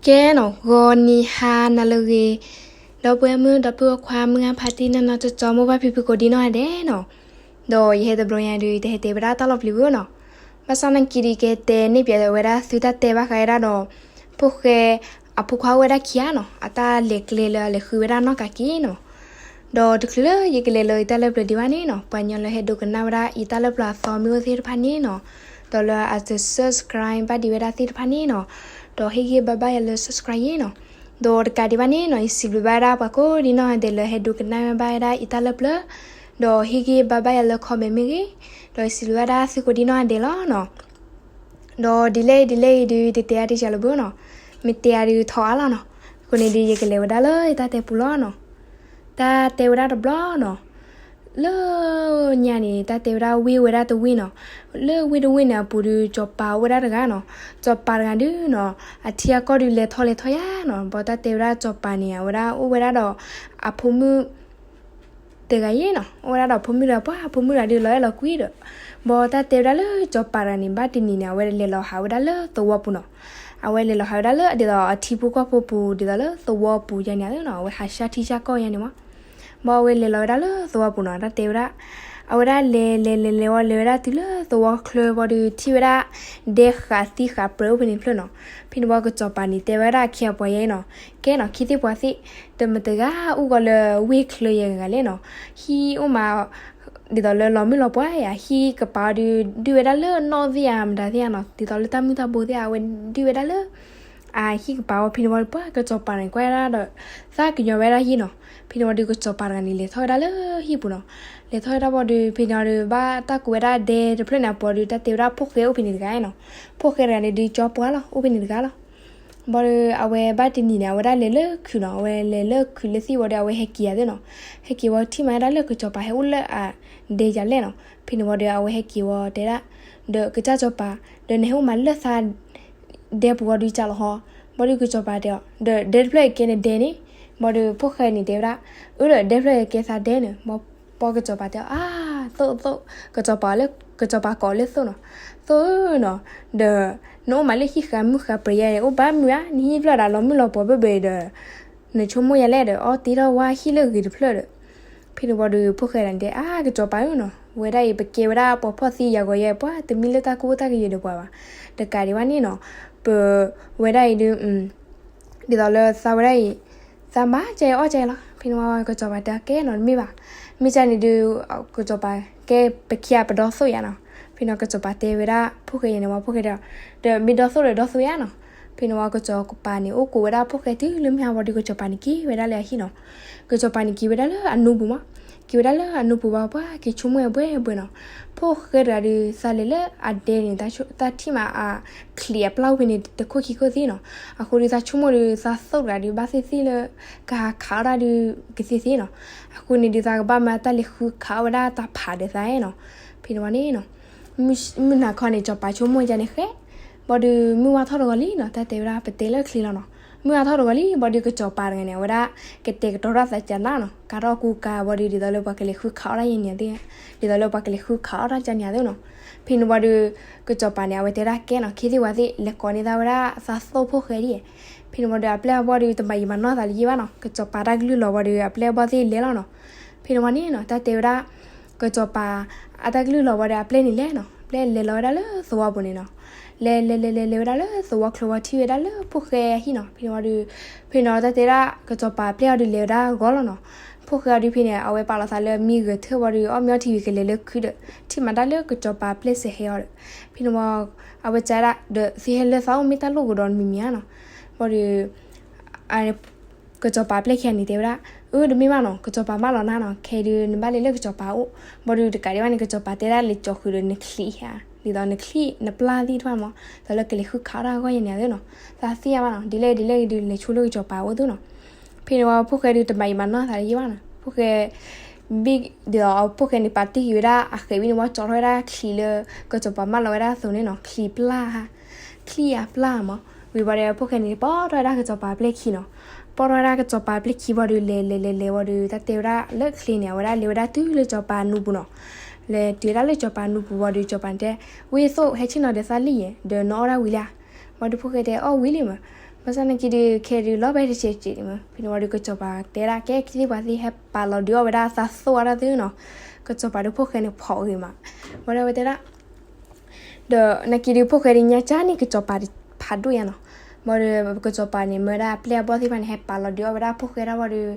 ကဲနီၤ ဂီၤနံၤဟါနၤလၢအဂ့ၤ, ဒီပုၢ်ဝဲၢ်မုၣ် ဒီပုၢ်ဝဲၢ်ခွါ မုၢ်ဂၢ်ဖါတံၢ် နီၢ်နီၢ်ကၠီကၠီ မိၢ်ပၢ်ဖံဖုကိးဒံနီၢ်ဂၤဒဲးနီၤ, ဒီးယဟဲတဘျီညါဒီး ယတဟဲတဲဝဲဒၣ်တၢ်လီၤပျံၤဘၣ်နီၤ, ဘၣ်ဆၣ်သနာ်က့ဒီး ကတဲန့ၢ်ပၠးဝဲဒၣ်သုတၢ်တဲဘၣ်ဃးဝဲဒၣ်ဒီး ဖိၣ်ဃဲအဖိခွါအိၣ်ဝဲဒၣ်ခံဂၤနီၤ, အတၢ်လဲၤကျဲလၢအလဲၤဃုဝဲဒၣ်နီၢ်ကးက့ၤနီၤ, ဒီးတချုးလၢယကလဲၤလၢယတၢ်လၢပျၢၤဒံးဘၣ်န့ၣ်နီၤ, ပှၤကညီလၢဟဲဒိကနၣ်ဝဲဒၣ်ယတၢ်လၢပျၢၤအသီမ့ၢ်အိၣ်သ့ၣ်တဖၣ်န့ၣ်နီၤ, ဒီးလၢအတ subscribe ဘၣ်ဒံးဝဲဒၣ်သ့ၣ်တဖၣ်န့ၣ်နီၤ, ဒီးဟ့ၣ်ဂံၢ်ဘါဘၣ်ယၤလၢ subscribe ယဲနီၤ, ဒီးတကးဒံးဘၣ်န့ၣ်နီၤ, ယစံးဘျုးဘၣ်ဝဲဒၣ်ပှၤကိးဒံနီၢ်ဂၤဒဲးလၢဟဲဒိကနၣ်ဘၣ်ဝဲဒၣ်ယတၢ်လၢပျၢၤ, ဒီးဟ့ၣ်ဂံၢ်ဘါဘၣ်ယၤလၢ comment မ့ၢ်ဂ့ၤ, ဒီးယစံးဘျုးဘၣ်ဝဲဒၣ်သုကိးဒံနီၢ်ဂၤဒဲးလီၤနီၤ. ဒီးဒ်လဲၣ်ဒ်လဲၣ်အံၤဒုး တတဲအါတစှၤလၢၤဘၣ်နီၤ, မ့ၢ်တဲအါဒုးထီၣ်အါလီၤနီၤ. အဃိန့ၣ်ဒုး ယကလဲၤဝဲဒၣ်လၢယတၢ်တဲပူၤလီၤနီၤ. တၢ်တဲဝဲဒၣ်တဘျီနီၤ, လၢညါန့ၣ် တၢ်တဲဝဲဒၣ်ဝ့ၢ်ဝဲဒၣ်တဝ့ၢ်နီၤ. လၢဝ့ၢ်တဝ့ၢ်န့ၣ်အပူၤဒုး စီၤပၤအိၣ်ဝဲဒၣ်တဂၤနီၤ. စီၤပၤတဂၤဒုးနီၤ, အထံအကီၢ်ဒုးလဲၤထီၣ်လဲၤထီၣ်ယါနီၤ. ဘၣ်တၢ်တဲဝဲဒၣ်စီၤပၤန့ၣ် အဝဲဒၣ်အိၣ်ဝဲဒၣ်ဒီးအဖိမုၣ် တဂၤယဲနီၤ, အိၣ်ဝဲဒၣ်ဒီးဖိမုၣ်တဂၤပှၤ, ဖိမုၣ်တဂၤဒုးလီၤအဲၣ်လီၤကွံဒီး, ဘၣ်တၢ်တဲဝဲဒၣ်လၢစီၤပၤတဂၤန့ၣ် ဘၣ်တနံၤန့ၣ် အဝဲလဲၤလီၤဟးဝဲဒၣ်လၢသဝီပူၤနီၤ. အဝဲလဲၤလီၤဟးဝဲဒၣ်လၢဒ်သိးအထံဖိကီၢ်ဖိပူၤ ဒ်သိးလၢသဝီပူၤယါန့ၣ်နီၤ, အဝဲဟးဆှၢထံဆှၢကီၢ်ယါန့ၣ်မး. ဘၣ်အဝဲလဲၤလီၤဝဲဒၣ်လၢသဝီပူၤနီၤ, တၢ်တဲဝဲဒၣ် အဝဲဒၣ်လဲၤလဲၤလဲၤလဲၤဝဲ လဲၤဝဲဒၣ်တုၤလၢသဝီချၢဘၣ်ဒီး ထံၣ်ဝဲဒၣ် ဒဲဃးသံဃးပြဲအိၣ်ဖဲန့ၣ်တဖျၢၣ်နီၤ. ဖဲန့ၣ်ဝံၤကစီၤပၤန့ၣ်တဲဝဲဒၣ်အခ့အပှၤယဲနီၤ, ကဲနီၤ ခံသ့ၣ်ပှၤသ့ၣ်, တမတဂၤအိၣ်ဂီၤလၢဝ့ၢ်ချၢယဲဂၤလဲၣ်နီၤ. ဟံၣ်အိၣ်မး ဒ်သိးလၢလီၤမုၢ်လီၤပှီၢ်ယါ, ဟံၣ်ကပၤအီၤဒုး ဒုးဝဲဒၣ်လၢနီၣ်သ့ၣ်ဧါ မတၤသ့ၣ်ဧါနီၤ, ဒ်သိးလၢတၢ်မုၢ်တၢ်ဘိသ့ၣ်ဧါ အဝဲဒုးဝဲဒၣ်လၢ အဟံၣ်ကပၤအီၤ. ဖဲန့ၣ်ဝံၤပှၤကစီၤပၤန့ၣ် ကွၢ်ဒၣ်ဒီး သးကညီၤဝဲဒၣ်ဟံၣ်နီၤ. ဖဲန့ၣ်ဝံၤဒီး ကစီၤပၤတဂၤန့ၣ် လဲၤထီၣ်ဝဲဒၣ်လၢဟံၣ်ပူၤနီၤ. လဲၤထီၣ်ဝဲဒၣ်ဘၣ်ဒီး ဖဲန့ၣ်ဝံၤဒီး ဘၣ်တၢ်ကိးဝဲဒၣ်ဒဲတဖျၢၣ်န့ၣ်အပူၤဒီး တၢ်တဲဝဲဒၣ်ဖိၣ်ဃဲအိၣ်ဖဲန့ၣ်တဂၤနီၤ. ဖိၣ်ဃဲတဂၤန့ၣ်ဒုး ကၠီပှၤလီၤ, အိၣ်ဖဲန့ၣ်တဂၤလီၤ. ဘၣ်ဒီး အဝဲဘၣ်တနံၤန့ၣ် အဝဲဒၣ်လဲၤလၢခုးနီၤ, အဝဲလဲၤလၢခုးလၢသ့ၣ်ဝံၤဒီး အဝဲဟဲက့ၤယၤသ့ၣ်နီၤ. ဟဲက့ၤဝံၤထံၣ်မးဝဲဒၣ်လၢကစီၤပၤဟဲအိၣ်လၢအဒဲယၤလဲၣ်နီၤ. ဖဲန့ၣ်ဝံၤဒီး အဝဲဟဲက့ၤဝံၤတဲဒၣ်, ဒီးကစၢ်စီၤပၤ, ဒီးနဟဲအိၣ်မးလၢသးဒဲပူၤဝံၤဒီးကၢ်လီၤဟီ. ဘၣ်ဒီးကစီၤပၤတဲအီၤ, ဒီးဒဲတဖျၢၣ်အံၤကဲနဒဲန့ၣ်. ဘၣ်ဒီးဖိၣ်ဃဲန့ၣ်တဲဝဲဒၣ်, အၢ ဒီးဒဲတဖျၢၣ်အံၤကဲသးဒဲန့ၣ်. ဘၣ်ပှၤကစီၤပၤတဲအီၤ, အါ, သိၣ်သိၣ်, ကစီၤပၤလၢ, ကစီၤပၤကိးလၢသိၣ်နီၤ. သိၣ်ဧၢနီၤ, ဒီး နအိၣ်မးလၢဟံၣ်ဃာ်မုၢ်ဃာ်ပြဲယါအံၤ အိၣ်ဘၣ်မုာ်ဧါ, နဟံၣ်ဖျၢၣ်ဒၣ်လီၤမုၢ်လီၤပှီၢ်ဘၣ်ဘၣ်ဒီး နဆိကမိၣ်ယါလဲၣ်ဒီး အီၣ်တ့ထီၣ်ဝဲဟံၣ်လၢဂ့ၤတဖျၢၣ်ဒီး. ဖဲန့ၣ်ဝံၤဒီး ဖိၣ်ဃဲဒၣ်တဲ, အါ ကစီၤပၤဧၢနီၤ, ဝဲဒၣ်အံၤ ပကဲဝဲဒၣ်ပှၤဖှီၣ်သံယာ်ဂီၤယဲ ပှၤတမ့ၢ်လၢတၢ်ကူၣ်ဘၣ်တၢ်ကယဲၢ်ဒီးပှၤဘၣ်. တကးဒံးဘၣ်န့ၣ်နီၤ, ပဝဲဒၣ်အံၤဒုး ဒ်သိးလၢသးဝဲဒၣ်အံၤ, သးမၤကဲအီၣ်ကဲလီၤ. ဖဲန့ၣ်ဝံၤ ကစီၤပၤတဲအီၤကဲနီၤ တမ့ၢ်ဘၣ်. မ့ၢ်ကန့ၣ်ဒုး ကစီၤပၤကဲပခံဂၤပဒီသိၣ်ယါနီၤ. ဖဲန့ၣ်ဝံၤကစီၤပၤတဲဝဲဒၣ်ဖိၣ်ဃဲယဲန့ၣ်ဝံၤ ဖိၣ်ဃဲတဲအီၤ, ဒီးမ့ၢ်ဒီသိၣ်ဒီးဒီသိၣ်ယါနီၤ. ဖဲန့ၣ်ဝံၤ ကစီၤပၤန့ၣ် အိၣ်ကိးဝဲဒၣ်ဖိၣ်ဃဲတုၤလၢမုၢ်ဟါဝံၤဒီး ကစီၤပၤန့ၣ်က့ၤဝဲဒၣ်လၢအဟံၣ်နီၤ. ကစီၤပၤန့ၣ်က့ၤဝဲဒၣ်လၢအနူပူၤမး. က့ၤဝဲဒၣ်လၢအနူပူၤဘၣ် ပှၤက့ၤဆိကမိၣ်အဘှဲဘှဲနီၤ. ဖိၣ်ဃဲတဂၤဒီး သးလဲၤလၢအဒဲန့ၣ် သးထံၣ်မးအချံးအပျၢ်အိၣ်ဖဲန့ၣ် တခိၣ်ခံခိၣ်သ့နီၤ. အဃိဒီးသးဆိကမိၣ်ဒီး သးသိၣ်တဂၤဒီး ဘၣ်သ့ၣ်သ့ၣ်လၢ ကဟးခးအီၣ်တၢ်ဒုးကသ့သ့နီၤ. အဃိန့ၣ်ဒုး သးကဘၣ်မၤတၢ်လဲၤဃုခးအီၣ်ဝဲဒၣ်တၢ်ဖးဒီးသးနီၤ. ဖဲန့ၣ်ဝံၤန့ၣ်နီၤ မုၢ်နၤခီန့ၣ် စီၤပၤဆိကမိၣ်ဒ်န့ၣ်ဃဲ, ဘၣ်ဒီးမုၢ်ဝါထီၣ်တဂီၤလံနီၤ တၢ်တဲဝဲဒၣ် ပတဲလၢချံလီၤနီၤ. မုၢ်ဝါထီၣ်တဂီၤလံ ဘၣ်ဒီးကစီၤပၤတဂၤန့ၣ် အဝဲဒၣ် ကတဲာ်ကတီၤတၢ်သးကနၣ်နီၤ ကါထီၣ်ကူကါ ဘၣ်ဒီးဒ်သိးလၢပှၤကလဲၤဃုခးအီၣ်တၢ်ယဲန့ၣ်သ့ၣ်, ဒ်သိးလၢပှၤကလဲၤဃုခးအီၣ်တၢ်ကန့ၣ်သ့ၣ်နီၤ. ဖဲန့ၣ်ဝံၤဒီး ကစီၤပၤန့ၣ် အဝဲတဲဒၣ်ကဲနီၤ ခ့သ့ၣ်ဝဲသ့ၣ် လဲၤကိးန့ၢ်သးဝဲဒၣ်သးသိၣ်ဖိၣ်ဃဲဒ်, ဖဲန့ၣ်ဝံၤဒီး အပျဲၢ်အဘီၣ်ဒီး တမၤယံာ်မၤနီၢ်သးလၢၤဘၣ်နီၤ ကစီၤပၤတၢ်ကလုၢ်လီၤဝံၤဒီး အပျဲၢ်အဘီၣ်သ့ၣ်လဲၤလီၤနီၤ. ဖဲန့ၣ်ဝံၤန့ၣ်နီၤ တၢ်တဲဝဲဒၣ် ကစီၤပၤ အတၢ်ကလုၢ်လီၤဝံၤဒီး အပျဲၢ်န့ၣ်လဲၤနီၤ အပျဲၢ်လဲၤလီၤဝဲဒၣ်လၢသဝီပူၤန့ၣ်နီၤ. လဲၤလဲၤလဲၤလဲၤလဲၤဝဲဒၣ်လၢသဝီချၢဝံၤ ထံၣ်ဝဲဒၣ်လၢဖိၣ်ဃဲအဟံၣ်နီၤ. ဖဲန့ၣ်ဝံၤဒီး ဖဲန့ၣ်တၢ်တဲဒၣ် ကစီၤပၤအပျဲၢ်အီၤဒီးလဲၤဝဲဒၣ်ဂီၤလီၤနီၤ. ဖိၣ်ဃဲအီၤဒီးဖဲန့ၣ် အဝဲပာ်လီၤသးလၢမံဂဲၤထၢၣ်ဝံၤဒီး အီၣ်မ့ၤအီထံဝံၤ ကလဲၤလၢခုးဒီး ထံၣ်မးတၢ်လၢကစီၤပၤအပျဲၢ်စဲးဟဲအီၤဒီး ဖဲန့ၣ်ဝံၤ အဝဲတဲဒၣ် ဒီးသုဟဲလၢသးအိၣ်မ့ၢ်တၢ်လိၣ်ကဒီးတမံၤမံၤဧါနီၤ. ဘၣ်ဒီး ကစီၤပၤအပျဲၢ်ခံဂၤန့ၣ်တဲဝဲဒၣ် အၢ တမ့ၢ်ဘၣ်နီၤ ကစီၤပၤမၢလီၤနၤနီၤ ခဲအံၤဒုး နဘၣ်လဲၤလၢကစီၤပၤအအိၣ်. ဘၣ်ဒီးတကးဒံးဘၣ်န့ၣ် ကစီၤပၤတဲဒၣ်လဲၤကၠီၤဃုာ်ဒီးနချံးဧါ ဒ်သိးနချံးနပျၢ်သ့ၣ်တဖၣ်မး ဒ်သိးလၢကလဲၤဃုခးအီၣ်တၢ်အဂီၢ်ယဲန့ၣ်သ့ၣ်နီၤ. သးသ့ၣ်ညါဘၣ်နီၤ ဒ်လဲၣ်ဒ်လဲၣ်ဂ့ၤဒုး လဲၤဆိလၢကစီၤပၤအအိၣ်သ့ၣ်နီၤ. ဖဲန့ၣ်ဝံၤ ဖိၣ်ဃဲဒုး တမၤယံာ်မၤနီၢ်သးလၢၤဘၣ်နီၤ ဖိၣ်ဃဲ ဘ့ၣ်ဒ်သိး ဖိၣ်ဃဲန့ၣ် ပာ်တ့ၢ်က့ၤဝဲဒၣ်အဃဲးဝံၤန့ၣ်ဝံၤ ကၠီထီၣ်ဝဲဒၣ်ချံးလၢ ကစီၤပၤမၢလီၤဝဲဒၣ်အသိးန့ၣ်နီၤ ချံးပျၢ် ချံးအပျၢ်မး. ဝံၤဘၣ်ဒီး ဖိၣ်ဃဲန့ၣ် ပိာ်ထီၣ်ဝဲဒၣ်ကစီၤပၤအပျဲၢ်ခံနီၤ. ပိာ်ထီၣ်ဝဲဒၣ်ကစီၤပၤအပျဲၢ်ခံဘၣ်ဒီး လဲၤလဲၤလဲၤလဲၤဝံၤဒီး တၢ်တဲဝဲဒၣ်လၢချံးန့ၣ် အဝဲဒၣ်လဲၤဝဲဒၣ်တုၤလၢကစီၤပၤနူပူၤနီၤ. လဲၤတုၤဝဲဒၣ်လၢကစီၤပၤနူပူၤဝံၤဒီး ကစီၤပၤန့ၣ်တဲ ဝ့ၢ်သိၣ် ဟဲဆ့ၣ်နီၤဒီးသးလံယဲၢ် ဒီးနအီၣ်ဒၣ်ဝံၤလံဧါ. ဘၣ်ဒီးဖိၣ်ဃဲတဲ အီၣ်ဝံၤလံမး. ဘၣ်ဆၣ်နာ်က့ဒုး ခဲဒုးလီၤဘဲတစဲးစဲးဒံးမး, ဖဲန့ၣ်ဝံၤဒီး ကစီၤပၤတဲဒၣ်ကဲ ခံသ့ၣ်ပှၤသ့ၣ် ဟဲပာ်လီၤဒုးအီၣ်ဝဲဒၣ်သးသိၣ်အါထီၣ်သုနီၤ, ကစီၤပၤဒီးဖိၣ်ဃဲန့ၣ်ဖီၣ်ဂ့ၤမး, ဘၣ်ဒီးအဝဲတဲဒၣ် ဒီးနာ်က့ဒုး ဖိၣ်ဃဲဒုးညါကၢ်န့ၣ် ကစီၤပၤဖးဒိၣ်ယါနီၤ, ဘၣ်ဒီး ကစီၤပၤန့ၣ် မၢဒၣ်အပျဲၢ်အဘီၣ်သ့ၣ်တဖၣ်န့ၣ် ဟဲပာ်လီၤဒုးအီၣ်ဝဲဒၣ်ဖိၣ်ဃဲတၢ်ဝံၤဒီး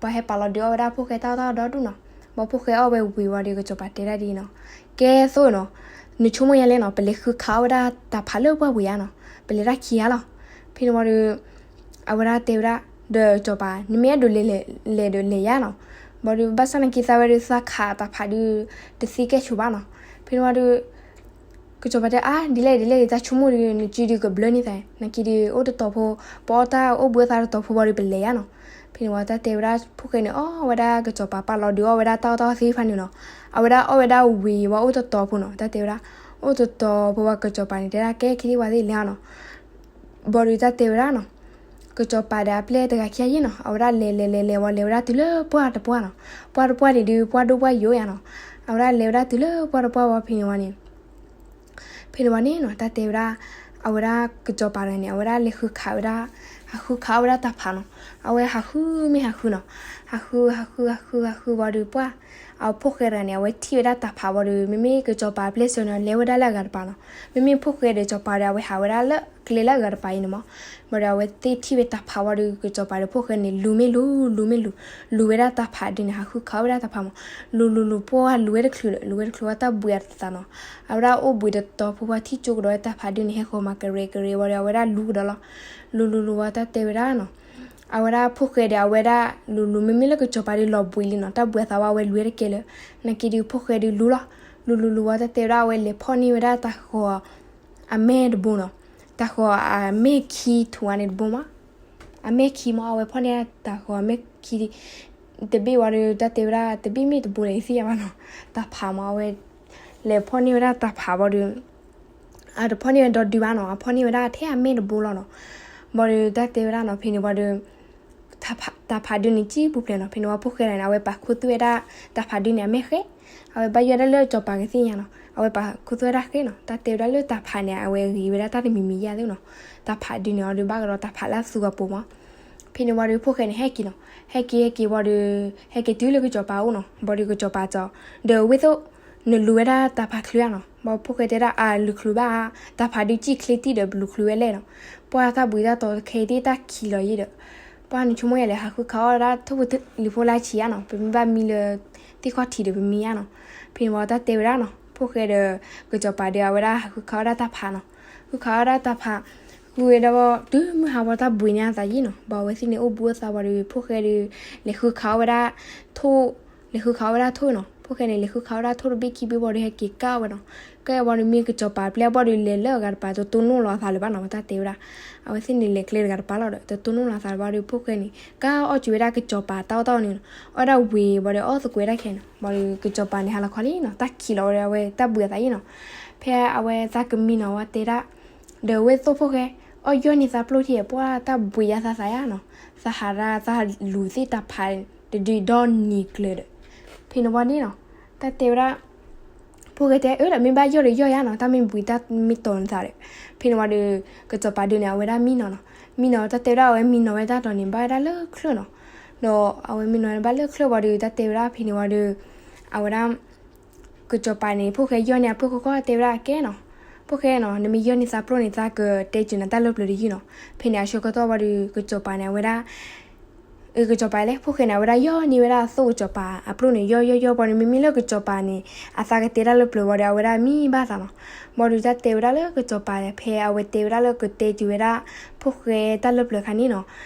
ပှၤဟဲပာ်လီၤဒုးအီၣ်ဝဲဒၣ်ဖိၣ်ဃဲတၢ်အီၣ်တၢ်အီဒီဒူၣ်နီၤ, ဘၣ်ဖိၣ်ဃဲအီၣ်ဝဲဝံၤဝံၤဒီး ကစီၤပၤတဲဒၣ်ဒ်အံၤနီၤ, ကဲသိၣ်နီၤ, နဆိကမိၣ်ယါလဲၣ်နီၤ, ပလဲၤဃုခးအီၣ်ဝဲဒၣ်တၢ်ဖးလၢပှၢ်ပူၤယါနီၤ, ပလဲၤတၢ်ခံဂၤလီၤ, ဖဲန့ၣ်ဝံၤဒီး အဝဲဒၣ်တဲဝဲဒၣ် ဒီးကစီၤပၤ နမ့ၢ်အဲၣ်ဒိးလဲၤလဲၤလဲၤဒီးလဲၤယါနီၤ, ဘၣ်ဒီး ဘၣ်ဆၣ်နာ်က့သးဝဲဒီး သးခးတၢ်ဖးဒုး တသ့ကဲဆိးဘၣ်နီၤ, ဖဲန့ၣ်ဝံၤဒီး ကစီၤပၤတဲအါ ဒ်လဲၣ်ဒ်လဲၣ် တၢ်ဆိကမိၣ်ဒုး နစုဒုးကဘျၢန့ၢ်သး, နာ်က့ဒုး အိၣ်တတီၤဖိ, ပအီၣ်တၢ်အိၣ်ဘှံးအသးတတီၤဖိဘၣ်ဒီး ပလဲၤယါနီၤ, ဖဲန့ၣ်ဝံၤတၢ်တဲဝဲဒၣ် ဖိၣ်ဃဲန့ၣ် အီၣ်ဝဲဒၣ်ကစီၤပၤပာ်လီၤဒုးအီၣ်ဝဲဒၣ်တၢ်အီၣ်တၢ်အီသ့ၣ်တဖၣ်န့ၣ်နီၤ, အဝဲဒၣ်အီၣ်ဝဲဒၣ်ဝံၤဝံၤအိၣ်တတီၤဖိနီၤ, တၢ်တဲဝဲဒၣ် အိၣ်တတီၤဖိဝံၤ ကစီၤပၤန့ၣ် တဲဒၣ်ကဲ ခံသ့ၣ်ပှၤသ့ၣ်လဲၤအါနီၤ, ဘၣ်ဒီးတၢ်တဲဝဲဒၣ်နီၤ, ကစီၤပၤဒီးအပျဲၢ်တဂၤခံဂၤယါနီၤ, အဝဲဒၣ်လဲၤလဲၤလဲၤလဲၤဝံၤ လဲၤဝဲဒၣ်တုၤလၢပှၢ်တပှၢ်နီၤ, ပှၢ်တပှၢ်န့ၣ်ဒုး ပှၢ်ဒိၣ်ပှၢ်ယိာ်ယါနီၤ, အဝဲဒၣ်လဲၤဝဲဒၣ်တုၤလၢပှၢ်တပှၢ်ဝံၤ ဖဲန့ၣ်ဝံၤန့ၣ်, ဖဲန့ၣ်ဝံၤန့ၣ်နီၤ တၢ်တဲဝဲဒၣ် အဝဲဒၣ်ကစီၤပၤတဂၤန့ၣ် အဝဲဒၣ်လဲၤဃုခးဝဲဒၣ်, ဟးဃုခးအီၣ်ဝဲဒၣ်တၢ်ဖးနီၤ, အဝဲဟးဃုမ့ၢ်ဟးဃုနီၤ, ဟးဃုဟးဃုဟးဃုဟးဃုဝံၤဒီးပှၢ်, အဖိၣ်ဃဲတဂၤန့ၣ် အဝဲထံၣ်ဝဲဒၣ်တၢ်ဖးဝံၤဒီး မ့မ့ၢ်ကစီၤပၤအပျဲၢ်စၢၤန့ၣ် လဲၤဝဲဒၣ်လၢအဂၤတပၤနီၤ, မ့မ့ၢ်ဖိၣ်ဃဲဒီးစီၤပၤဒီး အဝဲဟးဝဲဒၣ်လၢကျဲလၢအဂၤတပၤအံၤန့ၣ်မး, ဘၣ်ဒီးအဝဲသ့ၣ်ထံၣ်ဝဲတၢ်ဖးဝံၤဒီး ကစီၤပၤဒီးဖိၣ်ဃဲန့ၣ် လူၤမ့ၢ်လူၤ လူၤမ့ၢ်လူၤ, လူၤဝဲဒၣ်တၢ်ဖးဒုန့ၣ် ဟးဃုခးအီၣ်ဝဲဒၣ်တၢ်ဖးမး, လူၤလူၤလူၤပှၢ်လူၤဝဲတချုးဒီး လူၤဝဲတချုးဝံၤတၢ်ဘှံးအသးနီၤ, အဝဲဒၣ်အိၣ်ဘှံးတတီၤဖိဝံၤ ထံၣ်ကၠိကဒီးဝဲတၢ်ဖးဒုန့ၣ် ဟဲဃီၤမၤကရဲကရဲဝံၤဒီး အဝဲဒၣ်လူၤကဒီးလီၤ, လူၤလူၤလူၤဝံၤတၢ်တဲဝဲဒၣ်နီၤ အဝဲဒၣ်ဖိၣ်ဃဲဒီး အဝဲဒၣ်လူၤလူၤ မ့မ့ၢ်လၢကစီၤပၤဒုးလီၤဘှံးလံနီၤ, တၢ်ဘှံးအသးဝံၤ အဝဲလူၤဝဲတကဲလၢၤ, နာ်က့ဒုးဖိၣ်ဃဲဒုးလူၤလီၤ, လူၤလူၤလူၤဝံၤတၢ်တဲဝဲဒၣ် အဝဲလဲၤဖီၣ်န့ၢ်ဝဲဒၣ်တၢ်ဃီၤ အမဲၢ်တဘိနီၤ, တၢ်ဃီၤအမဲၢ်ခံထူၣ်ဝဲန့ၣ်တဘိမး, အမဲၢ်ခံမး အဝဲဖီၣ်န့ၢ်တၢ်ဃီၤအမဲၢ်ခံ တဘ့ၣ်ဝံၤဒီး တၢ်တဲဝဲဒၣ် တဘ့ၣ်မ့ၢ်တဘိလဲၣ် ယသ့ၣ်ညါဘၣ်နီၤ, တၢ်ဖးမး အဝဲ လဲၤဖီၣ်န့ၢ်ဝဲဒၣ်တၢ်ဖးဘၣ်ဒီး အတဖီၣ်န့ၢ်ဝဲဒီဒုဘၣ်နီၤ, အဖီၣ်န့ၢ်ဝဲဒၣ်ထဲအမဲၢ်တဘိလီၤနီၤ, ဘၣ်ဒီးတၢ်တဲဝဲဒၣ်နီၤ ဖဲန့ၣ်ဝံၤဒီး တၢ်ဖးဒုန့ၣ် ကံၣ်ပူၤဖျဲးနီၤ, ဖဲန့ၣ်ဝံၤဖိၣ်ဃဲတဂၤန့ၣ် အဝဲပာ်ခူသူၣ်ဝဲဒၣ် တၢ်ဖးဒုန့ၣ် အမဲၢ်ဃဲ, အဝဲဘၣ်ယိၣ်ဒၣ်လၢစီၤပၤကသ့ၣ်ညါနီၤ, အဝဲပာ်ခူသူၣ်ဝဲဒၣ်ဃဲနီၤ, တၢ်တဲဝဲဒၣ်လၢတၢ်ဖးန့ၣ် အဝဲဂ့ၤဝဲဒၣ်တၢ်တမံၤမံၤယါသ့နီၤ, တၢ်ဖးဒုန့ၣ် အီၤဒီးဘၣ်ကဒီးတၢ်ဖးလၢအသူအပူၤမး, ဖဲန့ၣ်ဝံၤဒီးဖိၣ်ဃဲန့ၣ် ဟဲက့ၤနီၤ, ဟဲက့ၤဟဲက့ၤဝံၤဒီး ဟဲက့ၤတုၤလၢကစီၤပၤအိၣ်နီၤ, ဘၣ်ဒီးကစီၤပၤကီး ဒီးဝ့ၢ်သိၣ် နလူၤဝဲဒၣ်တၢ်ဖးချုးဧါနီၤ, ဘၣ်ဖိၣ်ဃဲတဲဒၣ် အလူၤချုးဘၣ်ဧါ, တၢ်ဖးဒုကံၣ်ချ့တံၢ်ဒီးပလူၤချုးဝဲလဲၣ်နီၤ, ပှၢ်တၢ်ဘှံးတၢ်တီၤခဲအံၤသ့ၣ်တၢ်ခံးလီၤယံၤဒီး ပှၢ်နဆိကမိၣ်ယဲလဲၣ် ဟးဃုခးအီၣ်ဒၣ်ထိၣ်ဖိလါဆံးဧါနီၤ, ပမ့ၢ်ဘၣ်မံလၢ သ့ၣ်ခီၣ်ထံးဒီးပမံဧါနီၤ, ဖဲန့ၣ်ဝံၤတၢ်တဲဝဲဒၣ်နီၤ, ဖိၣ်ဃဲဒီး ကစီၤပၤဒီးအဝဲဒၣ်ဟးဃုခးအီၣ်ဒၣ်တၢ်ဖးနီၤ, ဃုခးအီၣ်ဒၣ်တၢ်ဖး ဃုဝဲဒီး တုၤမုၢ်ဟါဝံၤတၢ်ဘှံးန့ၢ်အသးယံၤနီၤ, ဘၣ်အဝဲသ့ၣ်န့ၣ်အိၣ်ဘှံးအသးဝံၤဒီး ဖိၣ်ဃဲဒီး လဲၤဃုခးအီၣ်ဝဲဒၣ် ထိၣ် လဲၤဃုခးအီၣ်ဝဲဒၣ်ထိၣ်နီၤ, ဖိၣ်ဃဲန့ၣ် လဲၤဃုခးအီၣ်ဝဲဒၣ်ထိၣ်တဘ့ၣ်ခံဘ့ၣ်ဝံၤဒီး ဟဲက့ၤကၣ်ဝဲနီၤ, ကဲဝံၤဒီးမ့ၢ်ကစီၤပၤပျဲၢ်ဘီၣ်ဒီး လဲၤလၢအဂၤတပၤ တတိၢ်နီၣ်လီၤအသးလၢၤဘၣ်နီၤ, တၢ်တဲဝဲဒၣ် အဝဲသ့ၣ်န့ၣ်လဲၤကျဲတဂၤတပၤလီၤဒီး တတိၢ်နီၣ်လီၤအသးလၢၤဘၣ်ဒီး ဖိၣ်ဃဲန့ၣ် ကၣ်အီၣ်ကၠူဝဲဒၣ်ကစီၤပၤတၢ်အီၣ်တၢ်အီန့ၣ်နီၤ, အီၣ်ဒၣ်ဝံၤဝံၤဒီး အီၣ်သကွဲးဒၣ်ခဲနီၤ, ဘၣ်ဒီးကစီၤပၤန့ၣ် ဟါလီၤခီလံနီၤ, တၢ်ခံးလီၤဝဲဒီး အဝဲတၢ်ဘှံးအသးယံၤနီၤ, ဖဲအဝဲသးကမံနီၤ ဝံၤတဲဒၣ် ဒီးဝ့ၢ်သိၣ်ဖိၣ်ဃဲ အီၣ်ယီၢ်န့ၢ်သးပျိၢ်ထံၣ် ပှၢ်တၢ်ဘှံးယါသးသးယါနီၤ, သးဟးဒၣ်သးလူၤသ့ၣ်တၢ်ဖးတဒုဒီနံၤကျၢၤဒီး ဖဲန့ၣ်ဝံၤန့ၣ်နီၤ, တၢ်တဲဝဲဒၣ် ဖိၣ်ဃဲတဲ အၢ ဒီးမ့ၢ်ဘၣ်ယီၢ်ဒီးယီၢ်ယါနီၤ, တၢ်မ့ၢ်ဘှံးတၢ်မ့ၢ်တီၤန့ၢ်သးဒီး ဖဲန့ၣ်ဝံၤဒီး ကစီၤပၤဒုန့ၣ် အဝဲဒၣ်မံနီၤနီၤ, မံနီၤ တၢ်တဲဝဲဒၣ် အဝဲမံနီၤဝဲတၢ်တီၤန့ၣ် ဘၣ်ဝဲဒၣ်လၢချၢၣ်နီၤ, ဒီးအဝဲမံနီၤဘၣ်လၢချၢၣ်ဝံၤဒီး တၢ်တဲဝဲဒၣ်ဖဲန့ၣ်ဝံၤဒီး အဝဲဒၣ် ကစီၤပၤန့ၣ် ဖိၣ်ဃဲယီၢ်န့ၢ်အပျိၢ်ခီခီ တဲဝဲဒၣ်ကဲနီၤ, ဖိၣ်ဃဲနီၤ နမ့ၢ်ယီၢ်န့ၢ်သးပျိၢ်န့ၣ် သးကတဲစၢၤနၤတၢ်လၢပျၢၤတယုၢ်နီၤ, ဖဲန့ၣ်အဆၢကတီၢ်ဝံၤဒီး ကစီၤပၤန့ၣ် အဝဲဒၣ် အကစီၤပၤလဲၣ် ဖိၣ်ဃဲန့ၣ် အဝဲဒၣ်ယီၢ်န့ၢ်ဝဲဒၣ်အသိၣ်ကစီၤပၤအပျိၢ်န့ၣ် ယီၢ်ယီၢ်ယီၢ်ဝံၤဒီး မ့မ့ၢ်လၢကစီၤပၤန့ၣ် အသးကတဲတၢ်လၢပျၢၤဝံၤဒီး အဝဲဒၣ်မံဘၣ်သးနီၤ, ဘၣ်ဒီးတၢ်တဲဝဲဒၣ်လၢကစီၤပၤ ဖဲအဝဲတဲဝဲဒၣ်လၢကတဲစၢၤဝဲဒၣ် ဖိၣ်ဃဲတၢ်လၢပျၢၤခါန့ၣ်နီၤ,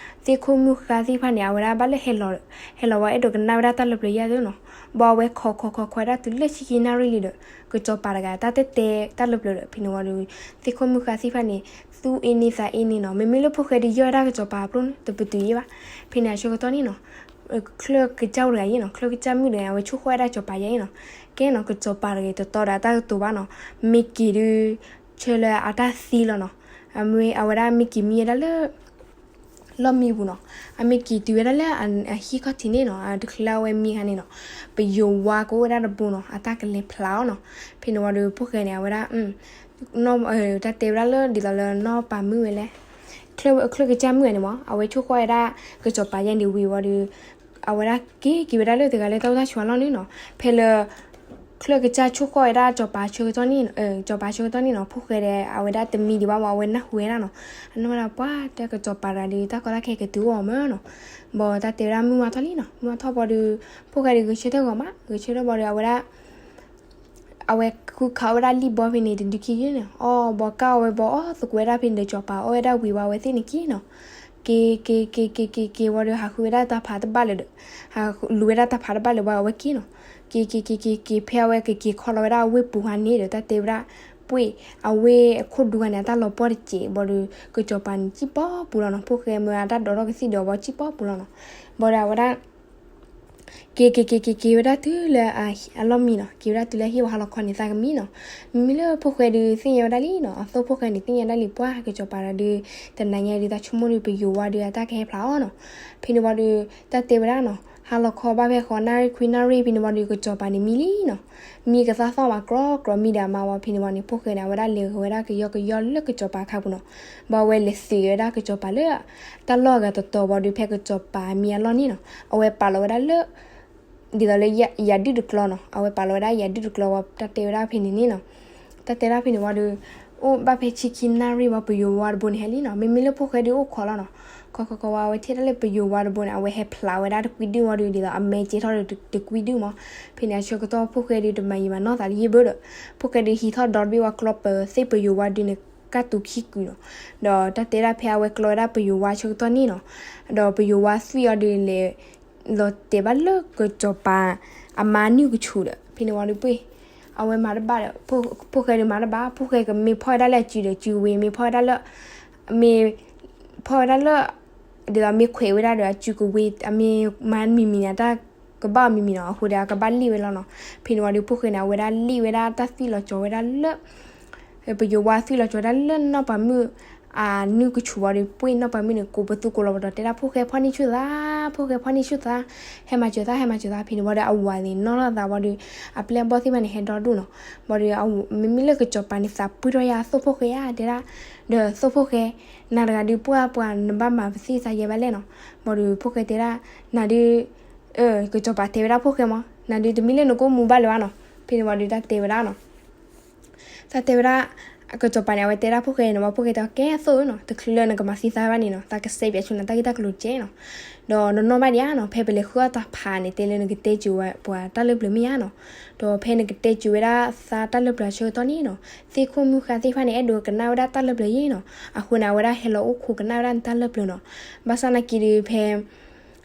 သ့ၣ်ခိၣ်မုၢ်ဃါသ့ၣ်တဖၣ်န့ၣ် အဝဲဒၣ်ဘၣ်လၢဟဲလီၤ ဟဲလီၤဝဲအဲၣ်ဒိးကနၣ်ဝဲဒၣ်တၢ်လၢပျၢၤယါသ့နီၤ, ဘၣ်အဝဲခိးခိးခိးခွဲးဒၣ်တုၤလၢဆံခံနၣ်ရံၣ်လံဒီး ကစီၤပၤတဂၤ တၢ်တတဲတၢ်လၢပျၢၤဒီး ဖဲန့ၣ်ဝံၤဒီး သ့ၣ်ခိၣ်မုၢ်ဃါသ့ၣ်တဖၣ်န့ၣ် သူၣ်အ့န့သးအ့န့နီၤ, မ့မ့ၢ်လၢဖိၣ်ဃဲဒုးယီၢ်ဝဲဒၣ်ကစီၤပၤအပျိၢ်န့ၣ် တပတုာ်ယဲဘၣ်, ဖဲန့ၣ်အဆၢကတီၢ်န့ၣ်နီၤ ချၢၣ်ကစၢ်အိၣ်တဂၤယဲနီၤ, ချၢၣ်ကစၢ်မုၣ်တဂၤ အဝဲဆိၣ်ဃီၣ်ဝဲဒၣ်ကစီၤပၤယါအံၤနီၤ, ကဲနီၤ ကစီၤပၤတဂၤတတီဒီးတၢ်ကတိၤဘၣ်နီၤ, မ့ၢ်က့ၤဒုး ဆၢလၢအတၢ်သံလီၤနီၤ, အဝဲဒၣ်မ့ၢ်က့ၤမံဝဲဒၣ်လၢ လီၢ်မံပူၤနီၤ, အမ့ၢ်က့ၤတုၤဝဲဒၣ်လၢအဟံၣ်ခီၣ်ထံးန့ၣ်နီၤ, အတချုးလၢအဝဲမံခါန့ၣ်နီၤ, ပယိၤဝါကအိၣ်ဝဲဒၣ်တဘိနီၤ, အတၢ်ကလဲၤဖျါအီၤနီၤ, ဖဲန့ၣ်ဝံၤဒီးဖိၣ်ဃဲန့ၣ် အဝဲဒၣ် တၢ်တဲဝဲဒၣ်လၢဒ်သိးလၢနီၢ်ပၤမုၣ်ဝဲလဲၣ်, ချၢၣ်ကစၢ်မုၣ်ဂၤန့ၣ်မး အဝဲဆိၣ်ဃီၣ်ဝဲဒၣ် ကစီၤပၤယဲန့ၣ်ဝံၤဝံၤဒီး အဝဲဒၣ်က့ၤက့ၤဝဲဒၣ်လၢတဂၤလၢတၢ်အိၣ်တၢ်ဆိးအလီၢ်န့ၣ်နီၤ. ဖဲလၢ ချၢၣ်ကစၢ်ဆိၣ်ဃီၣ်ဝဲဒၣ်စီၤပၤဆၢကတီၢ်န့ၣ် စီၤပၤဆၢကတီၢ်န့ၣ်နီၤ ဖိၣ်ဃဲဒီး အဝဲဒၣ်တမံဒံးဘၣ်မး အဝဲနၢ်ဟူဝဲဒၣ်နီၤ. အနီၢ်ဝဲဒၣ်ပှၤတဲကစီၤပၤတဂၤဒီး တၢ်ကီတၢ်ခဲကတုၤအီၤမးနီၤ. ဘၣ်တၢ်တဲဝဲဒၣ်မုၢ်ဝါထီၣ်လံနီၤ မုၢ်ဝါထီၣ်ဘၣ်ဒီး ဖိၣ်ဃဲဒီးဂဲၤဆၢထၢၣ်ဂီၤမး ဂဲၤဆၢထၢၣ်ဘၣ်ဒီး အဝဲဒၣ် အဝဲဃုခးဝဲဒၣ်လံၣ်ဘီဖဲန့ၣ် တဒုခံယုၢ်န့ၣ် အီၣ်ဘီကၢ်အီၣ်ဝဲဘီအီၣ်သကိးဝဲဒၣ်ဖဲန့ၣ်ဒီး စီၤပၤအီၣ်ဝဲဒၣ်ဝံၤဝံၤအဝဲသ့ၣ်န့ၣ်က့ၤနီၤ. က့ၤ က့ၤ က့ၤ က့ၤ က့ၤ က့ၤဝံၤဒီး ဟးဃုဝဲဒၣ်တၢ်ဖးတဘၣ်လၢၤဒီး လူၤဝဲဒၣ်တၢ်ဖးတဘၣ်လၢၤဘၣ် အဝဲက့ၤနီၤ. က့ၤ က့ၤ က့ၤ က့ၤ က့ၤ ဖဲအဝဲကက့ၤခီလီၤဝဲဒၣ်အဝ့ၢ်ပူၤဟါန့ၣ်ဒီး တၢ်တဲဝဲဒၣ် ပှ့ၢ် အဝ့ၢ်အခိၣ်ဒူဂၤန့ၣ် အတၢ်လီၤပှီၢ်တစဲးဘၣ်ဒီး ကစီၤပၤန့ၣ်စံၣ်ပီပူၤလီၤနီၤ. ဖိၣ်ဃဲမၢအတၢ်ဒိးထီၣ်ကသံၣ်ဒီးဘီစံၣ်ပီပူၤလီၤနီၤ. ဘၣ်ဒီးအဝဲဒၣ် က့ၤ က့ၤ က့ၤ က့ၤ က့ၤဝဲဒၣ်တုၤလၢအလီၢ်မံနီၤ. က့ၤဝဲဒၣ်တုၤလၢဟံၣ်ဝဲဟါလီၤခီန့ၣ် သးကမံနီၤ. မ့မ့ၢ်လၢဖိၣ်ဃဲဒုးသ့ၣ်ညါဝဲဒၣ်လံနီၤ အသိၣ်ဖိၣ်ဃဲန့ၣ် သ့ၣ်ညါဒၣ်လံ ပှၤကစီၤပၤတဂၤဒီး တနၤညါဒုး သးဆိကမိၣ်ဒီး ပယိၤဝါဒီး အတၢ်ကဟဲဖျါအီၤနီၤ. ဖဲန့ၣ်ဝံၤဒီး တၢ်တဲဝဲဒၣ်နီၤ ဟါလီၤခီဘၣ်ဖဲဃီနၣ်ရံၣ်ခွံနၣ်ရံၣ် ဖဲန့ၣ်ဝံၤဒီး ကစီၤပၤန့ၣ်မံလံနီၤ. မံကသၣ်သီၣ်မးကြီကြီ မံဒီးအမါဝံၤ ဖဲန့ၣ်ဝံၤန့ၣ် ဖိၣ်ဃဲန့ၣ် အဝဲဒၣ်လဲၤဂဲၤဝဲဒၣ်ကယီကယီလၢကစီၤပၤအခါပူၤနီၤ. ဘၣ်ဝဲလဲၤသုးဝဲဒၣ်ကစီၤပၤလၢ တၢ်လီၢ်အဂၤတတီၤဝံၤဒီး ဖဲကစီၤပၤမံအလီၢ်န့ၣ်နီၤ အဝဲပာ်လီၤဝဲဒၣ်လၢ ဒ်သိးလၢယၤဒုၣ်တကျီနီၤ. အဝဲပာ်လီၤဝဲဒၣ်ယၤဒုၣ်တကျီဝံၤ တၢ်တဲဝဲဒၣ်ဖဲန့ၣ်န့ၣ်နီၤ. တၢ်တဲဒၣ်ဖဲန့ၣ်ဝံၤဒီး အိၣ်ဘၣ်ဖဲဆံခံနၣ်ရံၣ်ဝံၤ ပယိၤဝါတဘိန့ၣ်ဟဲလံနီၤ. မ့မ့ၢ်လၢဖိၣ်ဃဲဒုးအိၣ်ခိးလီၤနီၤ. ခိးခိးခိးဝံၤ အဝဲထံၣ်ဒၣ်လၢပယိၤဝါတဘိန့ၣ် အဝဲဟဲဖျါဝဲဒၣ်တကွံဒုၣ်ဝံၤဒီး ဒ်သိးအမဲာ်ကဲထီၣ်ဒီးတကွံဒုၣ်မး. ဖဲန့ၣ်အဆၢကတီၢ်ဖိၣ်ဃဲဒုးတမၤယံာ်မၤနီၢ်သးလၢယဘၢဒီး ဖိၣ်ဃဲဒုးဟံးထီၣ်ဒီတဘ့ၣ်ဝံၤ ကျီပသ့ၣ်ပယိၤဝါဒုးန့ၣ် ကၢ်တူၤခံကုာ်နီၤ. ဒီးတၢ်တဲဒၣ်ဖဲအဝဲကျီဝဲဒၣ်ပယိၤဝါဆၢကတီၢ်န့ၣ်နီၤ ဒီးပယိၤဝါသွံၣ်အီၤဒုးလဲၤ လီၤတဲာ်ဘၣ်လၢကစီၤပၤအမါနုၢ်ကဆူၣ်ဒီး ဖဲန့ၣ်ဝံၤဒီးပှ့ၢ် အဝဲမၤတဘၣ်ဒီး ဖိၣ်ဃဲဒုးမၤတဘၣ် ဖိၣ်ဃဲကမ့ၢ်ဖီၣ်ဝဲဒၣ်လၢအစုဒီး စုကဝ့ၤမ့ၢ်ဖီၣ်ဝဲဒၣ်လၢ မ့ၢ်ဖီၣ်ဝဲဒၣ်လၢ ဒ်သိးမ့ၢ်ခွဲးဝဲဒၣ်ဒီး အစုကဝ့ၤ အမ့ၢ်မၤမံၤမံၤန့ၣ် တၢ်ကဘၣ်အီၤမံၤမံၤနီၤ. အဃိဒီးအကဘၣ်လံၣ်ဝဲလီၤနီၤ. ဖဲန့ၣ်ဝံၤဒီး ဖိၣ်ဃဲန့ၣ် အဝဲဒၣ်လံၣ်ဝဲဒၣ်တၢ်သွံၣ်လီၤကၠီၤဝဲဒၣ်လၢ ပယိၤဝါသွံၣ်လီၤကၠီၤဝဲဒၣ်လၢနီၢ်ပၤမုၣ် အနုၢ်ကဆူၣ်ဝံၤဒီး ပှ့ၢ်နီၢ်ပၤမုၣ်န့ၣ် ကိးပသူကိးလီၤပတီၤ တဲဒၣ် ဖိၣ်ဃဲဖီၣ်န့ၢ်ဆူၣ်သး ဖိၣ်ဃဲဖီၣ်န့ၢ်ဆူၣ်သး ဟဲမၤစၢၤသး ဟဲမၤစၢၤသး. ဖဲန့ၣ်ဝံၤဒီး အဝၤသ့ၣ်နီၣ်ထီၣ်သးဝံၤဒီး အပျဲၢ်အဘီၣ်သ့ၣ်တဖၣ်န့ၣ် ဟဲဒီဒူၣ်နီၤ. ဝံၤဒီး မ့မ့ၢ်လၢကစီၤပၤန့ၣ် သးပှံၢ်ထီၣ်ယါ သိၣ်ဖိၣ်ဃဲဧါ တဲဒၣ် ဒီးသိၣ်ဖိၣ်ဃဲ နၤတဂၤဒုးပှၢ်ပှၢ် နဘၣ်မၤပသ့ၣ်သးယဲဘၣ်လဲၣ်နီၤ. ဝံၤဒီး ဖိၣ်ဃဲတဲဒၣ် နၤဒုး ကစီၤပၤတဲဝဲဒၣ်ဖိၣ်ဃဲမး နၤဒုးတမ့ၢ်လၢနကအိၣ်မူဘၣ်လၢၤဘၣ်နီၤ. ဖဲန့ၣ်ဝံၤဒီး တၢ်တဲဝဲဒၣ်နီၤ တၢ်တဲဝဲဒၣ် ကစီၤပၤန့ၣ် အဝဲတဲဒၣ်ဖိၣ်ဃဲန့ၣ်ဝံၤ ဖိၣ်ဃဲတဲ ကဲသိၣ်ဧၢနီၤ တချုးလၢနကမၤသံသးဘၣ်န့ၣ်နီၤ သးကစဲးပၠးဆူနၤတၢ်ဂ့ၢ်တၢ်ကျိၤကဲနီၤ. ဒီးနနီၢ်ဘၣ်ဒံးဧါနီၤ ဖဲပလဲၤဃုအီၣ်တၢ်ဖးန့ၣ် တဲလၢနကတဲစၢၤဝဲပှၤတၢ်လၢပျၢၤမ့ၢ်ဧါနီၤ. ဒီးဖဲနကတဲစၢၤဝဲဒၣ်သးတၢ်လၢပျၢၤအဆၢကတီၢ်န့ၣ်နီၤ သ့ၣ်ခိၣ်မုၣ်ဃါသ့ၣ်တဖၣ်န့ၣ် အဲၣ်ဒိးကနၣ်ဝဲဒၣ်တၢ်လၢပျၢၤယဲနီၤ. အဃိန့ၣ် အဝဲဒၣ်ဟဲလီၤအိၣ်ခိးကနၣ်ဝဲဒၣ်နတၢ်လၢပျၢၤနီၤ. ဘၣ်ဆၣ်နာ်က့ဒီးဖဲ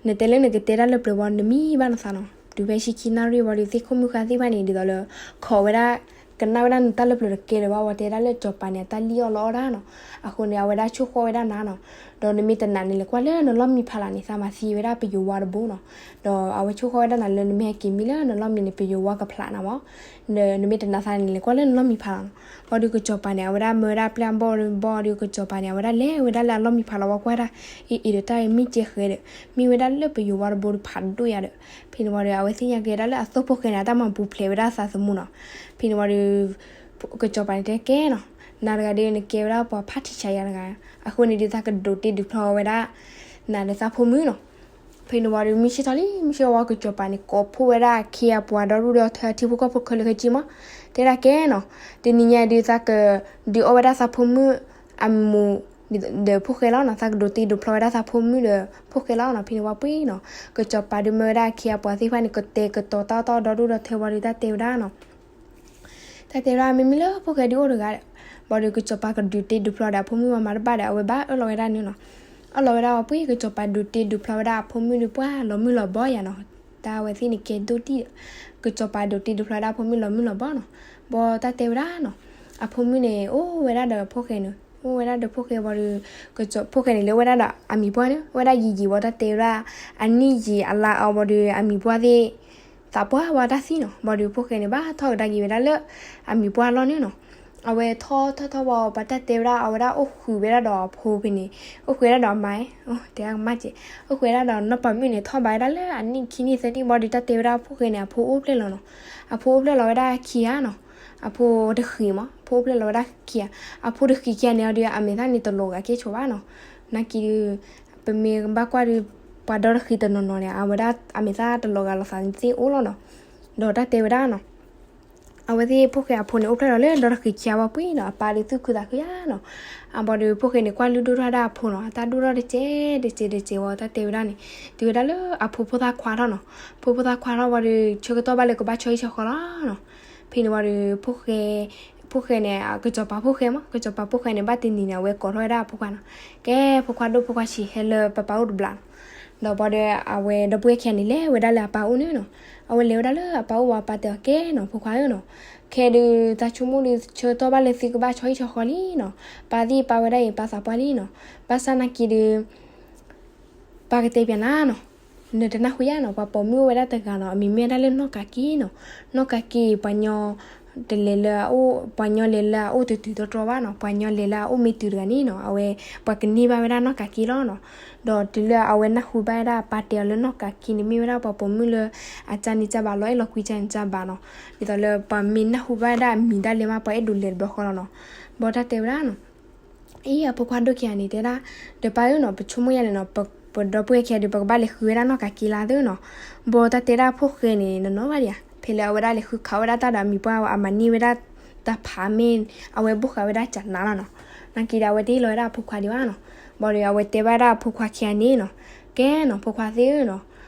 နတဲလၢနကတဲတၢ်လၢပျၢၤဝံၤ နမံဘၣ်နသးနီၤ. တုၤဖဲဆံခံနၣ်ရံၣ်ဝံၤဒီး သ့ၣ်ခိၣ်မုၣ်ဃါသ့ၣ်တဖၣ်န့ၣ် ဒ်သိးလၢ ခိးဝဲဒၣ် ကနၣ်ဝဲဒၣ်နတၢ်လၢပျၢၤတကဲလၢၤဘၣ်ဝံၤ တဲဒၣ်လၢကစီၤပၤန့ၣ် အတၢ်လံၣ်အီၣ်လီအီၣ်ဒၣ်နီၤ. အဃိန့ၣ် အဝဲဒၣ်ဆိၣ်ဃီၣ်ဝဲဒၣ်နၤနီၤ. ဒီးနမ့ၢ်တနာ်န့ၣ် လဲၤကွၢ်လၢနလီၢ်မံဖးလီၤန့ၣ် သးမၤသံဝဲဒၣ်ပယိၤဝါတဘိနီၤ. ဒီးအဝဲဆိၣ်ဃီၣ်ဝဲဒၣ်နၤလၢနမ့ၢ်ဟဲက့ၤမံလၢနလီၢ်မံန့ၣ် ပယိၤဝါကဖျးနၤမး. နမ့ၢ်တနာ်သးန့ၣ် လဲၤကွၢ်လၢနလီၢ်မံဖးလီၤနီၤ. ဘၣ်ဒီးကစီၤပၤန့ၣ် အဝဲဒၣ်မၢဝဲဒၣ်ပျဲၢ်အဘီၣ်ဘီၣ်ဒီး ကစီၤပၤန့ၣ် အဝဲဒၣ်လဲၤဝဲဒၣ်လၢအလီၢ်မံဖးလီၤဝံၤကွၢ်ဒၣ် အ့ၣ် အ့ၣ်ဒီးတၢ်အံၤမ့ၢ်ကဲဃဲဒီး မ့ၢ်ဝဲဒၣ်လၢပယိၤဝါတဘိဒီးဖးဒိၣ်ယၤဒီး ဖဲန့ၣ်ဝံၤဒီး အဝဲသ့ၣ်ညါက့ၤဝဲဒၣ်လၢအသိၣ်ဖိၣ်ဃဲန့ၣ် အတၢ်မၤပူၤဖျဲးဝဲဒၣ်သးသမူနီၤ. ဖဲန့ၣ်ဝံၤဒီး ကစီၤပၤန့ၣ်တဲကဲနီၤ, နၤတဂၤဒီးနကဲဝဲဒၣ်ပှၤဖးထံဆးယၤတဂၤ, အဃိန့ၣ်ဒီးသးကဒုးတ့ဒုးဖျီဝဲဒၣ် နၤဒီးသးဖိမုၣ်နီၤ. ဖဲန့ၣ်ဝံၤဒီး မုၢ်ဆ့ၣ်ထီၣ်လံ မုၢ်ဆ့ၣ်ဝါ ကစီၤပၤန့ၣ် ကိးဖှိၣ်ဝဲဒၣ်အခ့အပှၤဒီဒူၣ်ဒီထၢ ထံဖိကီၢ်ဖိခဲလၢာ်ခဲဆ့မး, တဲဒၣ်ကဲနီၤ, တနံၤညါဒီးသးကဒုးအီၣ်ဝဲဒၣ်သးဖိမုၣ်အမိၢ် ဒီးဖိၣ်ဃဲလီၤနီၤ, သးကဒုးတ့ဒုးဖျီဝဲဒၣ်သးဖိမုၣ်ဒီးဖိၣ်ဃဲလီၤနီၤ. ဖဲန့ၣ်ဝံၤပှ့ၤနီၤ, ကစီၤပၤဒုးမၢဝဲဒၣ်အခ့အပှၤသ့ၣ်တဖၣ်န့ၣ် ကတဲာ်ကတီၤတၢ်အီၣ်တၢ်အီဒီဒူၣ်ဒီထၢဝံၤဒီးတၢ်တဲဝဲဒၣ်နီၤ တၢ်တဲဝဲဒၣ် မ့မ့ၢ်လၢဖိၣ်ဃဲဒုးအိၣ်တဂၤဒီး, ဘၣ်ဒီးကစီၤပၤကဒုးတ့ဒုးဖျီဒီးအဖိမုၣ်ဝံၤမၤတဘၣ်ဒီး အဝဲဘၣ်အၢၣ်လီၤဝဲဒၣ်န့ၣ်နီၤ. အၢၣ်လီၤဝဲဒၣ်ဝံၤပှ့ၤ ကစီၤပၤဒုးတ့ဒုးဖျီဝဲဒၣ်အဖိမုၣ်ဒီးပှၤလီၤမုၢ်လီၤဘီယၤနီၤ. တၢ်အဝဲသ့ၣ်န့ၣ်ကဲဒိၣ်တံၢ်ဒီး ကစီၤပၤဒုးတ့ဒုးဖျီဝဲဒၣ်အဖိမုၣ်လီၤမုၢ်လီၤဘီနီၤ. ဘၣ်ဒီးတၢ်တဲဝဲဒၣ်နီၤ, အဖိမုၣ်န့ၣ် အိၣ်ဝဲဒၣ်ဒီးဖိၣ်ဃဲန့ၣ်, အိၣ်ဝဲဒၣ်ဒီးဖိၣ်ဃဲဝံၤဒီး ဖိၣ်ဃဲန့ၣ် လဲၤဝဲဒၣ်ဒီးအမံၤပှၢ်န့ၣ် ဝဲဒၣ်ယံာ်ယံာ်ဝံၤ တၢ်တဲဝဲဒၣ် အနံၣ်ယံာ်အလါအီၤဝံၤဒီး အမံၤပှၢ်သ့ၣ် သးပှၢ်ဝဲတၢ်သံနီၤ. ဘၣ်ဒီးဖိၣ်ဃဲန့ၣ် ဘၣ်ထီၣ်ကဒါက့ၤဝဲဒၣ်လၢ အမံၤပှၢ်အလီၢ်န့ၣ်နီၤ. အဝဲထီၣ်ထီၣ်ထီၣ်ဝံၤ ပှၤတၢ်တဲဝဲဒၣ် အဝဲဒၣ်အိၣ်ဃုာ်ဝဲဒၣ်ဒီးအဖိဖဲန့ၣ်, အိၣ်ဃုာ်ဝဲဒၣ်ဒီးအမါ, တဲမးကဲ, အိၣ်ဃုာ်ဝဲဒၣ်ဒီးနီၢ်ပၤမုၣ်န့ၣ် ထီၣ်ဘးဝဲဒၣ်လၢအနံၣ်ခံနံၣ်သၢနံၣ်ဘၣ်ဒီး တၢ်တဲဝဲဒၣ်ဖိၣ်ဃဲန့ၣ် အဖိအိၣ်ဖျဲၣ်လီၤနီၤ. အဖိအိၣ်ဖျဲၣ်လီၤဝဲဒၣ်ခံဂၤနီၤ. အဖိတဃံးမး, အဖိအိၣ်ဖျဲၣ်လီၤဝဲဒၣ်ခံဂၤ, အဖိတဃံးခံဂၤန့ၣ်ဒီး အမဲာ်သၣ်န့ၣ်တလီၤဂာ်ကဲဆိးဘၣ်နီၤ. နာ်က့ဒုး ပမ့ၢ်ဘၣ်ကွၢ်ဒုး ပှၤဒီတဃံၤတနီၤနီၤန့ၣ် အဝဲဒၣ်အမဲာ်သၣ်တလီၤဂာ်လိာ်သးသ့ၣ်အိၣ်လီၤနီၤ. ဒီးတၢ်တဲဝဲဒၣ်နီၤ အဝဲသ့ၣ်ဖိၣ်ဃဲအဖိန့ၣ် အိၣ်ဖျဲၣ်ဒီးလၢဒီတဃံၤခံဂၤဝဲပှဲၤနီၤ အပၢ်ဒုးသူၣ်ခုသးခုယါနီၤ. အဘီဒီးဖိၣ်ဃဲန့ၣ် ကွၢ်လုၢ်ဒိၣ်ထီၣ်ဝဲဒၣ်အဖိနီၤ အတၢ်ဒိၣ်ထီၣ်တကဲးတကဲးတကဲးဝဲ တၢ်တဲဝဲဒၣ်န့ၣ် တုၤဝဲဒၣ်လၢအဖိဖိသၣ်ခွါထီၣ်နီၤ. ဖိဖိသၣ်ခွါထီၣ်ဝံၤဒီး ဆၢကတီၢ်ဘၣ်လၢကဘၣ်ဆီဟံၣ်ဆီဃီလီၤနီၤ. ဖဲန့ၣ်ဝံၤဒီး ဖိၣ်ဃဲ ဖိၣ်ဃဲန့ၣ် ကစီၤပၤဖိၣ်ဃဲမး ကစီၤပၤဖိၣ်ဃဲန့ၣ် ဘၣ်တနံၤန့ၣ် အဝဲကိးထီၣ်ဝဲဒၣ်အဖိခွါနီၤ. ကဲ ဖိခွါဒိၣ်ဖိခွါဆံး ဟဲလၢပၢ်ပၢ်အိၣ်တဘျီနီၤ. ဒီးဘီဒီးအဝဲဒီပုၢ်ဝဲၢ်ခံဂၤန့ၣ် လဲၤဝဲဒၣ်လၢအပၢ်အိၣ်န့ၣ်နီၤ. အဝဲလဲၤဝဲဒၣ်လၢအပၢ်အိၣ်ဝံၤ အပၢ်တဲအီၤ ကဲနီၤ ဖိခွါဧၢနီၤ, ခဲဒုး တၢ်ဆိကမိၣ်ဒုး ဆၢကတီၢ်ဘၣ်လၢသုကဘၣ်ဆီဟံၣ်ဆီဃီလံနီၤ. ပၢ်သ့ၣ်ပၢ်ဝဲဒၣ်အံၤ ပၢ်သးပှၢ်လံနီၤ. ဘၣ်ဆၣ်နာ်က့ဒုး ပၢ်ကတဲပၠးနၤနီၤ, နတနၢ်ဟူယါနီၤ, ပှၤပိာ်မုၣ်အိၣ်ဝဲဒၣ်တဂၤနီၤ, အမံၤမ့ၢ်ဝဲဒၣ်လၢနီၢ်ကးက့နီၤ. နီၢ်ကးက့ ပှၤညီ တလဲၤလၢအအိၣ်, ပှၤညီလဲၤလၢအအိၣ်တတုၤတတြီဘၣ်နီၤ, ပှၤညီလဲၤလၢအအိၣ်မ့ၢ်တုၤတဂၤန့ၣ်နီၤ, အဝဲ ပှၤကန့ၢ်ဘၣ်ဝဲဒၣ်နီၢ်ကးက့လီၤနီၤ. ဒီးတုၤလၢအဝဲနၢ်ဟူဘၣ်ဝဲဒၣ်အပၢ်တဲအီၤလၢနီၢ်ကးက့န့ၣ် မ့ၢ်ဝဲဒၣ်ပှၤပိာ်မုၣ်လၢ အကၢ်န့ၢ်ကၢ်ဘၣ်လီၤအဲၣ်လီၤကွံကၢ်န့ၢ်ကၢ်ဘၣ်နီၤ. ဒ်သိးလၢပှၤမ့ၢ်နၢ်ဟူဘၣ်ဝဲဒၣ်အမံၤဒၣ်လဲာ်မး ပှၤအဲၣ်ဒိးလဲၤတဘျီဃီလီၤနီၤ. ဘီတၢ်တဲဝဲဒၣ်နီၤ အံၤ အဖိခွါဒိၣ်ခံဂၤန့ၣ် တဲဒၣ် ဒီးပၢ်ဧၢနီၤ, ပဆိကမိၣ်ယါန့ၣ်နီၤ, ပဒီပုၢ်ဝဲၢ်ခံဂၤဒီး ပကဘၣ်လဲၤဃုဝဲဒၣ်နီၢ်ကးက့လၢသုနီၤ. ဘီတၢ်တဲဒၣ်ဖိၣ်ဃဲန့ၣ် နီၢ်နီၢ်ဘၣ်ဒံးဧါ, ဖဲလၢအဝဲဒၣ်လဲၤဃုခးဝဲဒၣ်တၢ်ဒီးအမံၤပှၢ် အမၤန့ၢ်ဝဲဒၣ်တၢ်ဖးမ့ၢ် အဝဲဘိၣ်ဃာ်ဝဲဒၣ်ကနးလီၤနီၤ. နာ်က့ဒီး အဝဲတဟ့ၣ်လီၤဝဲဒၣ်အဖိခွါဒံးဘၣ်နီၤ. ဘီဒီးအဝဲတဲဘၣ်ဒၣ်အဖိခွါခံဂၤန့ၣ်နီၤ, ကဲနီၤ ဖိခွါသ့ၣ်ဧၢနီၤ,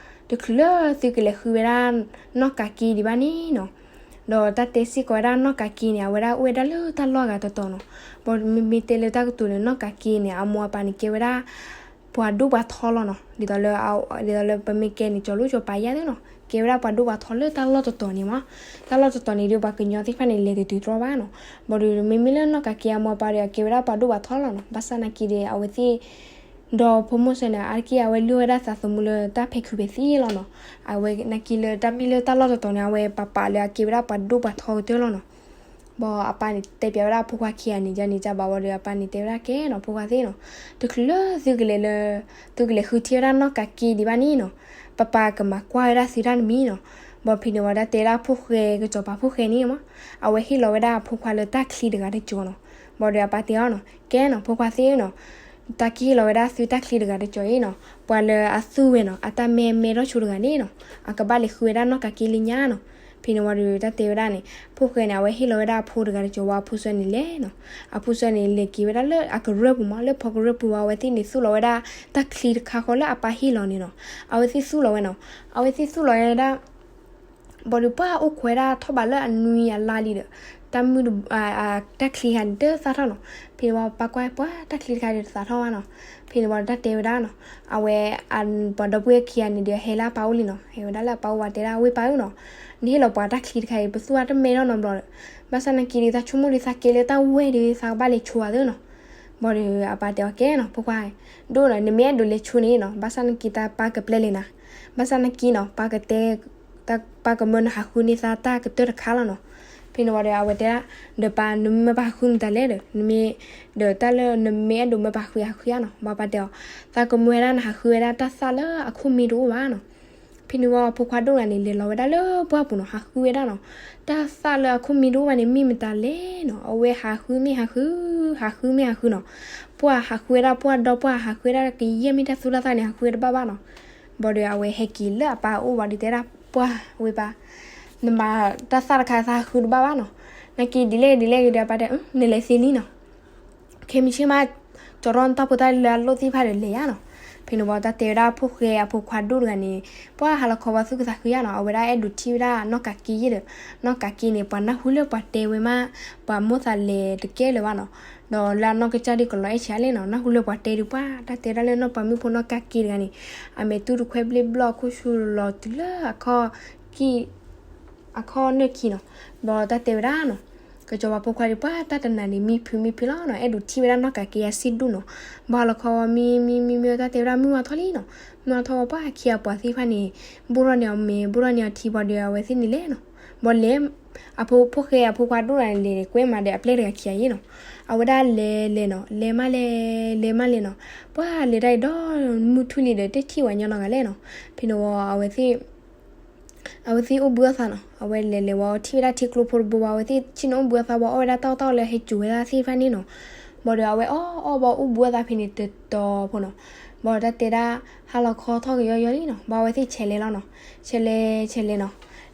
တချုးလၢသုကလဲၤဃုဝဲဒၣ်နီၢ်ကးက့ဒံးဘၣ်န့ၣ်နီၤ, ဒီးတၢ်တဲစ့ၢ်ကီးဝဲဒၣ်နီၢ်ကးက့န့ၣ် အဝဲဒၣ်အိၣ်ဝဲဒၣ်လၢတၢ်လီၢ်ဂၤတတီၤနီၤ. ဘီမ့မ့ၢ်တဲလၢတၢ်ကတိၤန့ၣ် နီၢ်ကးက့န့ၣ် အမိၢ်အပၢ်န့ၣ်ကဲဝဲဒၣ် ပှၤဒိၣ်ပှၤထီလီၤနီၤ. ဒ်သိးလၢ ဒ်သိးလၢပမ့ၢ်ကဲန့ၣ် ကၠီၤလိကၠီၤပၤယါသ့နီၤ, ကဲဝဲဒၣ်ပှၤဒိၣ်ပှၤထီလၢတၢ်လီၢ်တတီၤန့ၣ်မး. တၢ်လီၢ်တတီၤန့ၣ်ဒီး ပှၤကညီသ့ၣ်တဖၣ်န့ၣ် လဲၤတတုၤတြီဘၣ်နီၤ. ဘီဒီးမ့မ့ၢ်လၢနီၢ်ကးက့အမိၢ်အပၢ်ဒီး အကဲဝဲဒၣ်ပှၤဒိၣ်ပှၤထီလီၤနီၤ. ဘၣ်ဆၣ်နာ်က့ဒီး အဝဲသ့ၣ် ဒီးဖိမိၢ်စၢၤန့ၣ် အါတက့ၢ်အဝဲလုၢ်ဝဲဒၣ်သးသမူလၢတၢ်ဖဲခုးဖဲသံလီၤနီၤ. အဝဲနာ်က့လၢတၢ်မ့ၢ်လၢတၢ်လီၢ်တတီၤန့ၣ် အဝဲပာ်ပာ်လၢအကဲဝဲဒၣ်ပှၤဒိၣ်ပှၤထီကတၢၢ်လီၤနီၤ. ဘီအပၢ်န့ၣ်တဲပၠးဝဲဒၣ်အဖိခွါခံဂၤန့ၣ် ကန့ၣ်ကဘၣ်ဝံၤဒီး အပၢ်န့ၣ်တဲဝဲဒၣ် ကဲနီၤ ဖိခွါသ့ၣ်နီၤ, တချုးလၢသုကလဲၤလၢ သုကလဲၤဃုထံၣ်ဝဲဒၣ်နီၢ်ကးက့ဒံးဘၣ်န့ၣ်နီၤ, ပပၢ်ကမၤကွၢ်ဝဲဒၣ်သုတၢ်တမံၤနီၤ. ဘီဖဲန့ၣ်ဝံၤတၢ်တဲဒၣ်ဖိၣ်ဃဲ ကစီၤပၤဖိၣ်ဃဲန့ၣ်မး, အဝဲဟ့ၣ်လီၤဝဲဒၣ်အဖိခွါလၢတၢ်ချံတဂၤတကၠီၤနီၤ. ဘီဒီးအပၢ်တဲအီၤနီၤ, ကဲနီၤ ဖိခွါသ့ၣ်နီၤ, တၢ်ကဟ့ၣ်လီၤဝဲဒၣ်သုတၢ်ချံတဂၤတကၠီၤအံၤနီၤ, ပှၤလၢအသူဝဲနီၤ အတၢ်မဲမဲထီၣ်ဆိတဂၤန့ၣ်နီၤ, အကဘၣ်လဲၤဃုဝဲဒၣ်နီၢ်ကးက့လၢညါနီၤ. ဖဲန့ၣ်ဝံၤဒီးတၢ်တဲဝဲဒၣ်န့ၣ် ဖိၣ်ဃဲန့ၣ် အဝဲဟ့ၣ်လီၤဝဲဒၣ်အဖိတဂၤတကၠီၤဝံၤ အဖိဆၢန့ၣ်လဲၤနီၤ. အဖိဆၢန့ၣ် လဲၤက့ၤဝဲဒၣ်လၢအကရၢၢ်ပူၤမး, လၢဖီကရၢၢ်ပူၤဝံၤ အဝဲသ့ၣ်န့ၣ်သူၣ်လီၤဝဲဒၣ် တၢ်ချံတခါဃီလၢအပၢ်ဟ့ၣ်လီၤန့ၣ်နီၤ. အဝဲသ့ၣ်သူၣ်လီၤဝဲနီၤ, အဝဲသ့ၣ်သူၣ်လီၤဝဲဒၣ် ဘီဒီးပှၢ်အိၣ်ခိးဝဲဒၣ်ထီၣ်ဘးလၢအနွံအလါလံဒီး တၢ်မုၢ်တ တၢ်ချံတခါန့ၣ် တသၣ်ထီၣ်နီၤ. ဖဲန့ၣ်ဝံၤပၢ်ကွၢ် ပှၢ်တၢ်ချံတခါဒီးတသၣ်ထီၣ်ဘၣ်နီၤ. ဖဲန့ၣ်ဝံၤတၢ်တဲဝဲဒၣ်နီၤ, အဝဲ ပှၤဒီပုၢ်ဝဲၢ်ခံဂၤန့ၣ်ဒီး ဟဲလၢအပၢ်အိၣ်လံနီၤ. ဟဲဝဲဒၣ်လၢအပၢ်အိၣ်ဝံၤတဲဒၣ် ဝ့ၢ်ပၢ်ဧၢနီၤ, နဟ့ၣ်လီၤပှၤတၢ်ချံတခါအံၤ ပသူၣ်အတမဲထီၣ်နီတဘျီဒီး, ဘၣ်ဆၣ်နာ်က့ဒီး သးဆိကမိၣ်ဒီး သးကဲလၢတၢ်ဝဲၢ်ဒီး သးကဘၣ်လဲၤဆိအီၤသ့နီၤ. ဘီဒီးအပၢ်တဲအီၤ ကဲနီၤ ဖိခွါ, ဒိၣ်နီၤ နမ့ၢ်အဲၣ်ဒိးလဲၤဆိန့ၣ်နီၤ, ဘၣ်ဆၣ်နာ်က့တၢ်ပၢ်ကပျဲလဲၤနၤ, ဘၣ်ဆၣ်နာ်က့နီၤ ပၢ်ကတဲ ပၢ်ကမၢနဟးဃုန့ၢ်သးတၢ်ကတၢၢ်တခါလီၤနီၤ. ဖဲန့ၣ်ဝံၤဒီး အဝဲတဲဒၣ် ဒီးပၢ် နမၢပၢ်ဟးဃုမတၤလဲၣ်ဒီး နမ့ၢ် ဒီးတၢ်လၢနမ့ၢ်အဲၣ်ဒိးမၢပၢ်ဟးဃု ဟးဃုဧါနီၤ. ဘၣ်ပၢ်တဲအီၤ သးကမၢဝဲဒၣ်နဟးဃုဝဲဒၣ်တၢ်သၣ်လၢအခိၣ်မ့ၢ်တအိၣ်ဘၣ်နီၤ. ဖဲန့ၣ်ဝံၤ အဖိခွါဒိၣ်တဂၤန့ၣ် လဲၤလီၤဝဲဒၣ်လၢပှၢ်ပူၤနီၤ ဟးဃုဝဲဒၣ်နီၤ, တၢ်သၣ်လၢအခိၣ်မ့ၢ်တအိၣ်ဘၣ်န့ၣ် မ့ၢ်မတၤလဲၣ်နီၤ. အဝဲဟးဃုမ့ၢ်ဟးဃု, ဟးဃုမ့ၢ်ဟးဃုနီၤ, ပှၢ်ဟးဃုဝဲဒၣ် ပှၢ်ဒီပှၢ်ဟးဃုဝဲဒၣ် ကယဲၢ်မ့ၢ်တၢ်သူၣ်တၢ်သၣ်န့ၣ် ဟးဃုဝဲတဘၣ်ဘၣ်နီၤ. ဘၣ်ဒီးအဝဲဟဲက့ၤလၢအပၢ်အအိၣ်ဘၣ်ဒီးတဲဒၣ် ပှၢ်ဝ့ၢ်ပၢ်, နမၤတၢ်သၣ်တခါသးဟးဃုတဘၣ်ဘၣ်နီၤ. နာ်က့ဒ်လဲၣ်ဒ်လဲၣ်ဂ့ၤဒီး အပၢ်တဲ နလဲၤသ့လံနီၤ. ခဲမုၢ်ဆ့ၣ်မး ကၠီၤထီၣ်နတၢ်ဖိတၢ်လၢအလိၣ်သ့ၣ်တဖၣ်ဒီးလဲၤယါနီၤ. ဖဲန့ၣ်ဝံၤတၢ်တဲဝဲဒၣ်ဖိၣ်ဃဲအဖိခွါဒိၣ်တဂၤန့ၣ် ပှၢ်ဟးလီၤခီဝံၤသူၣ်ခုသးခုယါနီၤ, အဝဲဒၣ်အဲၣ်ဒိးထံၣ်ဝဲဒၣ်နီၢ်ကးက့ယဲၢ်ဒီး နီၢ်ကးက့န့ၣ် ပှၤနၢ်ဟူလၢပှၤတဲဝဲမး ပှၤမိၣ်သးလဲၤတကဲလၢၤဘၣ်နီၤ. ဒီးလၢအနီၢ်ကစၢ်ဒုးကလီၤအဲၣ်ဆံးအါလဲၣ်နီၤ, နၢ်ဟူလၢပှၤတဲဒုးပှၢ် တၢ်တဲဒၣ်လၢနီၢ်ပၤမုၣ်ဖိနီၢ်ကးက့တဂၤန့ၣ် အမဲာ်တူၢ်တခွဲဘျ့ဘျီၣ် အခိၣ်ဆူၣ်လီၤတုၤလၢအခီၣ်ကံၢ် အခီၣ်နၢၣ်ခံနီၤ. ဘၣ်ဒီးတၢ်တဲဝဲဒၣ်နီၤ, ကစီၤပၤဖိခွါဒုးပှၢ်တၢ်တနၤန့ၣ် မံဖုးမံဖုးလီၤနီၤ, အဲၣ်ဒိးထံၣ်ဝဲဒၣ်နီၢ်ကးက့အစ့ၣ်ဒူၣ်နီၤ. ဘၣ်လီၤခီဝံၤ မံမံမံမံ တၢ်တဲဝဲဒၣ်မုၢ်ဝါထီၣ်လံနီၤ. မုၢ်ဝါထီၣ်ဝံၤပှၢ်ခံဂၤပှၤသ့ၣ်တဖၣ်န့ၣ် ဘိၣ်ထီၣ်န့ၢ်အီၤမ့ၤ ဘိၣ်ထီၣ်န့ၢ်အီၤထံ ဘၣ်ဒီးအဝဲသ့ၣ်န့ၣ်လဲၤနီၤ. ဘၣ်လဲၤ အဖိ ဖိၣ်ဃဲအဖိခွါဒိၣ်တဂၤန့ၣ်လဲၤကွဲမးဒီးအပျဲၢ်တဂၤခံဂၤယဲၢ်နီၤ. အဝဲဒၣ်လဲၤလဲၤနီၤ, လဲၤမးလဲၤ လဲၤမးလဲၤနီၤ. ပှၢ်လဲၤတၢ်အံၤဒီးမုၢ်ထူၣ်လံဒီး တထံၣ်ဝဲညီနီတဂၤလဲၣ်နီၤ. ဖဲန့ၣ်ဝံၤ အဝဲသ့ၣ် အဝဲသ့ၣ်အိၣ်ဘှံးအီၣ်သးနီၤ. အဝဲလဲၤလဲၤဝံၤ ထံၣ်ဝဲဒၣ်ထံကျိဖိတဘိဘၣ်, အဝဲသ့ၣ်ဆ့ၣ်နီၤအိၣ်ဘှံးအီၣ်သးဝံၤ အီၣ်ဝဲဒၣ်တၢ်အီၣ်တၢ်အီလၢဟဲစိာ်ဝဲဒၣ်သ့ၣ်တဖၣ်န့ၣ်နီၤ. ဘၣ်ဒီးအဝဲအီၣ်အီၣ်ဘၣ်အိၣ်ဘှံးအိၣ်သါဖဲန့ၣ်တတီၤဖိနီၤ. ဘၣ်ဒီးတၢ်တဲဒၣ် ဟါလီၤခီထီၣ်ကယီယီလံနီၤ. ဘၣ်အဝဲသ့ၣ်ဆဲးလဲၤလီၤနီၤ. ဆဲးလဲၤဆဲးလဲၤနီၤ.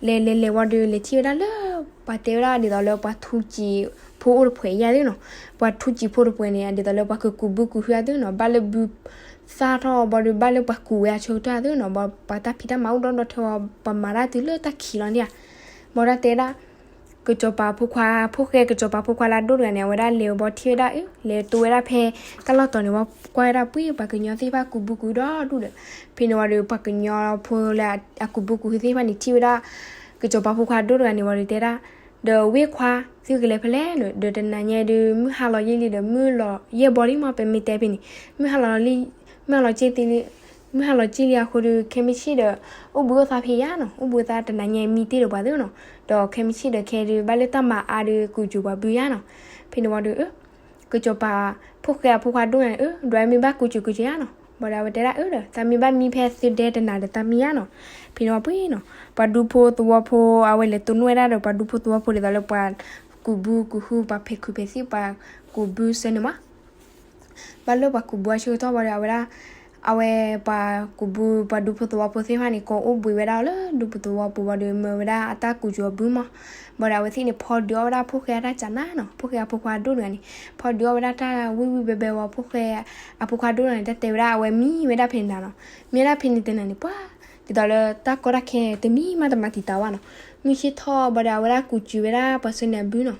လဲၤလဲၤလဲၤဝံၤဒီး လဲၤထံၣ်ဝဲဒၣ်လၢ ပှၤတဲဝဲဒၣ်ဒ်သိးလၢပှၤထူစံာ်ဖိအိၣ်တဖှဲးယါသုနီၤ. ပှၤထူစံာ်ဖိတဖှဲးန့ၣ် ဒ်သိးလၢပှၤကကူးဘုကူးဟုအသုနီၤ. ဘၣ်လၢဘုသၣ်ထီၣ်ဘၣ်ဒီး ဘၣ်လၢပှၤကူးဝဲအဆၢကတီၢ်အသုနီၤ. ဘၣ်ပှၤတၢ်ဖံးတၢ်မၤအိၣ်ဒီဒီထၢဝဲ ပှၤမၤတၢ်တုၤလၢတၢ်ခံးလီၤန့ၣ်ဧါ. ဘၣ်ဒီးတဲဒၣ် ကစီၤပၤဖိခွါ ဖိၣ်ဃဲကစီၤပၤဖိခွါလၢအဒိၣ်တဂၤန့ၣ် အဝဲဒၣ်လဲၤဝဲဘၣ်ထံၣ်ဝဲဒၣ်အၢ လဲၤတိဝဲဒၣ်ဖဲတၢ်လီၢ်တီၤန့ၣ်ဝံၤ ကွၢ်ဝဲဒၣ်ပှဲၤ ပှၤကညီသ့ၣ်တဖၣ်ကူးဘုကူးဒီဒူၣ်ဒီး ဖဲန့ၣ်ဝံၤဒီး ပှၤကညီဖိလၢအကူးဘုကူးဟုသ့ၣ်တဖၣ်န့ၣ် ထံၣ်ဝဲဒၣ် ကစီၤပၤဖိခွါဒိၣ်တဂၤန့ၣ်ဝံၤဒီးတဲဒၣ် ဒီးဝ့ၢ်ခွါ သုကလဲၤဖဲလဲၣ်န့ၣ် ဒီးတနၤညါဒီး မုၢ်ဟါလီၤယံာ်လံဒီး မုၢ်လီၤယဲၢ်ဘီလံမး ပမ့ၢ်တဲဖဲန့ၣ် မုၢ်ဟါလီၤလံ မုၢ်ဟါလီၤက့ၢ်သ့လံ မုၢ်ဟါလီၤက့ၢ်လံအဃိဒီး ခဲမုၢ်ဆ့ၣ်ဒီး အိၣ်ဘှံးအိၣ်သါဖဲယါနီၤ, အိၣ်ဘှံးအိၣ်သါတနၤညါမံတ့ၢ်ဒီးပှၤသ့နီၤ, ဒီးခဲမုၢ်ဆ့ၣ်ဒီးခဲဒုး ဘၣ်လၢတၢ်မၤအါဒီး ကူးစူၤပှၤဘုယါနီၤ. ဖဲန့ၣ်ဝံၤဒီး ကစီၤပၤဖိၣ်ဃဲအဖိခွါဒိၣ်န့ၣ် အၢ ဒွးမ့ၢ်ဘၣ်ကူးစူၤကူးစူၤယါနီၤ, ဘၣ်ဒီးအဝဲတဲဒၣ်အၢဒီး သးမ့ၢ်ဘၣ်မံဖဲသုဒဲတနၤဒီးသးမံယါနီၤ. ဖဲန့ၣ်ဝံၤပှဲၤနီၤ ပှၤဒူဖိသဝီဖိ အဝဲလဲၤတိၢ်နီၣ်ဝဲဒၣ်ဒီး ပှၤဒူဖိသဝီဖိဒ်သိးလၢပှၤကူးဘုကူးဟု ပှၤဖံးခုးဖံးသံၣ် ပှၤကူးဘုစၢန့ၣ်မး ဘၣ်လၢပှၤကူးဘုအဆၢကတီၢ်ဝံၤဒီး အဝဲဒၣ် အဝဲပှၤကူးဘု ပှၤဒူဖိသဝီဖိသ့ၣ်တဖၣ်န့ၣ် ကိးအိၣ်ဘှံးဝဲဒၣ်လၢဒူဖိသဝီပူၤဝံၤဒီး မၢဝဲဒၣ်အတၢ်ကူးစူၤအဘုမး. ဘၣ်ဒီးအဝဲသ့ၣ်န့ၣ် ဖီဒုးအီၣ်ဝဲဒၣ်ဖိၣ်ဃဲအတၢ်ကနါနီၤ, ဖိၣ်ဃဲအဖိခွါဒိၣ်တဂၤန့ၣ် ဖီဒုးအီၣ်ဝဲဒၣ်တၢ်ဝံၣ်ဝံၣ်ဘဲဘဲဝံၤ ဖိၣ်ဃဲအဖိခွါဒိၣ်တဂၤန့ၣ် တၢ်တဲဝဲဒၣ် အဝဲမံဝဲဒၣ်ဖဲန့ၣ်နီၤ, မံဝဲဒၣ်ဖဲန့ၣ်တနၤန့ၣ် ပှၤ ဒ်သိးလၢတၢ်ကီတၢ်ခဲတမံၤမးတမၤတံာ်တာ်ဝဲနီၤ. မုၢ်ဆ့ၣ်ထီၣ်ဘၣ်ဒီး အဝဲဒၣ်ကူးစူၤဝဲဒၣ်ပှၤစၢန့ၣ်အဘုနီၤ.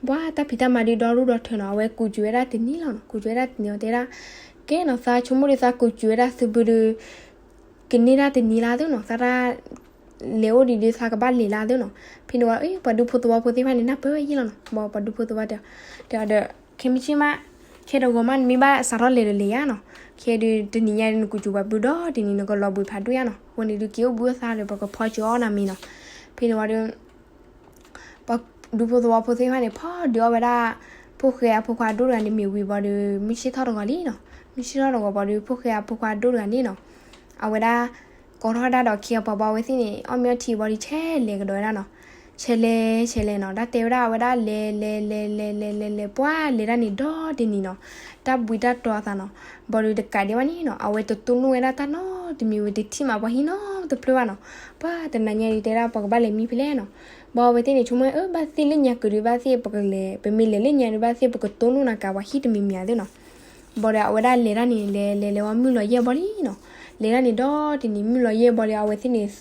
ပှၤတၢ်ဖံးတၢ်မၤဒုးဒီရူၢ်ဒီထၢနီၤ, အဝဲကူးစူၤဝဲဒၣ်တနံၤလီၤနီၤ, ကူးစူၤဝဲဒၣ်တနံၤအီၤတဲဒၣ် ကဲနီၤ သးဆိကမိၣ်ဒီးသးကူးစူၤဝဲဒၣ်သုးဘုဒီး ကန့ၢ်ဒၣ်တနံၤလၢ်သ့နီၤ, သးတၢ်လဲၤအိၣ်ဒံးဒီး သးကဘၣ်လဲၤလၢ်သ့နီၤ. ဖဲန့ၣ်ဝံၤ ပှၤဒူဖိသဝီဖိသ့ၣ်တဖၣ်န့ၣ် နၢ်ပၢၢ်ဝဲယံာ်လီၤနီၤ. ဘၣ်ပှၤဒူဖိသဝီတဲ တဲအီၤဒီး ခဲမုၢ်ဆ့ၣ်မး ခဲတဂီၤမး နမ့ၢ်ဘၣ်စးထီၣ်လဲၤဒီးလဲၤယါနီၤ, ခဲဒုးတနံၤညါဒုး နကူးစူၤပှၤဘုဒီတနံၤ နကလီၤဘှံးဖးဒိၣ်ယါနီၤ, အဃိန့ၣ်ဒုးက့ၤအိၣ်ဘှံးအိၣ်သါဒီး ပကဖီစၢၤအီၣ်နၤမ့ၤနီၤ. ဖဲန့ၣ်ဝံၤဒီး ပှၤဒူဖိသဝီဖိသ့ၣ်တဖၣ်န့ၣ် ဖီဒုးအီၣ်ဝဲဒၣ် ဖိၣ်ဃဲအဖိခွါဒိၣ်တဂၤန့ၣ်မ့ၤဝံၤဘၣ်ဒီး မုၢ်ဆ့ၣ်ထီၣ်တဂီၤလံနီၤ. မုၢ်ဆ့ၣ်ထီၣ်တဂီၤဘၣ်ဒီး ဖိၣ်ဃဲအဖိခွါဒိၣ်တဂၤန့ၣ်နီၤ အဝဲဒၣ် ကိးထီၣ်ဝဲဒၣ်ဒီးခံဂၤပှၤဘၣ်ဝဲသ့ၣ်န့ၣ် အီၣ်မ့ၤအီထံဘၣ်ဒီး ဆဲးလဲၤကဒီးဝဲဒၣ်နီၤ. ဆဲးလဲၤဆဲးလဲၤနီၤ, တၢ်တဲဝဲဒၣ်အဝဲဒၣ်လဲၤလဲၤလဲၤလဲၤလဲၤလဲၤလဲၤ ပှၤလဲၤတၢ်န့ၣ်ဒီတနံၤနီၤ, တၢ်ဘှံးတၢ်တီၤအသးနီၤ. ဘၣ်ဒီးတကးဒံးဘၣ်န့ၣ်နီၤ အဝဲတတိၢ်နီၣ်ဝဲဒၣ်တၢ်နီတမံၤဝံၤ တထံၣ်မးပှၤဟံၣ်နီတဖျၢၣ်ဘၣ်နီၤ. ပှၤတနၤညါဒုးတဲဒၣ် ပှၤကဘၣ်လဲၤမံဖဲလဲၣ်နီၤ. ဘၣ်အဝဲသ့ၣ်န့ၣ် ဆိကမိၣ် အၢ ဘၣ်သ့ၣ်လၢညါကဒုး ဘၣ်သ့ၣ်ပကလဲၤ ပမ့ၢ်လဲၤလၢညါဒုး ဘၣ်သ့ၣ်ပကတိၢ်နီၣ်နၤကးပှၤဟံၣ်တမံၤမံၤဧါသ့နီၤ. ဘၣ်ဒီးအဝဲဒၣ်လဲၤတၢ်န့ၣ် လဲၤလဲၤလဲၤဝံၤ မုၢ်လီၤယဲၢ်ဘီလံနီၤ. လဲၤတၢ်န့ၣ်ဒီတနံၤ မုၢ်လီၤယဲၢ်ဘီလံ အဝဲသ့ၣ်န့ၣ်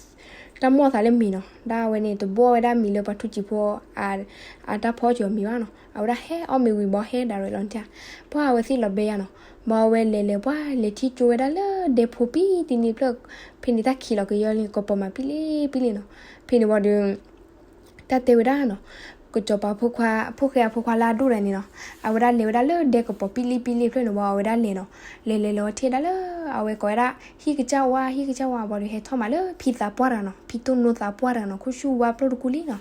တၢ်မိၣ်အသးလၢမ့ၤနီၤ, ဒၣ်အဝဲန့ၣ် တဘိၣ်ဝဲဒၣ်မ့ၤလၢပှၤထူစံာ်ဖိ အတၢ်ဖီစၢၤအီၤမ့ၤဘၣ်နီၤ. အဝဲဒၣ်ဟဲအီၣ်မ့ၤဝံၤဘၣ် ဟဲဒၣ်ရဲၣ်လီၤန့ၣ်ဧါ, ပှၤအဝဲသ့ၣ်လီၤဘဲယါနီၤ. ဘၣ်အဝဲလဲၤလဲၤ ပှၤလဲၤထံၣ်ကၠိဝဲဒၣ်လၢဒဲဖိပံတံနံၤဖျၢၣ်, ဖဲန့ၣ်တၢ်ခံးလီၤကယီလံ ကပီၤမးပံလံပံလံနီၤ. ဖဲန့ၣ်ဝံၤဒီး တၢ်တဲဝဲဒၣ်နီၤ, ကစီၤပၤဖိခွါ ဖိၣ်ဃဲအဖိခွါလၢအဒိၣ်တဂၤန့ၣ်နီၤ, အဝဲဒၣ်လဲၤဝဲဒၣ်လၢဒဲကပီၤပံလံပံလံဖျၢၣ်န့ၣ်ဝံၤ အဝဲဒၣ်လဲၤနီၤ, လဲၤလဲၤလဲၤဝဲထံၣ်ဒၣ်လၢ အဝဲကိးဝဲဒၣ် ဟံၣ်ကစၢ်ဝါ ဟံၣ်ကစၢ်ဝါဘၣ်ဒီး ဟဲထီၣ်မးလၢဖံသးပှၢ်တဂၤနီၤ, ဖံတိၢ်နိသးပှၢ်တဂၤနီၤ, ခိၣ်ဆူၣ်ဝါပျိၢ်တကူၣ်လံနီၤ,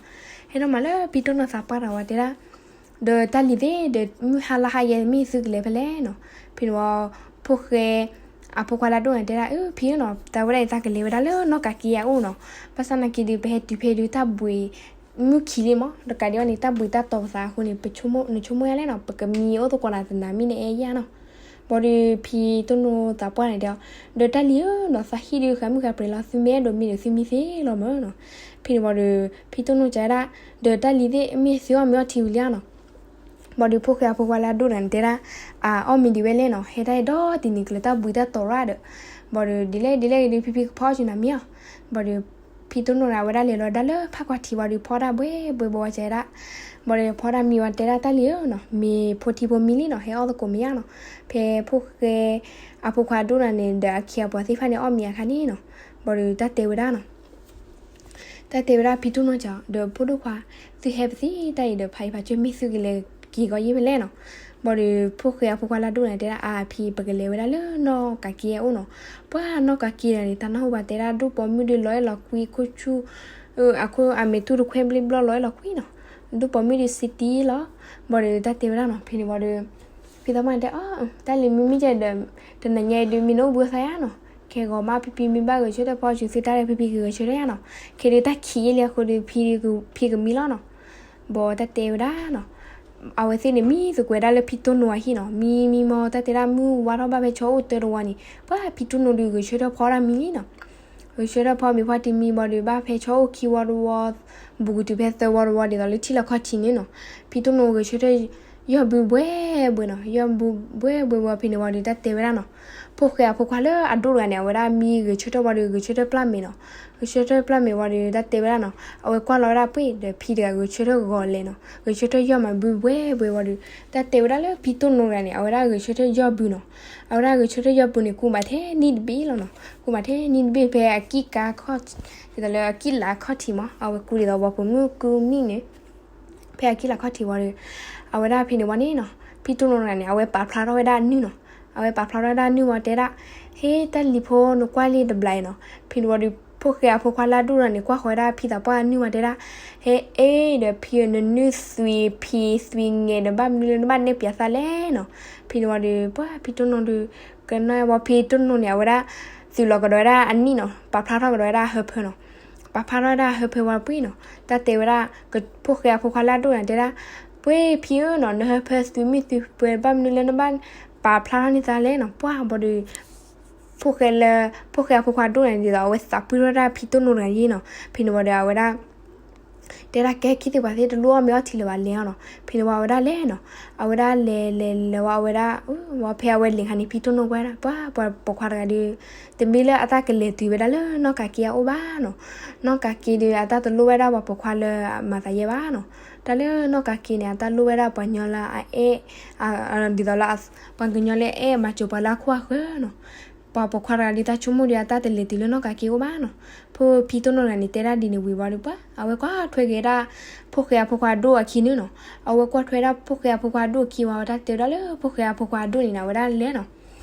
ဟဲထီၣ်မးလၢဖံတိၢ်နိသးပှၢ်တဂၤဝံၤတဲဒၣ် ဒီးတၢ်လံၤသ့ၣ်ဒီး မုၢ်ဟါလၢဟါယဲၢ်မ့ၢ်သုကလဲၤဖဲလဲၣ်နီၤ, ဖဲန့ၣ်ဝံၤ ဖိၣ်ဃဲ အဖိခွါလၢအဒိၣ်န့ၣ်တဲဒၣ် အၢ ဖံဧၢနီၤ, တၢ်ဝဲဒၣ်အံၤသးကလဲၤဝဲဒၣ်လၢနီၢ်ကးက့အအိၣ်နီၤ, ဘၣ်ဆၣ်နာ်က့ဒီး ပဟဲတုၤဖဲဒုးတၢ်ဘှံး မုၢ်ခံးလံမး, တကးဒံးဘၣ်န့ၣ် တၢ်ဘှံးတၢ်တီၤပသးအဃိန့ၣ် ပဆိကမိၣ် နဆိကမိၣ်ယါလဲၣ်နီၤ, ပကမံအိၣ်သကိးနၤသနၤမ့ၢ်နအဲၣ်ယါနီၤ. ဘၣ်ဒီးဖံတိၢ်နိသးပှၢ်န့ၣ်တဲအီၤ, ဒီးတၢ်လံၤဧၢနီၤ, သးဟံၣ်ဒုးဃးမုၢ်ဃးပြဲၤလီၤ, သုမ့ၢ်အဲၣ်ဒိးမံဒီးသုမံသ့လီၤမၢ်နီၤ. ဖဲန့ၣ်ဘၣ်ဒီး ဖံတိၢ်နိစံးဝဲဒၣ်, ဒီးတၢ်လံၤသ့ၣ် မ့ၢ်သုအီၣ်မ့ၤအီထံဝံၤလံဧါနီၤ. ဘၣ်ဒီးဖိၣ်ဃဲအဖိခွါလၢအဒိၣ်တဂၤန့ၣ်တဲဒၣ်, အအီၣ်မ့ၤဒံးဝဲလဲၣ်နီၤ, ဟဲတၢ်အံၤဒီတနံၤကျၢၤတၢ်ဘှံးတၢ်တီၤရၣ်ဒီး, ဘၣ်ဒီးဒ်လဲၣ်ဒ်လဲၣ်ဂ့ၤဒီး ဖံဖံကဖီစၢၤနၤမ့ၢ်ဧါ. ဘၣ်ဒီး ဖံတိၢ်နိန့ၣ် အဝဲဒၣ်လဲၤလီၤဒၣ်လၢဖးကွၢ်ထံးဝံၤဒီး ဖီဒၣ်ဘှဲဘှဲဘှဲဝဲစဲဒၣ်, ဘၣ်ဒီးဖီဒၣ်မံဝံၤတဲဒၣ်တၢ်လံၤဧၢနီၤ, မ့ၤဖိထံဖိမံလံနီၤ, ဟဲအီၣ်သကိးမ့ၢ်ဧါနီၤ. ဖဲဖိၣ်ဃဲအဖိခွါအဒိၣ်တဂၤန့ၣ်ဒီးအခ့အပှၤသ့ၣ်တဖၣ်န့ၣ် အီၣ်မ့ၤအခါန့ၣ်နီၤ, ဘၣ်ဒီးတၢ်တဲဝဲဒၣ်နီၤ တၢ်တဲဝဲဒၣ်ဖံတိၢ်နိစံး, ဒီးဖိဒိၣ်ခွါ, သုဟဲပသ့တၢ်အံၤဒီး ဖးယံၤဖးစၢၤ မ့ၢ်သုကလဲၤက့ၤကီယ့ၢ်ဖဲလဲၣ်နီၤ. ဘၣ်ဒီးဖိၣ်ဃဲအဖိခွါလၢအဒိၣ်န့ၣ်တဲဒၣ် အါဖံ ပကလဲၤဝဲဒၣ်လၢနီၢ်ကးက့အအိၣ်နီၤ. ပှၤနီၢ်ကးက့ဒီးန့ၣ် တၢ်နၢ်ဟူဘၣ်တဲဒၣ် ဒူၣ်ပိာ်မုၣ်ဒုးလီၤအဲၣ်လီၤကွံ ခိၣ်ဆူၣ် အခိၣ် အမဲာ်တူၢ်တခွဲဘျ့ဘျီလီၤအဲၣ်လီၤကွံနီၤ. ဒူၣ်ပိာ်မုၣ်ဒုးစံတံလီၤ. ဘၣ်ဒီးတၢ်တဲဝဲဒၣ်နီၤ, ဖဲန့ၣ်ဘၣ်ဒီး ဖံသးပှၢ်န့ၣ်တဲအီၤ, တၢ်လံၤမ့မ့ၢ်ကဲဒီး တနၤညါအံၤဒုး မ့ၢ်နအိၣ်ဘှံးအိၣ်သါယါနီၤ. ခဲဂီၤမး ဖံဖံမ့ၢ်ဘၣ်ဂဲၤဆၢထၢၣ် ဖီစၢၤသုတၢ်ဒီး ဖံဖံကဂဲၤဆၢထၢၣ်ယါနီၤ. ခဲဒုးတၢ်ခံးယဲၢ်လံအဃိဒီး ဖံကမံလီၤနီၤ. ဘၣ်တၢ်တဲဝဲဒၣ်နီၤ, အဝဲသ့ၣ်န့ၣ် မံသကွဲးဒၣ်လၢဖံတိၢ်နိအဟံၣ်နီၤ. မံမံမီ တၢ်တဲဒၣ်မုၢ်ဝါထီၣ်ဘၣ်ဖဲဆီအိၣ်တၢတဝီန့ၣ် ပှၤဖံတိၢ်နိဒီးဂဲၤဆၢထၢၣ်ဖီဒၣ်မံလံနီၤ. ဂဲၤဆၢထၢၣ်ဖီမံၤဖီတံၢ်မံဘီဒီး ဘၣ်ဖဲဆီအိၣ်ခံဝီတဝီ, ဘူးကတုၤဖဲသၢဝီတဝီဒ်သိးလၢထံလီၢ်ခီၣ်ထံးန့ၣ်နီၤ. ဖံတိၢ်နိဂဲၤဆၢထၢၣ် ယီၢ်ဘုဘှဲဘှဲနီၤ. ယီၢ်ဘုဘှဲဘှဲဝီဖဲန့ၣ်ဝံၤဒီး တၢ်တဲဝဲဒၣ်နီၤ, ဖိၣ်ဃဲအဖိခွါလၢအဒိၣ်တဂၤန့ၣ် အဝဲဒၣ်မံဂဲၤဆၢထၢၣ်ဝံၤဒီး ဂဲၤဆၢထၢၣ်ပျၢ်မဲာ်နီၤ. ဂဲၤဆၢထၢၣ်ပျၢ်မဲာ်ဝံၤဒီး တၢ်တဲဝဲဒၣ်နီၤ, အဝဲကွၢ်လီၤဝဲဒၣ်ပှ့ၢ်ဒီး ဖံတဂၤဂဲၤဆၢထၢၣ်ဂီၤလဲၤနီၤ. ဂဲၤဆၢထၢၣ်ယီၢ်မးဘုဘှဲဘှဲဝံၤဒီး တၢ်တဲဝဲဒၣ်လၢဖံတိၢ်နိတဂၤန့ၣ် အဝဲဒၣ်ဂဲၤဆၢထၢၣ်ယီၢ်ဘုနီၤ. အဝဲဒၣ်ဂဲၤဆၢထၢၣ်ယီၢ်ဘုန့ၣ် ကူးမးထဲနံၣ်တဘ့ၣ်လီၤနီၤ. ကူးမးထဲနံၣ်တဘ့ၣ်ဖဲအကံၣ်ကါခီၣ်, ဒ်သိးလၢအကံၣ်လးခီၣ်ထံးမး, အဝဲကူးဒ်သိးပှၤပိာ်မုၣ်ကူးနံၣ်န့ၣ် ဖဲအကံၣ်လးခီၣ်ထံးဝံၤဒီး အဝဲဒၣ်ဖဲန့ၣ်ဝံၤန့ၣ်နီၤ, ဖံတိၢ်နိတဂၤန့ၣ် အဝဲပာ်ဖျါထီၣ်ဝဲဒၣ်အနုၢ်နီၤ. အဝဲပာ်ဖျါထီၣ်ဝဲဒၣ်အနုၢ်ဝံၤတဲဒၣ်, ဟ့ တၢ်လံၤဖိ နကွၢ်လံတဘျီအံၤနီၤ. ဖဲန့ၣ်ဝံၤဒီး ဖိၣ်ဃဲအဖိခွါလၢအဒိၣ်တဂၤန့ၣ် ကွၢ်ဃီၤဝဲဒၣ်ဖံသးပှၢ်အနုၢ်ဝံၤတဲဒၣ်, ဟဲအ့ဒီးဖံဧၢ နနုၢ်သွံဖံသွံငဲၤဒီး ဘၣ်မနုၤလၢနဘၣ်နဲၣ်ပၠးသးလဲၣ်နီၤ. ဖဲန့ၣ်ဝံၤဒီး ပှၤဖံတိၢ်နိဒီး ကနၣ်ဝံၤဖံတိၢ်နိန့ၣ် အဝဲဒၣ် သုးလီၤကဒီးဝဲဒၣ်အနံၣ်နီၤ, ပာ်ဖျါထီၣ်ကဒီးဝဲဒၣ်အဟၢဖၢနီၤ. ပာ်ဖျါထီၣ်ဝဲဒၣ်အဟၢဖၢဝံၤပှ့ၢ်နီၤ, တၢ်တဲဝဲဒၣ် ဖိၣ်ဃဲအဖိခွါလၢအဒိၣ်န့ၣ်တဲဒၣ်, ပှ့ၢ်ဖံဧၢနီၤ, နဟၢဖၢသွံမုၢ်သွံပှဲၤ ဘၣ်မနုၤလၢနဘၣ်ပာ်ဖျါထီၣ်န့ၢ်သးလဲၣ်နီၤ. ပှၤဘၣ်ဒီး ဖိၣ်ဃဲလၢ ဖိၣ်ဃဲအဖိခွါဒိၣ်န့ၣ်ဒ်သိး အဝဲသးပှ့ၢ်ထီၣ်ဒၣ်ဖံတိၢ်နိတဂၤယ့ၣ်နီၤ. ဖဲန့ၣ်ဝံၤဒီး အဝဲဒၣ် တဲဒၣ်ကဲ ခံသ့ၣ်ပှၤသ့ၣ်တလိၣ်အီၣ်မ့ၤအီထံလၢၤဘၣ် လဲၤအီၤနီၤ. ဖဲန့ၣ်ဝံၤအဝဲဒၣ်လဲၤနီၤ. အဝဲဒၣ်လဲၤလဲၤလဲၤဝံၤ အဝဲဒၣ် ဝံၤဖဲအဝဲလဲၤခါန့ၣ် ဖံတိၢ်နိကွၢ်ဒၣ် ပှၤ ပှၤပိာ်ခွါတဂၤဒီး တမ့ၢ်လၢအတၢ်ကလဲၤတုၤဝဲဒၣ်လၢနီၢ်ကးက့အအိၣ်ဘၣ်နီၤ. နီၢ်ကးက့ဒီး အတၢ်တလိၣ်ဝဲဒၣ်ပှၤပိာ်ခွါလၢအမၤသးယဲၢ်ဘၣ်နီၤ. တၢ်လၢနီၢ်ကးက့န့ၣ် အတၢ်လိၣ်ဝဲဒၣ်ပှၤကညီလၢအအဲၣ် ဒ်သိးလၢ ပှၤကညီလၢအအဲၣ်မၤစၢၤပှၤလၢအခိၣ်အဃၢၤနီၤ. ပှၤပိာ်ခွါတဂၤဒ်တၢ်ဆိကမိၣ်ဒီး အတၢ်တလဲၤတုၤလၢနီၢ်ကးက့အိၣ်ဘၣ်နီၤ. ဖိဖံတိၢ်နိတဂၤန့ၣ် တဲဒၣ်ဒ်န့ၣ်ဝံၤဝံၤဒီး ပှၤ အဝဲကွၢ်ထွဲက့ၤဒၣ် ဖိၣ်ဃဲအဖိခွါဒိၣ်အခံန့ၣ်နီၤ. အဝဲကွၢ်ထွဲဒၣ်ဖိၣ်ဃဲအဖိခွါဒိၣ်အခံဝံၤ တၢ်တဲဝဲဒၣ်လၢဖိၣ်ဃဲအဖိခွါဒိၣ်န့ၣ်နီၤ အဝဲဒၣ်လဲၤနီၤ.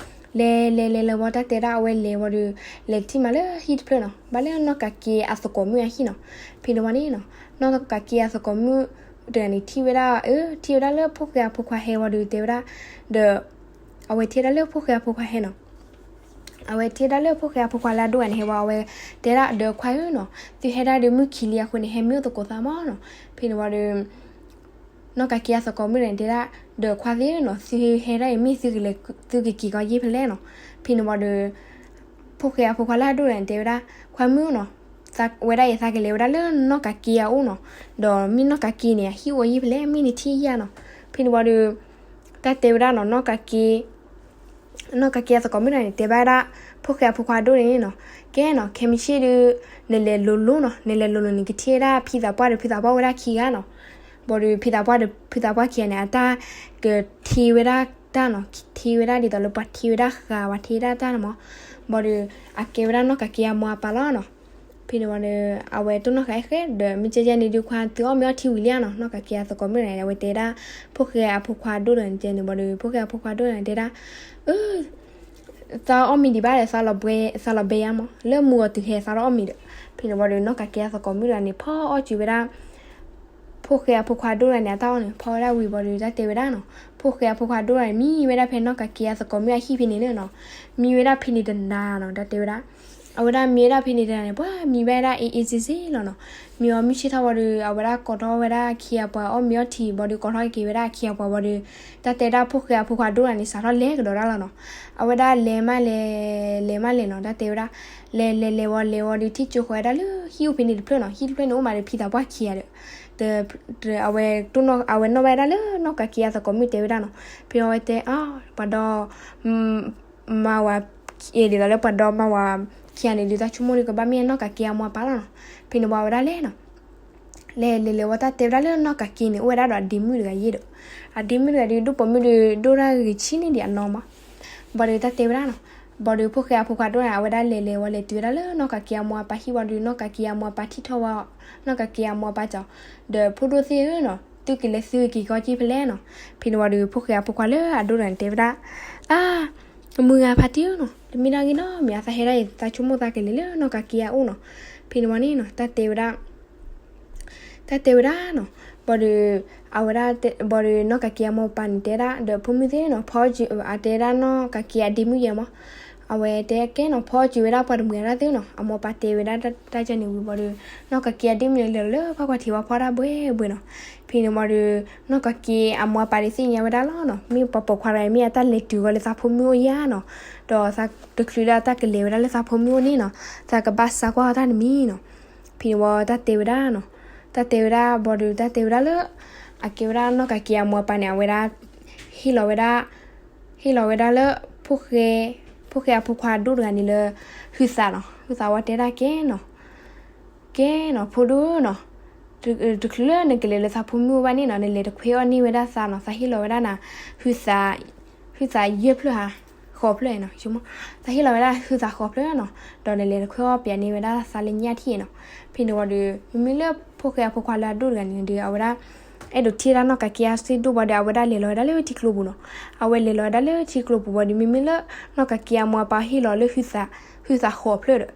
လဲၤလဲၤလဲၤလဲၤဝံၤ တၢ်တဲဒၣ်အဝဲလဲၤဝံၤဒီး လဲၤထံၣ်မးလၢဟံၣ်တဖျၢၣ်နီၤ. ဘၣ်လၢနီၢ်ကးက့အသကိးမုၣ်အဟံၣ်နီၤ. ဖဲန့ၣ်ဝံၤန့ၣ်နီၤ နီၢ်ကးက့အသကိးမုၣ်တဂၤန့ၣ် ထံၣ်ဝဲဒၣ် အၢ ထံၣ်ဝဲဒၣ်လၢဖိၣ်ဃဲအဖိခွါဟဲဝံၤဒီး တဲဝဲဒၣ် ဒီး အဝဲထံၣ်ဝဲဒၣ်လၢဖိၣ်ဃဲအဖိခွါဟဲနီၤ. အဝဲထံၣ်ဝဲဒၣ်လၢဖိၣ်ဃဲအဖိခွါလၢအဒိၣ်ဂၤန့ၣ် ဟဲဝံၤ အဝဲတဲဒၣ်ဒီးခွါဧၢနီၤ, သုဟဲဒၣ်ဒီးမုၢ်ခံလံအဃိန့ၣ် ဟဲမ့ၢ်အိၣ်သကိးသးမးနီၤ. ဖဲန့ၣ်ဝံၤဒီး နီၢ်ကးက့အသကိးမုၣ်တဂၤန့ၣ် တဲဒၣ်ဒီးခွါသ့ၣ်နီၤ, သုဟဲဒၣ်အံၤမ့ၢ်သုက့ၤက့ၤကီယ့ၢ်ဖဲလဲၣ်နီၤ. ဖဲန့ၣ်ဝံၤဒီး ဖိၣ်ဃဲအဖိခွါလၢအဒိၣ်ဂၤန့ၣ် တဲဝဲဒၣ် ခွါမုၣ်နီၤ, ဝဲဒၣ်အံၤသးကလဲၤဝဲဒၣ်လၢနီၢ်ကးက့အအိၣ်နီၤ, ဒီးမ့ၢ်နီၢ်ကးက့န့ၣ် အဟံၣ်အိၣ်ယ့ၢ်ဖဲလဲၣ် မ့ၢ်နထံၣ်ယဲၢ်နီၤ. ဖဲန့ၣ်ဝံၤဒီး တၢ်တဲဝဲဒၣ်နီၤ နီၢ်ကးက့ နီၢ်ကးက့အသကိးမုၣ်တဂၤန့ၣ် တဲဘၣ်ဝဲဒၣ် ဖိၣ်ဃဲအဖိခွါဒိၣ်န့ၣ်နီၤ, ကဲနီၤ ခဲမုၢ်ဆ့ၣ်ဒီး နလဲၤလိၤလိၤနီၤ, နလဲၤလိၤလိၤန့ၣ် ကထံၣ်ဝဲဒၣ်ဖံသးပှၢ်ဒီးဖုသးပှၢ်ဝဲဒၣ်ခံဂၤနီၤ. ဘၣ်ဒီး ဖံသးပှၢ်ဒီးဖုသးပှၢ်ခံဂၤန့ၣ် အတၢ်ကထံၣ်ဝဲဒၣ်တၢ်နီၤ, ထံၣ်ဝဲဒၣ်ဒ်သိးလၢပှၤထံၣ်ဝဲဒၣ်ဃာ် ပှၤထံၣ်ဝဲဒၣ်တၢ်န့ၣ်မး. ဘၣ်ဒီး အကဲဝဲဒၣ်နီၢ်ကးက့အမိၢ်အပၢ်လီၤနီၤ. ဖဲန့ၣ်ဝံၤဒီး အဝဲတိၢ်နီၣ်ဃာ်အဲၣ်ဃဲဒီး မ့ၢ်ကဲကဲန့ၣ်ဒုးခွါ သုအီၣ်မ့ၤအီထံဝံၤလံဧါနီၤ. နီၢ်ကးက့အသကိးမုၣ်တဂၤန့ၣ် အဝဲတဲဒၣ် ဖိၣ်ဃဲအဖိခွါဒိၣ်တဂၤန့ၣ် တဲန့ၣ် ဘၣ်ဒီး ဖိၣ်ဃဲအဖိခွါဒိၣ်တဂၤန့ၣ် တဲဒၣ် အၢ သးအီၣ်မ့ၤဒံးဘၣ်ဒီး သးလီၤဘဲယါမး, လၢမုၢ်ဂီၤတုၤဟဲသးတအီၣ်မ့ၤဒီး. ဖဲန့ၣ်ဝံၤဒီး နီၢ်ကးက့အသကိးမုၣ်တဂၤန့ၣ် ဖီအီၣ်က့ၤဝဲဒၣ် ဖိၣ်ဃဲအဖိခွါဒိၣ်တဂၤန့ၣ် အတၢ်အီၣ်န့ၣ် ဖီဝဲဒၣ်ဝံၤဘၣ်ဒီး တၢ်တဲဝဲဒၣ်နီၤ, ဖိၣ်ဃဲအဖိခွါဒိၣ်တဂၤန့ၣ် မံဝဲဒၣ်ဖဲနီၢ်ကးက့အသကိးမုၣ်အဟံၣ်ဖဲန့ၣ်လီၤနီၤ. မံဝဲဒၣ်ဖဲန့ၣ်တနၤနီၤ တၢ်တဲဝဲဒၣ်. အဝဲဒၣ်မံဝဲဒၣ်ဖဲန့ၣ်တနၤန့ၣ် ပှၤမံဝဲဒၣ်အ့ၣ်အ့ၣ်စ့စ့လီၤနီၤ. မံအီၤမုၢ်ဆ့ၣ်ထီၣ်ဝံၤဒီး အဝဲဒၣ်ကိးထီၣ်ဝဲဒၣ်အခ့အပှၤအီၣ်မ့ၤအီထံ ဘၣ်ဒီးကိးထီၣ်က့ၤဝဲဒၣ်အခ့အပှၤဝံၤဒီး တၢ်တဲဒၣ်ဖိၣ်ဃဲအဖိခွါဒိၣ်တဂၤန့ၣ် စးထီၣ်လဲၤကဒီးဒၣ်လီၤနီၤ. အဝဲဒၣ်လဲၤမးလဲၤ လဲၤမးလဲၤနီၤ တၢ်တဲဝဲဒၣ်. လဲၤလဲၤလဲၤဝံၤလဲၤဝံၤဒီး ထံၣ်ကၠိဃီၤဝဲဒၣ်လၢဟံၣ်အိၣ်ဖဲန့ၣ်တဖျၢၣ်နီၤ. ဟံၣ်တဖျၢၣ်န့ၣ်အိၣ်မးဒီးဖံသးပှၢ်ခံဂၤဒီး အဝဲ အဝဲနီၣ်ဘၣ်ဝဲဒၣ်လၢနီၢ်ကးက့အသကိးမုၣ်တဲဝဲဒၣ်နီၤ. ဖဲအဝဲတဲ ပှၤဒီ မါဝၤ ဒ်သိးလၢပှၤဒီမါဝၤခံဂၤန့ၣ်ဒီး တၢ်ဆိကမိၣ်ဒီးကဘၣ်မ့ၢ်နီၢ်ကးက့အမိၢ်အပၢ်လီၤနီၤ. ဖဲန့ၣ်ဝံၤအဝဲဒၣ်လဲၤနီၤ. လဲၤလဲၤလဲၤဝံၤတၢ်တဲဝဲဒၣ်လၢနီၢ်ကးက့န့ၣ် အိၣ်ဝဲဒၣ်ဒီးအဒ့မုၣ်တဂၤယ့ၣ်ဒီး အဒ့မုၣ်တဂၤဒီး ဒိၣ်ပိာ်မုၣ်ဒီး ဒိၣ်တၢ်ဂ့ၤဆံးန့ၢ်ဒံးအနီၢ်မး. ဘၣ်ဒီးတၢ်တဲဝဲဒၣ်နီၤ. ဘၣ်ဒီးဖိၣ်ဃဲအဖိခွါဒိၣ်န့ၣ် အဝဲဒၣ်လဲၤလဲၤဝံၤလဲၤတုၤဝဲဒၣ်လၢနီၢ်ကးက့အမိၢ်အပၢ်ဟံၣ်ဝံၤဒီး နီၢ်ကးက့အမိၢ်အပၢ်ထံၣ်ထီၣ်ဝဲ နီၢ်ကးက့အမိၢ်အပၢ်ကီး ဒီးဖိဒိၣ်သ့ၣ်ဧၢနီၤ သုကလဲၤသုက့ၤကီက့ၤဖဲလဲၣ်နီၤ. ဖဲန့ၣ်ဝံၤဒီး ဖိၣ်ဃဲအဖိခွါလၢအဒိၣ်တဂၤန့ၣ်တဲဝဲဒၣ် အါ မုၢ်ဂၤဖါတံၢ်ဧၢနီၤ တမ့ၢ်ဒၣ်ဂ့ၤနီတမံၤ အသးဟဲဒၣ်အံၤ သးဆိကမိၣ်သးကလဲၤလၢနီၢ်ကးက့အအိၣ်နီၤ. ဖဲန့ၣ်ဝံၤန့ၣ်နီၤ တၢ်တဲဝဲဒၣ် တၢ်တဲဝဲဒၣ်နီၤ. ဘၣ်ဒီး အဝဲဒၣ် ဘၣ်ဒီးနီၢ်ကးက့အမိၢ်အပၢ်န့ၣ်တဲဒၣ် ဒီးဖိမုၣ်သ့ၣ်နီၤ ဖီ အတဲဒၣ်နီၢ်ကးက့အဒ့မုၣ်ယဲၢ်မး အ အဝဲတဲကဲနီၤ ဖီစၢၤဝဲဒၣ်ပှၤတမှံၤအတၢ်သ့နီၤ, အမိၢ်အပၢ်တဲဝဲဒၣ်တၢ်ကန့ၣ်ဝံၤဘၣ်ဒီး နီၢ်ကးက့အဒ့မုၣ်န့ၣ်လဲၤလီၤလၢပှၢ်ကွၢ်ထံးဝါဖီတၢ်ဘှဲဘှဲနီၤ. ဖဲန့ၣ်ဝံၤဒီး နီၢ်ကးက့အမိၢ်အပၢ်န့ၣ်သ့ၣ်ညါဝဲဒၣ်လီၤနီၤ, မ့ၢ်ပှၤပိာ်ခွါတဂၤ မ့ၢ်အတၢ်လဲၤတုၤဂီၤလၢသးဖိမုၣ်အိၣ်ယါနီၤ, ဒီးသးတချုးလၢအတၢ်ကလဲၤဝဲဒၣ်လၢသးဖိမုၣ်အိၣ်န့ၣ်နီၤ, သးကဘၣ်စါကွၢ်အီၤတၢ်တမံၤနီၤ. ဖဲန့ၣ်ဝံၤတၢ်တဲဝဲဒၣ်နီၤ, တၢ်တဲဝဲဒၣ်ဘၣ်ဒီး တၢ်တဲဝဲဒၣ်လၢ အကဲဝဲဒၣ်နီၢ်ကးက့အမိၢ်အပၢ်န့ၣ် အဝဲဒၣ် ဟ့ၣ်လီၤဝဲဒၣ် ဟ့ၣ်လီၤဝဲဒၣ်လၢ ဖိဃဲ ဖိဃဲအဖိခွါအဒိၣ်တဂၤန့ၣ်လၢ ဟုသးနီၤ. ဟုသးဝံၤတဲဒၣ်ကဲနီၤ, ကဲနီၤ ဖိဒိၣ်နီၤ, တချုးလၢနကလဲၤလၢသးဖိမုၣ်အိၣ်ဘၣ်န့ၣ်နီၤ, နလဲၤတခွဲအီၣ်န့ၢ်ဝဲဒၣ်သးနီၤ, သးဟ့ၣ်လီၤဝဲဒၣ်နၤ ဟုသး ဟုသးယဲၢ်ဖျၢၣ်ဧါ, ဃိးဖျၢၣ်နီၤ, သးဟ့ၣ်လီၤဝဲဒၣ်ဟုသးဃိးဖျၢၣ်နီၤ, ဒီးနလဲၤတခွဲအီၣ်ပှဲၤန့ၢ်ဝဲဒၣ်သးလၢညၣ်ထံၣ်နီၤ. ဖဲန့ၣ်ဝံၤဒီး မ့မ့ၢ်လၢဖိဃဲအဖိခွါလၢအဒိၣ်တဂၤန့ၣ်ဒီး အဝဲဒၣ် အဲၣ်ဒိးထံၣ်ဝဲဒၣ်နီၢ်ကးက့အစ့ၢ်ဒိၣ်ဘၣ်ဒီး အဝဲဒၣ်လဲၤလီၤဝဲဒၣ်လၢထံကျိပူၤနီၤ. အဝဲလဲၤလီၤဝဲဒၣ်လၢထံကျိပူၤဘၣ်ဒီး မ့မ့ၢ်လၢ နီၢ်ကးက့အမိၢ်အပၢ်ဟ့ၣ်လီၤလၢ ဟုသးဃိးဖျၢၣ်ဒီး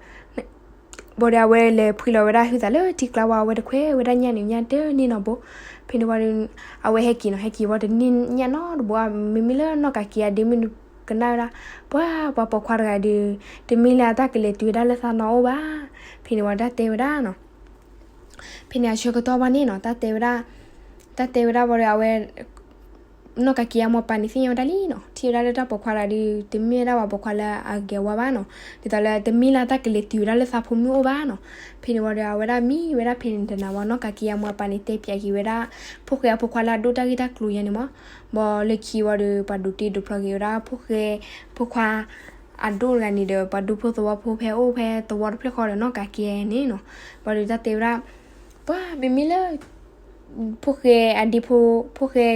ဘၣ်ဒီးအဝဲလဲၤဖှံလီၤဝဲဒၣ်ဟုသးလၢထံကျါဝံၤ အဝဲတခွဲဝဲဒၣ်ညၣ်န့ၣ် ညၣ်တန့ၢ်နီတဘိ. ဖဲန့ၣ်ဝံၤဒီး အဝဲဟဲက့ၤနီၤ, ဟဲက့ၤဝံၤတန့ၢ်ညၣ်နီတဘိဧါ. မ့မ့ၢ်လၢနီၢ်ကးက့အဒ့မုၣ်ကနၣ်ဝဲဒၣ် ပှၤ ပှၤပိာ်ခွါတဂၤဒီး တမ့ၢ်လၢအတၢ်ကလဲၤတုၤဝဲဒၣ်လၢသးနီၤအိၣ်ဘၣ်. ဖဲန့ၣ်ဝံၤတၢ်တဲဝဲဒၣ်နီၤ, ဖဲန့ၣ်အဆၢကတီၢ်ဘၣ်န့ၣ်နီၤ, တၢ်တဲဝဲဒၣ်, တၢ်တဲဝဲဒၣ်ဘၣ်ဒီး အဝဲ နီၢ်ကးက့အမိၢ်အပၢ်န့ၣ်သ့ၣ်ညါဝဲဒၣ်လံနီၤ, ထံၣ်ဝဲဒၣ်လၢတၢ်ပိာ်ခွါတဂၤဒီး တမ့ၢ်ဝဲဒၣ်ပှၤပိာ်ခွါလၢအဂ့ၤဝါဘၣ်နီၤ, ဒ်သိးလၢတမ့ၢ်လၢတၢ်ကလဲၤတုၤဝဲဒၣ်လၢသးဖိမုၣ်အိၣ်ဘၣ်နီၤ. ဖဲန့ၣ်ဝံၤဒီး အဝဲဒၣ်မံဝဲဒၣ်ဖဲန့ၣ်တနၤဝံၤ နီၢ်ကးက့အမိၢ်အပၢ်န့ၣ် တဲပၠးက့ၤဝဲဒၣ် ဖိဃဲအဖိခွါလၢအဒိၣ်တၢ်ဂ့ၢ်တၢ်ကျိၤယါန့ၣ်မး. ဘၣ်လၢခံဝံၤဒီး ပှၤဒိးတ့ဒိးဖျီက့ၤဝဲဒၣ် ဖိဃဲဖိခွါ အဒိၣ်တဂၤန့ၣ်ဒီး ပှၤဒူဖိသဝီဖိဖဲအိၣ်ဖဲသဝီတဖျၢၣ်ဃီဒီးနီၢ်ကးက့န့ၣ်နီၤ. ဘၣ်ဒီးတၢ်တဲဝဲဒၣ် ပှၤမ့မ့ၢ်လၢ ဖိဃဲအဒ့ဖိ, ဖိဃဲ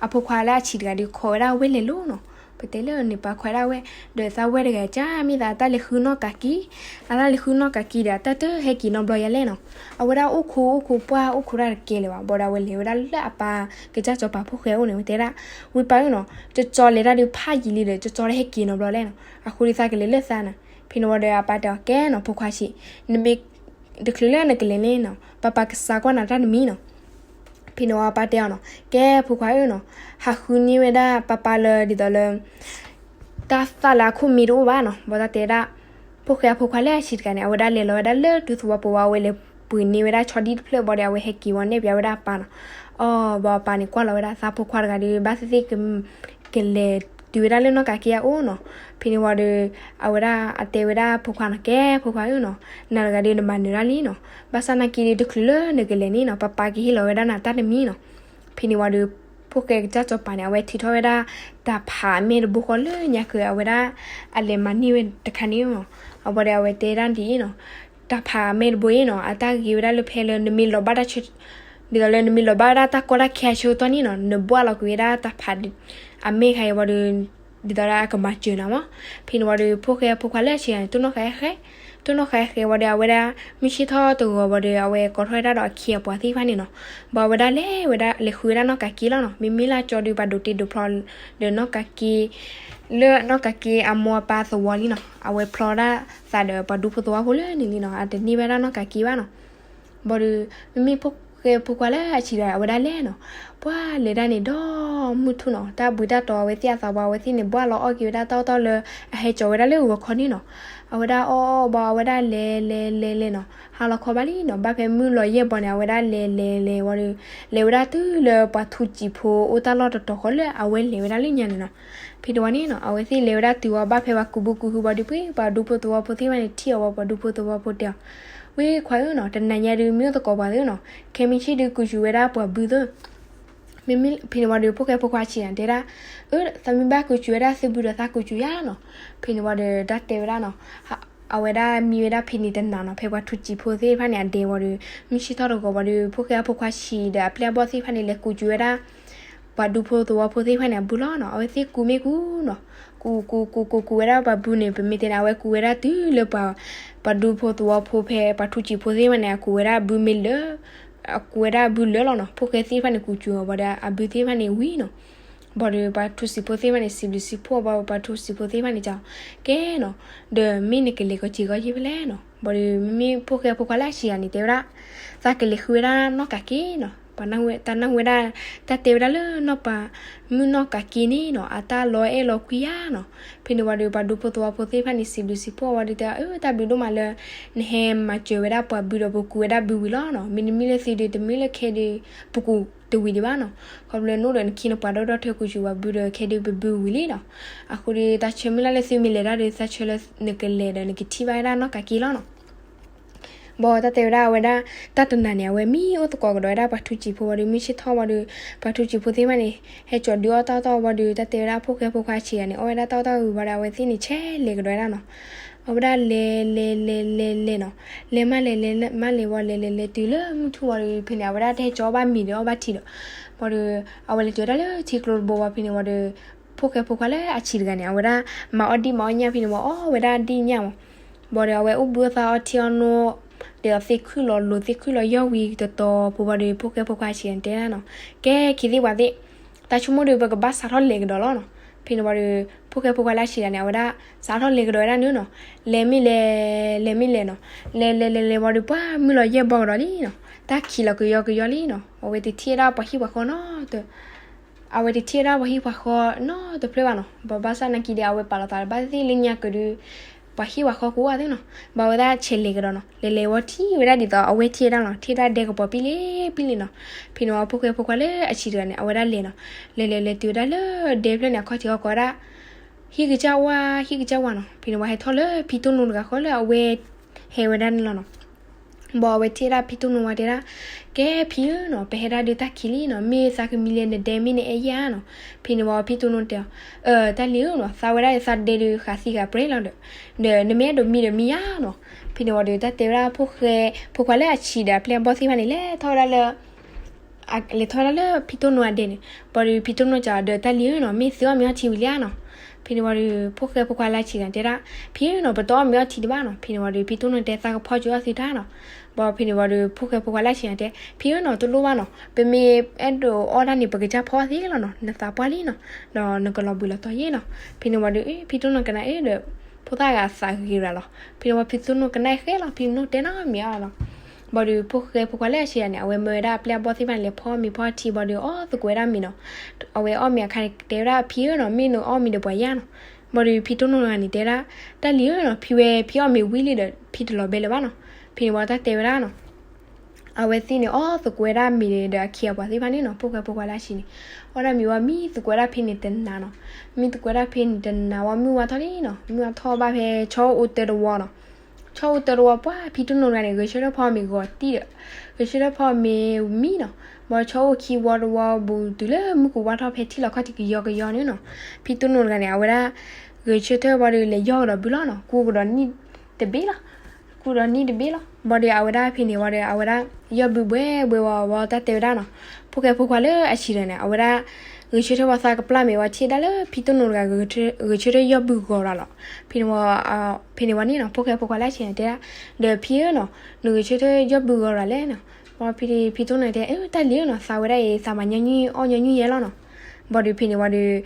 အဖိခွါလၢအဆံးတဂၤဒီး ခိးဝဲဒၣ်ဝဲလဲၤလိၤနီၤ. ပတဲလၢန့ၣ် ပှၤခွဲးဒၣ်ဝဲ, ဒီးသးဝဲတဂၤကၢ် မ့ၢ်သးတၢ်လဲၤဃုနီၢ်ကးက့, အတၢ်လဲၤဃုနီၢ်ကးက့ဒီး တၢ်တဟဲက့ၤနီတဘျီယါလဲၣ်နီၤ. အဝဲဒၣ်အိၣ်ခိးအိၣ်ခိးပှၢ်အိၣ်ခိးတၢ်တကဲလၢၤဘၣ်. ဘၣ်ဒီးအဝဲလဲၤဝဲဒၣ်လၢအပၢ်ကစၢ်စီၤပၤဖိဃဲအအိၣ်န့ၣ် ဝဲတဲဒၣ်, ဝံပၢ်ဧၢနီၤ, ကၠီကၠီလဲၤတၢ်ဒီးဖးယံာ်လံဒီး ကၠီကၠီတဟဲက့ၤနီတဘျီလဲၣ်နီၤ. အဃိဒီးသးကလဲၤလၢသးနီၤ. ဖဲန့ၣ်ဝံၤဒီးအပၢ်တဲအီၤ ကဲနီၤ ဖိခွါဆံး, နမ့ၢ် တချုးလၢနကလဲၤန့ၣ်နီၤ, ပၢ်ပၢ်ကစးကွၢ်နၤတၢ်တမံၤနီၤ. ဖဲန့ၣ်ဝံၤအပၢ်တဲအီၤနီၤ, ကဲဖိခွါဧၢနီၤ, ဟးဃုန့ၢ်ဝဲဒၣ်ပၢ်ပၢ်လၢဒ်သိးလၢ တၢ်သၣ်လၢအခိၣ်မ့ၢ်တအိၣ်ဘၣ်နီၤ. ဘၣ်တၢ်တဲဒၣ် ဖိဃဲအဖိခွါလၢအဆံးတဂၤန့ၣ် အဝဲဒၣ်လဲၤလီၤဝဲဒၣ်လၢဒူသဝီပူၤဝံၤ အဝဲလဲၤပှ့ၤန့ၢ်ဝဲဒၣ်ဆီဒံၣ်တဖျၢၣ်ဘၣ်ဒီး အဝဲဟဲက့ၤဝံၤနဲၣ်ပၠးဝဲဒၣ်အပၢ်နီၤ. အီၤ ဘၣ်အပၢ်န့ၣ် ကွၢ်လီၤဝဲဒၣ်သးဖိခွါတဂၤဒီး ဘၣ်သ့ၣ်သ့ၣ် ကလဲၤတုၤဝဲဒၣ်လၢနီၢ်ကးက့အအိၣ်နီၤ. ဖဲန့ၣ်ဝံၤဒီး အဝဲဒၣ်အတဲဝဲဒၣ်ဖိခွါနီၤ, ကဲဖိခွါဧၢနီၤ, နၤတဂၤဒီးနမၤနၢၤတၢ်လံနီၤ. ဘၣ်ဆၣ်နာ်က့ဒီး တချုးလၢနကလဲၤန့ၣ်နီၤ, ပၢ်ပၢ်ကဟ့ၣ်လီၤဝဲဒၣ်နၤတၢ်တမံၤနီၤ. ဖဲန့ၣ်ဝံၤဒီး ဖိဃဲကစၢ်စီၤပၤန့ၣ် အဝဲထုးထီၣ်ဝဲဒၣ် တၢ်ဖးအမဲၢ်တဘိဃီလၢညါကၢၤ အဝဲဒၣ်အလဲၤမၤန့ၢ်ဝဲတခါန့ၣ်နီၤ. အဝဲဒီးအဝဲတဲဒၣ်ဒ်အံၤနီၤ, တၢ်ဖးအမဲၢ်တဘိအံၤနီၤ အတၢ်ဂ့ၤဝဲဒၣ်လၢဖဲလၢနမ့ၢ်လီၤဘၣ်တၢ်ဆၢ, ဒ်သိးလၢနမ့ၢ်လီၤဘၣ်ဝဲဒၣ်တၢ်ကီတၢ်ခဲအဆၢကတီၢ်န့ၣ်နီၤ, နဘှၣ်လီၤကွံာ်ဝဲဒၣ်တၢ်ဖး အမဲၢ်ခါအံၤဝံၤဒီး ဒ်သိးလၢအကမၤစၢၤနၤမး. ဖဲန့ၣ်ဝံၤဒီး ဖိဃဲဖိခွါလၢအဆံးန့ၣ် တိၢ်နီၣ်ဃာ်ဃဲ, တိၢ်နီၣ်ဃာ်ဃဲဝံၤဒီး အဝဲဒၣ် မုၢ်ဆ့ၣ်ထီၣ်တဂီၤဝံၤဒီး အဝဲကိးထီၣ်ဝဲဒၣ်ဒီးအခ့အပှၤသ့ၣ်တဖၣ်န့ၣ်နီၤ. ဘၣ်ဝဲဒၣ်လဲၤဝဲဒၣ်လဲၤဃုဝဲဒၣ်နီၢ်ကးက့လီၤနီၤ. မ့မ့ၢ်လၢကၠီဒုး ပှၤဒိးတ့ဒိးဖျီ ဒီးနီၢ်ကးက့ လၢနီၢ်ကးက့အမိၢ်အပၢ်သဝီလံနီၤ. အဝဲဖျီဒၣ်သးဒီးပှၤဒူဖိသဝီဖိလၢန့ၣ်လံနီၤ. အတန့ၢ်ဘၣ်ဒၣ်နီၢ်ကးက့ဘၣ်နီၤ. ဘၣ်ဒီး မ့မ့ၢ်ဖိဃဲဖိခွါလၢအဆံးဒီး အဝဲဒၣ်လဲၤနီၤ. ပှၤလဲၤဒၣ်န့ၣ်ဒီးမုၢ်ထူၣ်နီၤ. တၢ်ဘှံးတၢ်တီၤအဝဲသ့ၣ်အသးပှၢ် အဝဲသ့ၣ်န့ၣ် ဘှၣ်လီၤအီၣ်က့ၤဝဲဒၣ်တၢ်အီၣ်တၢ်အီလၢအဟဲကၠီၤဝဲဒၣ်လၢဂီၤခီန့ၣ်နီၤ. အဝဲဒၣ်အီၣ်အီၣ်ဘၣ် အဝဲဒၣ်လဲၤလဲၤလဲၤလဲၤနီၤ. ဟါလီၤခီဘၣ်လံနီၤ. ဘၣ်ဖဲမုၢ်လီၤယဲၢ်ဘီန့ၣ် အဝဲဒၣ်လဲၤလဲၤလဲၤဝံၤဒီး လဲၤဝဲဒၣ်တုၤလၢပှၤထူးစံာ်ဖိအိၣ်တၢ်လီၢ်တတီၤဃီလၢအဝဲလဲၤဝဲဒၣ်လၢညါန့ၣ်နီၤ. ဖဲတဝီန့ၣ်နီၤ အဝဲသ့ၣ်လဲၤဝဲဒၣ်တုၤဝံၤ ဘၣ်ဖဲပှၤကူးဘုကူးဟုဘၣ်ဒီး ပှၤဒူဖိသဝီဖိသ့ၣ်တဖၣ်န့ၣ် ထံၣ်အီၤဝံၤ ပှၤဒူဖိသဝီဖိတဲအီၤ, ဝဲခွါဧၢနီၤ, တနၤညါဒုး မ့ၢ်အိၣ်သကိးပှၤသ့နီၤ, ခဲမုၢ်ဆ့ၣ်ဒုးကူးစူၤဝဲဒၣ်ပှၤဘုသ့ မ့မ့ၢ်ဖဲန့ၣ်ဝံၤဒီး ဖိၣ်ဃဲဖိခွါဆံးန့ၣ် တဲဒၣ်, အၢ သးမ့ၢ်ဘၣ်ကူးစူၤဝဲဒၣ်သုးဘုဒီး သးကူးစူၤယါနီၤ. ဖဲန့ၣ်ဝံၤဒီး တၢ်တဲဝဲဒၣ်နီၤ, အဝဲဒၣ်မံဝဲဒၣ်ဖဲန့ၣ်တနၤနီၤ, ဖဲပှၤထူးစံာ်ဖိသ့ၣ်တဖၣ်န့ၣ် အဒဲဝံၤဒီး မုၢ်ဆ့ၣ်ထီၣ်တဂီၤဝံၤဒီး ဖိၣ်ဃဲဖိခွါဆံးဒီးအပျဲၢ်အဘီၣ်သ့ၣ်တဖၣ်န့ၣ် လဲၤကူးစူၤဝဲဒၣ် ပှၤဒူဖိသဝီဖိသ့ၣ်တဖၣ်န့ၣ် အဘုလီၤနီၤ. အဝဲသ့ၣ်ကူးမ့ၢ်ကူးနီၤ, ကူးကူးကူးကူးကူးဝဲဒၣ် ပှၤဘုန့ၣ် ပမ့ၢ်တဲန့ၣ် အဝဲကူးဝဲဒၣ်တုၤလၢပှၤ ပှၤဒူဖိသဝီဖိဖဲ ပှၤထူးစံာ်ဖိသ့ၣ်တဖၣ်န့ၣ် အကူးဝဲဒၣ်အဘုမ့ၢ်လၢ အကူးဝဲဒၣ်အဘုလၢာ်လီၤနီၤ. ဖိၣ်ဃဲသ့ၣ်တဖၣ်န့ၣ် ကူးစူၤအီၤဝံၤဒီး အဘုသ့ၣ်တဖၣ်န့ၣ်ဝံၤနီၤ. ဘၣ်ဒီးပှၤထူးစံာ်ဖိသ့ၣ်တဖၣ်န့ၣ် စံးဘျုးစံးဖှိၣ်အီၤဘၣ် ပှၤထူးစံာ်ဖိသ့ၣ်တဖၣ်န့ၣ် ကၠီ ကဲနီၤ, ဒီးမ့ၢ်နကလဲၤကီၤစ့ၢ်ကီးယဲၢ်ဖဲလဲၣ်နီၤ. ဘၣ်ဒီးမ့မ့ၢ်ဖိၣ်ဃဲဖိခွါလၢအဆံးဂၤန့ၣ် တဲဝဲဒၣ်, သးကလဲၤဃုဝဲဒၣ်နီၢ်ကးက့နီၤ. ပှၤနၢ်ဟူဝဲ တၢ်နၢ်ဟူဝဲဒၣ် တၢ်တဲဝဲဒၣ်လၢနီၢ်ပၤ မုၣ်နီၢ်ကးက့န့ၣ်နီၤ အတၢ်လီၤအဲၣ်လီၤကွံယါနီၤ. ဖဲန့ၣ်ဝံၤဒီး ပှၤဒူဖိသဝီဖိသ့ၣ်တဖၣ်န့ၣ် စံးဘျုးစံးဖှိၣ်ဝံၤဒီးတဲ အၢ တၢ်ဘျုးဒိၣ်မးလၢ နဟဲမၤစၢၤဝဲဒၣ်ပှၤဘုဒီး ပကူးဝဲဒၣ်ဘုဝံၤလီၤနီၤ. မ့တမ့ၢ်လၢသုဒီး တမ့ၢ်လၢခဲဒုး ပကူးတဝံၤဒံးဘၣ်နီၤ. ခီဖျိနအိၣ်ဒီးနခ့နပှၤဒီဒီထၢ ကူးစူၤပှၤဘုဒီး ခဲဒုးပဘုဝံၤလံနီၤ. အဃိဒီး သးဆၢမုၢ်လၢ်လၢသုမ့ၢ်လဲၤတၢ်ဒီး သးဆၢလၢနကလဲၤဒီး နကထံၣ်ဘၣ်ဝဲဒၣ်နီၢ်ကးက့လီၤနီၤ. ဘၣ်တၢ်တဲဝဲဒၣ် အဝဲဒၣ် တၢ်တနၤန့ၣ် အဝဲမ့ၢ်အိၣ်သကိးကဒီးဝဲဒၣ်ပှၤထူစံာ်ဖိဝံၤဒီး မုၢ်ဆ့ၣ်ထီၣ်ဝံၤဒီး ပှၤထူစံာ်ဖိသ့ၣ်တဖၣ်န့ၣ် ဟဲကၠီၤဒုးအီၣ်တၢ်အီၣ်တၢ်အီဝံၤဒီး တၢ်တဲဝဲဒၣ် ဖိၣ်ဃဲဖိခွါဆံးဂၤန့ၣ် အီၣ်ဝဲဒၣ်တၢ်အီၣ်တၢ်အီဝံၤဘၣ်ဒီး အဝဲသ့ၣ်န့ၣ် ဆဲးလဲၤကဒီးဝဲဒၣ်နီၤ. အဝဲဒၣ်လဲၤ လဲၤ လဲၤ လဲၤ လဲၤနီၤ. လဲၤမးလဲၤ လဲၤမးလဲၤဝံၤ လဲၤ လဲၤ လဲၤတုၤလၢမုၢ်ထူၣ်ဝံၤဒီး ဖဲန့ၣ် အဝဲဒၣ်တဟဲကၠီၤအီၣ်ဘၣ်မ့ၤဒီးအီၣ်ဘၣ်ထံဒီး ဝံၤဒီး အဝဲလဲၤတုၤဝဲဒၣ်လၢထံကျိတဘိဝံၤ ဖဲန့ၣ်ဝံၤဒီး ဖိၣ်ဃဲဖိခွါလၢအဆံးတဂၤန့ၣ် အဝဲဒၣ် မၤအီၣ်ဒံၣ်မၤအီၣ်ညၣ် ဖဲန့ၣ်ဝံၤ အီၣ်ဝဲဒၣ်ဒံၣ်ညၣ်မး. ဘၣ်ဒီး အဝဲအိၣ်ဘှံးအီၣ်သးအီထံအီနိ ဒီးသ့ၣ်ခုၣ်လီၤလိၤသ့ၣ်ခုၣ်လီၤယီၢ်ဝံၤတတီၤဖိဝံၤဒီး ဖိၣ်ဃဲဖိခွါဆံးဂၤန့ၣ်တဲဒၣ်နီၤ, ကဲ ခံသ့ၣ်ပှၤသ့ၣ်, တၢ်ဆိကမိၣ်ဒီး ပကဘၣ်စးထီၣ်လဲၤကဒီးလီၤနီၤ. ဖဲန့ၣ်ဝံၤဒီး ဖိၣ်ဃဲဖိခွါလၢအဆံးဂၤန့ၣ် အဝဲဒၣ် စးထီၣ်လဲၤကဒီးဝဲဒၣ်န့ၣ်နီၤ. လဲၤမ့ၢ်လဲၤ လဲၤမ့ၢ်လဲၤနီၤ. လဲၤလဲၤလဲၤလဲၤဝံၤဒီး ပှၤမုၢ်လီၤယဲၢ်ဘီကဒီးလံနီၤ. တၢ်ခံးလီၤကယီကယီလံနီၤ. အဝဲတထံၣ်ဝဲဒၣ်ပှၤဟံၣ်ပှၤဃီနီတ အဝဲတထံၣ်ဝဲဒၣ်ပှၤဟံၣ်ပှၤဃီနီတဖျၢၣ်ဘၣ်နီၤ. ဘၣ်ဘၣ်ဆၣ်နာ်က့ဒီး အဝဲပာ်လီၤသးဘၣ်သ့ၣ်လၢညါကဒုး ပှၤဟံၣ်ပှၤဃီကအိၣ်ဝဲသ့ၣ်နီၤ. ဘၣ်ဝဲဒၣ်ဆဲးလဲၤကဒီးနီၤ. လဲၤလဲၤဝံၤထံၣ်ဝဲဒၣ်ဒ်သိးအဝဲထံၣ်ဝဲဒၣ်နီၤ. ထံၣ်ဝဲဒၣ်ဒဲကပီၤပံၣ်လံပံၣ်လံနီၤ. ဖဲန့ၣ်ဝံၤ ဖိၣ်ဃဲဖိခွါလၢအဆံးတဂၤန့ၣ် အဝဲဒၣ်လဲၤနီၤ. လဲၤလဲၤလဲၤတုၤဝဲဒၣ်လၢဒဲဖျၢၣ်န့ၣ် အခီၣ်ထံးအီၣ်ကိးဝဲဒၣ် ဟံၣ်ကစၢ်ဝါ ဟံၣ်ကစၢ်ဝါနီၤ. ဖဲန့ၣ်ဝံၤဟဲထီၣ်လၢဖံတိၢ်နိတဂၤဃီလၢအဝဲ ဟဲဝဲဒၣ်န့ၣ်လီၤနီၤ. ဘၣ်အဝဲထံၣ်ဝဲဒၣ်ဖံတိၢ်နိဝံၤတဲဒၣ်, ကဲဖံဧၢနီၤ, ပဟဲဒၣ်ဒုးတၢ်ခံးလံနီၤ, မ့ၢ်သးကမံၤလဲၣ် နဒဲမ့ၢ်နအဲၣ်ယဲၢ်ဧါနီၤ. ဖဲန့ၣ်ဝံၤဖံတိၢ်နိတဲအီၤ, အၢ တၢ်လံၤဧၢနီၤ, သးဝဲဒၣ်သးဒဲဒုးဃးသံဃာ်ပြဲလီၤဒီး, ဒီးနမ့ၢ်အဲၣ်ဒိးမံဒီးမံယါနီၤ. ဖဲန့ၣ်ဝံၤဒီး တၢ်တဲဝဲဒၣ်ဖိၣ်ဃဲဖိခွါလၢအဆံးဒီးအပျဲၢ်အဘီၣ်သ့ၣ်တဖၣ်န့ၣ် လဲၤထီၣ်ဝဲဒၣ်လၢ လဲၤထီၣ်ဝဲဒၣ်လၢဖံတိၢ်နိအဒဲန့ၣ်. ဘၣ်ဒီးဖံတိၢ်နိစံးအီၤဒီး တၢ်လံၤဧၢနီၤ, မ့ၢ်သုအီၣ်မ့ၤအီထံဝံၤလံဧါနီၤ. ဖဲန့ၣ်ဝံၤဒီး ဖိၣ်ဃဲဖိခွါလၢအဆံးဂၤန့ၣ်တဲဒၣ်, ဖံဧၢနီၤ, ပတအီၣ်မ့ၤအီထံဒံးဘၣ်နီၤ. ဖဲန့ၣ်ဝံၤဒီး ဖံတိၢ်နိတဲ သးကဖီကၠိအီၣ်သုတၢ်နီၤ. ဘၣ်ဖဲန့ၣ်ဝံၤဒီး ဖိၣ်ဃဲဖိခွါလၢအဆံးဂၤတဲ, ဖံဧၢနီၤ, တလိၣ်ဘၣ်နီၤ, ပမ့ၢ်အဲၣ်ဒိးအီၣ်တၢ်န့ၣ် ပကစၢ်ဖီအီၣ်သ့လီၤနီၤ, နသးပှၢ်လံနီၤ, ဒီးနကလီၤဘှံးလီၤတီၤယဲနီၤ. ဖဲန့ၣ်ဝံၤဒီး ဖံတိၢ်နိကနၣ်အၢဒီး ဖိသၣ်ဂၤသးဂ့ၤရၤလီၤ. ဖဲန့ၣ်ဝံၤဖံတိၢ်နိကနၣ်ဃဲလီၤ, ဖံတိၢ်နိတဲနီတမံၤအါလီၤ. ဘၣ်ဒီး ဖိၣ်ဃဲဖိခွါလၢအဆံးဂၤန့ၣ် အဝဲမၢဝဲဒၣ်အပျဲၢ်အဘီၣ်သ့ၣ်တဖၣ်န့ၣ် လဲၤဖီအီၣ်မ့ၤဖီအီထံ ဘၣ်ဒီးအီၣ်သကိးဝဲဒၣ်မ့ၤနီၤ. အဝဲအီၣ်မ့ၤအခါန့ၣ် တဲဝဲဒၣ် ဖံဧၢနီၤ, မ့ၢ်နအီၣ်မ့ၤဒီးပှၤယါနီၤ. ဘၣ်ဒီးဖံတိၢ်နိတဂၤန့ၣ်တဲဒၣ်, တၢ်လံၤဧၢနီၤ, ဖံဝဲ ဖံအီၣ်မ့ၤဝံၤလံဒီး ဖံတလီၤဘဲလၢၤဘၣ်နီၤ. ဖဲန့ၣ်ဝံၤတၢ်တဲဝဲဒၣ်နီၤ အဝဲသ့ၣ်န့ၣ် အီၣ်သကိးဝဲဒၣ်မ့ၤဒီးအခ့အပှၤသ့ၣ်တဖၣ်န့ၣ်နီၤ, ဖိၣ်ဃဲဖိခွါလၢအဆံးန့ၣ်, အီၣ်ဒၣ်မ့ၤဝံၤ မံသကိးဝဲဒၣ်ဖဲန့ၣ်တနၤနီၤ. မံသကိးဝဲဒၣ်ဖဲန့ၣ်တနၤဝံၤ မုၢ်ဝါထီၣ်လံနီၤ, မုၢ်ဝါထီၣ်ဘၣ်ဖဲ ဆီအိၣ်တၢတဝီနီၤ. ဆီအိၣ်တၢတဝီပှၤ ဖံတိၢ်နိတဂၤန့ၣ် ဂဲၤဆၢထၢၣ်ဖီမ့ၤဂီၤတံၢ်ဒီး ဂဲၤဆၢထၢၣ်ဖီမ့ၤဝံၤမံနီၤ. ဘၣ်ဆီအိၣ်ခံဝီတဝီဘူးတုၤလၢမုၢ်ကဝါထီၣ်ဖဲထံလီၤခီၣ်ထံးကယီကယီန့ၣ်နီၤ. ဖံတိၢ်နိတဂၤန့ၣ် အဝဲဒၣ် ဂဲၤဆၢထၢၣ်ဝံၤဒီးလဲၤယီၢ်ကဒီးဘုလီၤနီၤ, ကူကဒီးနံၣ်တဘ့ၣ်လီၤ. ကူဒီးနံၣ်တဘ့ၣ်လီၤ. ဘၣ်ဒီးအဝဲဒၣ်ဖဲန့ၣ်ဝံၤဒီး အဝဲဒၣ် ယီၢ်ဘုဘှဲဘှဲဝံၤ တၢ်တဲဝဲဒၣ်နီၤ, ဖိၣ်ဃဲဖိခွါလၢအဆံးတဂၤန့ၣ် အဝဲဒၣ် ဂဲၤဆၢထၢၣ်ဝံၤသးကပျၢ်မ့ၤဝံၤ ထံၣ်ဒၣ်လၢဖံတိၢ်နိတဂၤ ဂဲၤဆၢထၢၣ်ယီၢ်ဘုဂီၤရၤလီၤ. ဖဲန့ၣ်ဝံၤ ဖဲန့ၣ်ဝံၤန့ၣ်နီၤ ဖိၣ်ဃဲဖိခွါလၢအဆံးန့ၣ်တဲဒၣ်, ဒီးဖံဧၢနီၤ, နဂဲၤဆၢထၢၣ်ယီၢ်ဘုဂီၤရၤလဲၣ်နီၤ. ဘၣ်ဖံ ဖံတိၢ်နိတဲ အၢ တၢ်လံၤဧၢနီၤ, သးဝဲဒၣ်အံၤ သးမၤညီနုၢ်အီၣ်ညီနုၢ်ယဲလီၤနီၤ. ဘၣ်ဒီးဖဲန့ၣ်ဝံၤဒီး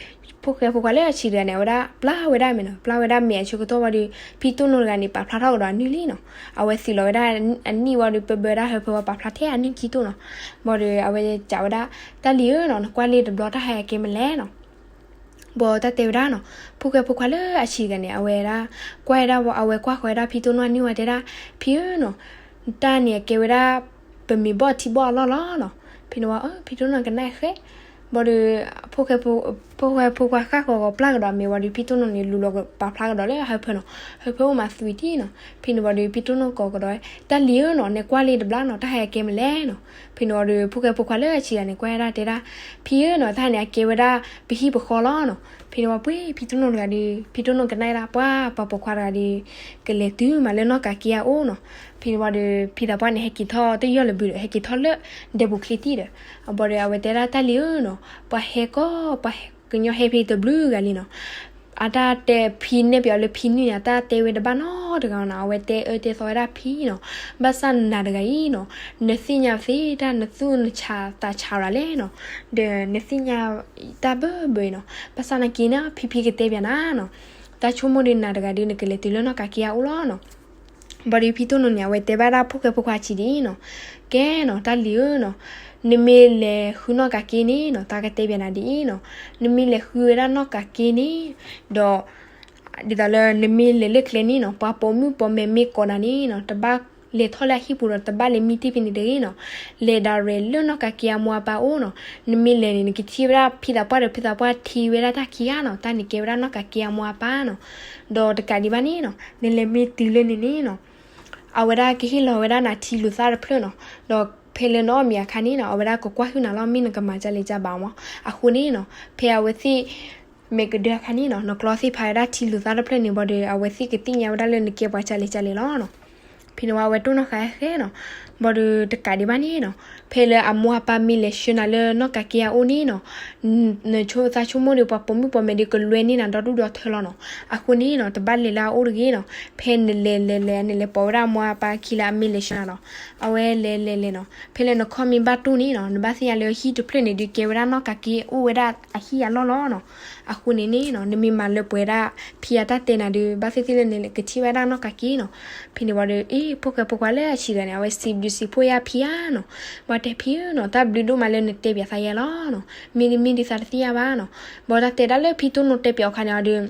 ဖိၣ်ဃဲဖိခွါလၢအဆံးတဂၤန့ၣ် အဝဲဒၣ်ပျၢ်ဝဲဒၣ်မ့ၤနီၤ, ပျၢ်ဝဲဒၣ်မ့ၤအဆၢကတီၢ်ဝံၤဒီး ဖံတိၢ်နိတဂၤန့ၣ် ပာ်ဖျါထီၣ်ကဒီးအနုၢ်လံနီၤ. အဝဲသုးလီၤဝဲဒၣ်အနံၣ်ဝံၤဒီး ပဘၢဒၣ်ဟၢဖၢဝံၤ ပာ်ဖျါထဲအနုၢ်ခံတိၢ်နီၤ. ဘၣ်ဒီးအဝဲစံးဝဲဒၣ်, တၢ်လံၤဧၢနီၤ, နကွၢ်လံတဘျီ တၢ်ဟဲကဲမနုၤလဲၣ်နီၤ. ဘၣ်တၢ်တဲဝဲဒၣ်နီၤ, ဖိၣ်ဃဲဖိခွါလၢအဆံးတဂၤန့ၣ် အဝဲဒၣ် ကွၢ်ဝဲဒၣ်ဝံၤ အဝဲကွၢ်ဃီၤဝဲဒၣ်ဖံတိၢ်နိအနုၢ်ဝံၤတဲဒၣ်, ဖံဧၢနီၤ, တၢ်န့ၣ်အကဲဝဲဒၣ် ပမ့ၢ်ဘီၣ်ထံဘီၣ်အလီၢ်လီၤနီၤ. ဖဲန့ၣ်ဝံၤ ဖံတိၢ်နိကနၣ်ဃဲ, ဘၣ်ဒီး ဖိၣ်ဃဲဖိခွါဃၣ်ဃီၤပျၢ်ကဒီးမ့ၤဝံၤဒီး ဖံတိၢ်နိန့ၣ် လူၤလီၤပာ်ဖျါကဒီးလၢဟၢဖၢနီၤ. ဟၢဖၢအိၣ်မးသွံၣ်တံၢ်နီၤ. ဖဲန့ၣ်ဝံၤဒီး ဖံတိၢ်နိကိးကဒီး, တၢ်လံၤဧၢနီၤ, နကွၢ်လံတဘျီနီၤ, တၢ်ဟဲကဲမနုၤလဲၣ်နီၤ. ဖဲန့ၣ်ဝံၤဒီး ဖိၣ်ဃဲဖိခွါလၢအဆံးတဂၤန့ၣ် ကွၢ်ဝဲဒၣ်တဲဒၣ်, ဖံဧၢနီၤ, တၢ်န့ၣ်အကဲဝဲဒၣ်ပဟံၣ်ပဃီလီၤနီၤ. ဖဲန့ၣ်ဝံၤ ပှ့ၤဖံတိၢ်နိတဂၤဒီး ဖံတိၢ်နိကနၣ်ဒၣ်ပှၤ ပှၤပိာ်ခွါတဂၤဒီး ကလဲၤတုၤမးလၢနီၢ်ကးက့အအိၣ်နီၤ. ဖဲန့ၣ်ဝံၤဒီး ဖံသးပှၢ်န့ၣ် ဟဲက့ၤထီၣ်တယီၢ်လၢၤဘုဒီး ဟဲက့ၤထီၣ်လၢဒဲပူၤချ့တံၢ်ဒီး အဘၣ်ဒီး အဝဲတဲဒၣ်တၢ်လံၤဧၢနီၤ, ပှၤဟဲကီ ပှၤကညီဟဲဖဲတဘျုးဂၤလံနီၤ. အတၢ်တဲဖံန့ၣ်ပယီၤလၢဖံနုၢ်န့ၣ် အတၢ်တဲဝဲတဘၣ်နီတဂၤနီၤ, အဝဲတဲအၢတဲသီဝဲဒၣ်ဖံနီၤ. ဘၣ်ဆၣ်နၤတဂၤအံၤနီၤ, နသ့ၣ်ညါသ့တၢ် နသူၣ်နဆးသးဆးရၤလဲၣ်နီၤ, ဒီးနသ့ၣ်ညါတၢ်ဘၢဘၢအံၤနီၤ. ဘၣ်ဆၣ်နာ်က့န့ၣ် ဖံဖံကတဲပၠးနၤနီၤ, တၢ်ဆိကမိၣ်ဒီးနၤတဂၤဒီး နကလဲၤတုၤလၢနီၢ်ကးက့အအိၣ်လီၤနီၤ. ဘၣ်ဒီးဖံတိၢ်နိန့ၣ် အဝဲတဲဘၣ်ဒၣ်ဖိၣ်ဃဲဖိခွါဆံးဒ်အံၤနီၤ, ကဲနီၤ တၢ်လံၤဧၢနီၤ, နမ့ၢ်လဲၤဃုနီၣ်ကးက့န့ၣ်နီၤ သးကတဲဘၣ်နၤဒ်အံၤနီၤ, နမ့ၢ်လဲၤဃုဝဲဒၣ်နီၣ်ကးက့န့ၣ်, ဒီး ဒ်သိးလၢနမ့ၢ်လဲၤလၢကျဲန့ၣ်နီၤ ပှၤပိာ်မုၣ်ပိာ်မၢၤမ့ၢ်ကိးနၤန့ၣ်နီၤ တဘၣ်လဲၤထီၣ်လၢအဟံၣ်ပူၤဒီး တဘၣ်လဲၤမံတ့ၢ်ဖဲန့ၣ်တဂ့ၤနီၤ, လဲၤဒၣ်ရဲၣ်လၢနီၣ်ကးက့အမိၢ်အပၢ်အိၣ်နီၤ, နမ့ၢ်လဲၤန့ၣ် နကထံၣ်ဝဲဒၣ်ဖံသးပှၢ်ဒီး ဖံသးပှၢ်ထံၣ်ဝဲဒၣ်တၢ်ခံဂၤနီၤ, တၢ်န့ၣ်ကဲဝဲဒၣ်နီၣ်ကးက့အမိၢ်အပၢ်နီၤ, ဒီးတကးဒံးဘၣ်န့ၣ်နီၤ နလဲၤမ့ၢ်တုၤလၢန့ၣ်န့ၣ်နီၤ အဝဲဒၣ်ကဟ့ၣ်လီၤဝဲဒၣ်နၤထံလူၤသၣ်တဖျၢၣ်နီၤ, ဒီးဖဲလၢနအီၣ်မ့ၤအခါန့ၣ်နီၤ အဝဲဒၣ်ကကွၢ်ဟုၣ်နၤလီၤ မ့ၢ်နကမၤကလဲၤကဘၣ်မး, အဃိန့ၣ်နီၤ ဖဲအဝဲသ့ၣ် မ့ၢ်ကဒၢအခါန့ၣ်နီၤ နကျီသ့ၣ်ဖးဝဲဒၣ်ထံလူၤသၣ်တဖျၢၣ်န့ၣ် ဘၣ်ဒီး အဝဲသ့ၣ်ကသ့ၣ်ညါဝဲဒၣ်လၢနကဲပှၤကလဲၤကလဲၤလီၤနီၤ, ဖဲန့ၣ်ဝံၤအဝဲတိၢ်နီၣ်ဃာ်ဃဲနီၤ, ဘၣ်ဒီးတကးဒံးဘၣ်န့ၣ်နီၤ ဖဲလၢအမိၢ်အပၢ်မ့ၢ်လဲၤဆှၢနၤလၢနီၣ်ကးက့အအိၣ်န့ၣ်နီၤ နဆိသးဆိကမိၣ်ဒီး ပှၤပိာ်မုၣ်ပိာ်မၢၤဒီးကလွဲန့ၢ်နၤဒီဒူၣ်ဒီထၢလီၤနီၤ, အဃိန့ၣ်နီၤ တဘၣ်လဲၤလၢအအိၣ်တဂ့ၤနီၤ, ဖဲနလဲၤလဲၤလဲၤန့ၣ် လဲၤပိာ်ဝဲဒၣ်အမိၢ်အပၢ်ခံလၢအမ့ၢ်လဲၤဆှၢနၤနီၤ, အဝဲလဲၤလဲၤလဲၤနီၤ ဖဲလၢနခီၣ်မ့ၢ်ဘၣ်တိၢ်န့ၣ်နီၤ နဘၣ်သ့ၣ်ညါလၢဟံၣ်တဖျၢၣ်န့ၣ်ဒီး ကဲဝဲဒၣ်နီၣ်ကးက့အိၣ်ဝဲဒၣ်အဟံၣ်အလီၢ်လီၤနီၤ, အဃိန့ၣ်န့ၣ်နီၤ နမ့ၢ်မၤလၢပှဲၤဒၣ်ဖံအတၢ်တဲနၤဒီး ဘၣ်သ့ၣ်သ့ၣ်လၢနကထံၣ်ဝဲဒၣ်နီၣ်ကးက့နီၤ, ဖဲန့ၣ်ဝံၤဒီး အ့ ဖိၣ်ဃဲဖိခွါလၢအဆံးတဂၤန့ၣ် အဝဲစံးဘျုးစံးဖှိၣ်ယါဖံဧါနီၤ, ဘၣ်တဲဖံဧၢနီၤ တၢ်ဘျုးဒိၣ်မးလၢနတဲပၠးသးယါလီၤနီၤ, မ့ၢ်တမ့ၢ်ဒ်သးတသ့ၣ်ညါဘၣ်နီၤ, ဘၣ်တၢ်တဲဒၣ်လၢဖံတိၢ်နိတဲပၠးအီၤခါန့ၣ်ဒီး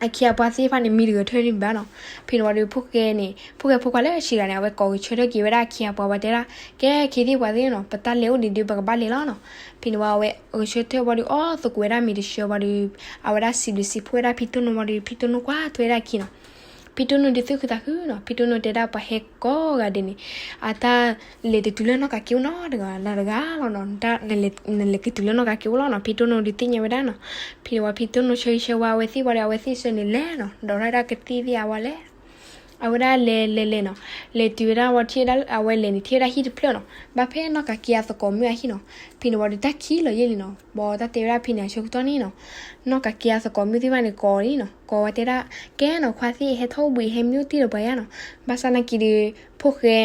အခ့အပှၤသ့ၣ်တဖၣ်န့ၣ် မံတဂဲၤထၢၣ်န့ၣ်ဘၣ်နီၤ, ဖဲန့ၣ်ဝံၤဒီး ဖိၣ်ဃဲန့ၣ် ဖိၣ်ဃဲဖိခွါလၢအဆံးတဂၤန့ၣ် အဝဲကိးဂဲၤဆၢထၢၣ်က့ၤဝဲဒၣ်အခ့အပှၤဝံၤတဲဒၣ် ကဲခ့သ့ၣ်ပှၤသ့ၣ်နီၤ ပတၢ်လဲၤအိၣ်ဒံးဒီး ပကဘၣ်လဲၤလီၤနီၤ, ဖဲန့ၣ်ဝံၤအဝဲဂဲၤဆၢထၢၣ်ဝံၤဒီး အီၣ်သကိးဝဲဒၣ်မ့ၤတဆှၢဝံၤဒီး အဝဲဒၣ်စံးဘျုးစံးဖှိၣ်ဝဲဒၣ်ဖံတိၢ်နိဝံၤဒီး ဖံတိၢ်နိကွၢ်ထွဲဒၣ်ခံနီၤ, ဖံတိၢ်နိဒုးသူၣ်ခုသးခုနီၤ, ဖံတိၢ်နိတဲဒၣ်ပှၤဟဲကိးဂၤဒဲးန့ၣ် အတၢ်လဲၤတတုၤလၢနီၣ်ကးက့အိၣ်နီတဂၤနီတဂၤလီၤနီၤ, နလဲၤက့ၤတုၤလၢနီၣ်ကးက့အိၣ်လီၤနီၤ, ဖံတိၢ်နိဒုးသ့ၣ်ညါဝဲဒၣ်နီၤ, ဖဲန့ၣ်ဝံၤဖံတိၢ်နိဆၢဂ့ၤဆၢဝါအဝဲသ့ၣ်ဝံၤဒီး အဝဲသ့ၣ်ဆၢန့ၣ်လဲၤနီၤ, ဒီးတၢ်ကသ့ၣ်သ့ၣ်အဝဲလဲၤ အဝဲဒၣ်လဲၤလဲၤလဲၤနီၤ, လဲၤတုၤဝဲဒၣ်ဝံၤထံၣ်ဝဲဒၣ် အဝဲလဲၤန့ၣ်ထံၣ်ဝဲဒၣ်ဟံၣ်တဖျၢၣ်နီၤ, ဘၣ်ဖဲနီၣ်ကးက့အသကိးမုၣ်အဟံၣ်နီၤ, ဖဲန့ၣ်ဝံၤဒီးတၢ်ခံးလီၤယဲၢ်လံနီၤ, ဘၣ်တၢ်တဲဝဲဒၣ်ဖဲန့ၣ်အဆၢကတီၢ်န့ၣ်နီၤ, နီၣ်ကးက့အသကိးမုၣ်သ့ၣ်တဖၣ်န့ၣ်ကိးအီၤနီၤ, ကိးဝဲတဲဒၣ် ကဲနီၤခွါသ့ၣ် ဟဲထီၣ်အိၣ်ဘှံး ဟဲမံအိၣ်တ့ၢ်ဒီးပှၤယါနီၤ, ဘၣ်ဆၣ်နာ်က့ဒီး ဖိၣ်ဃဲ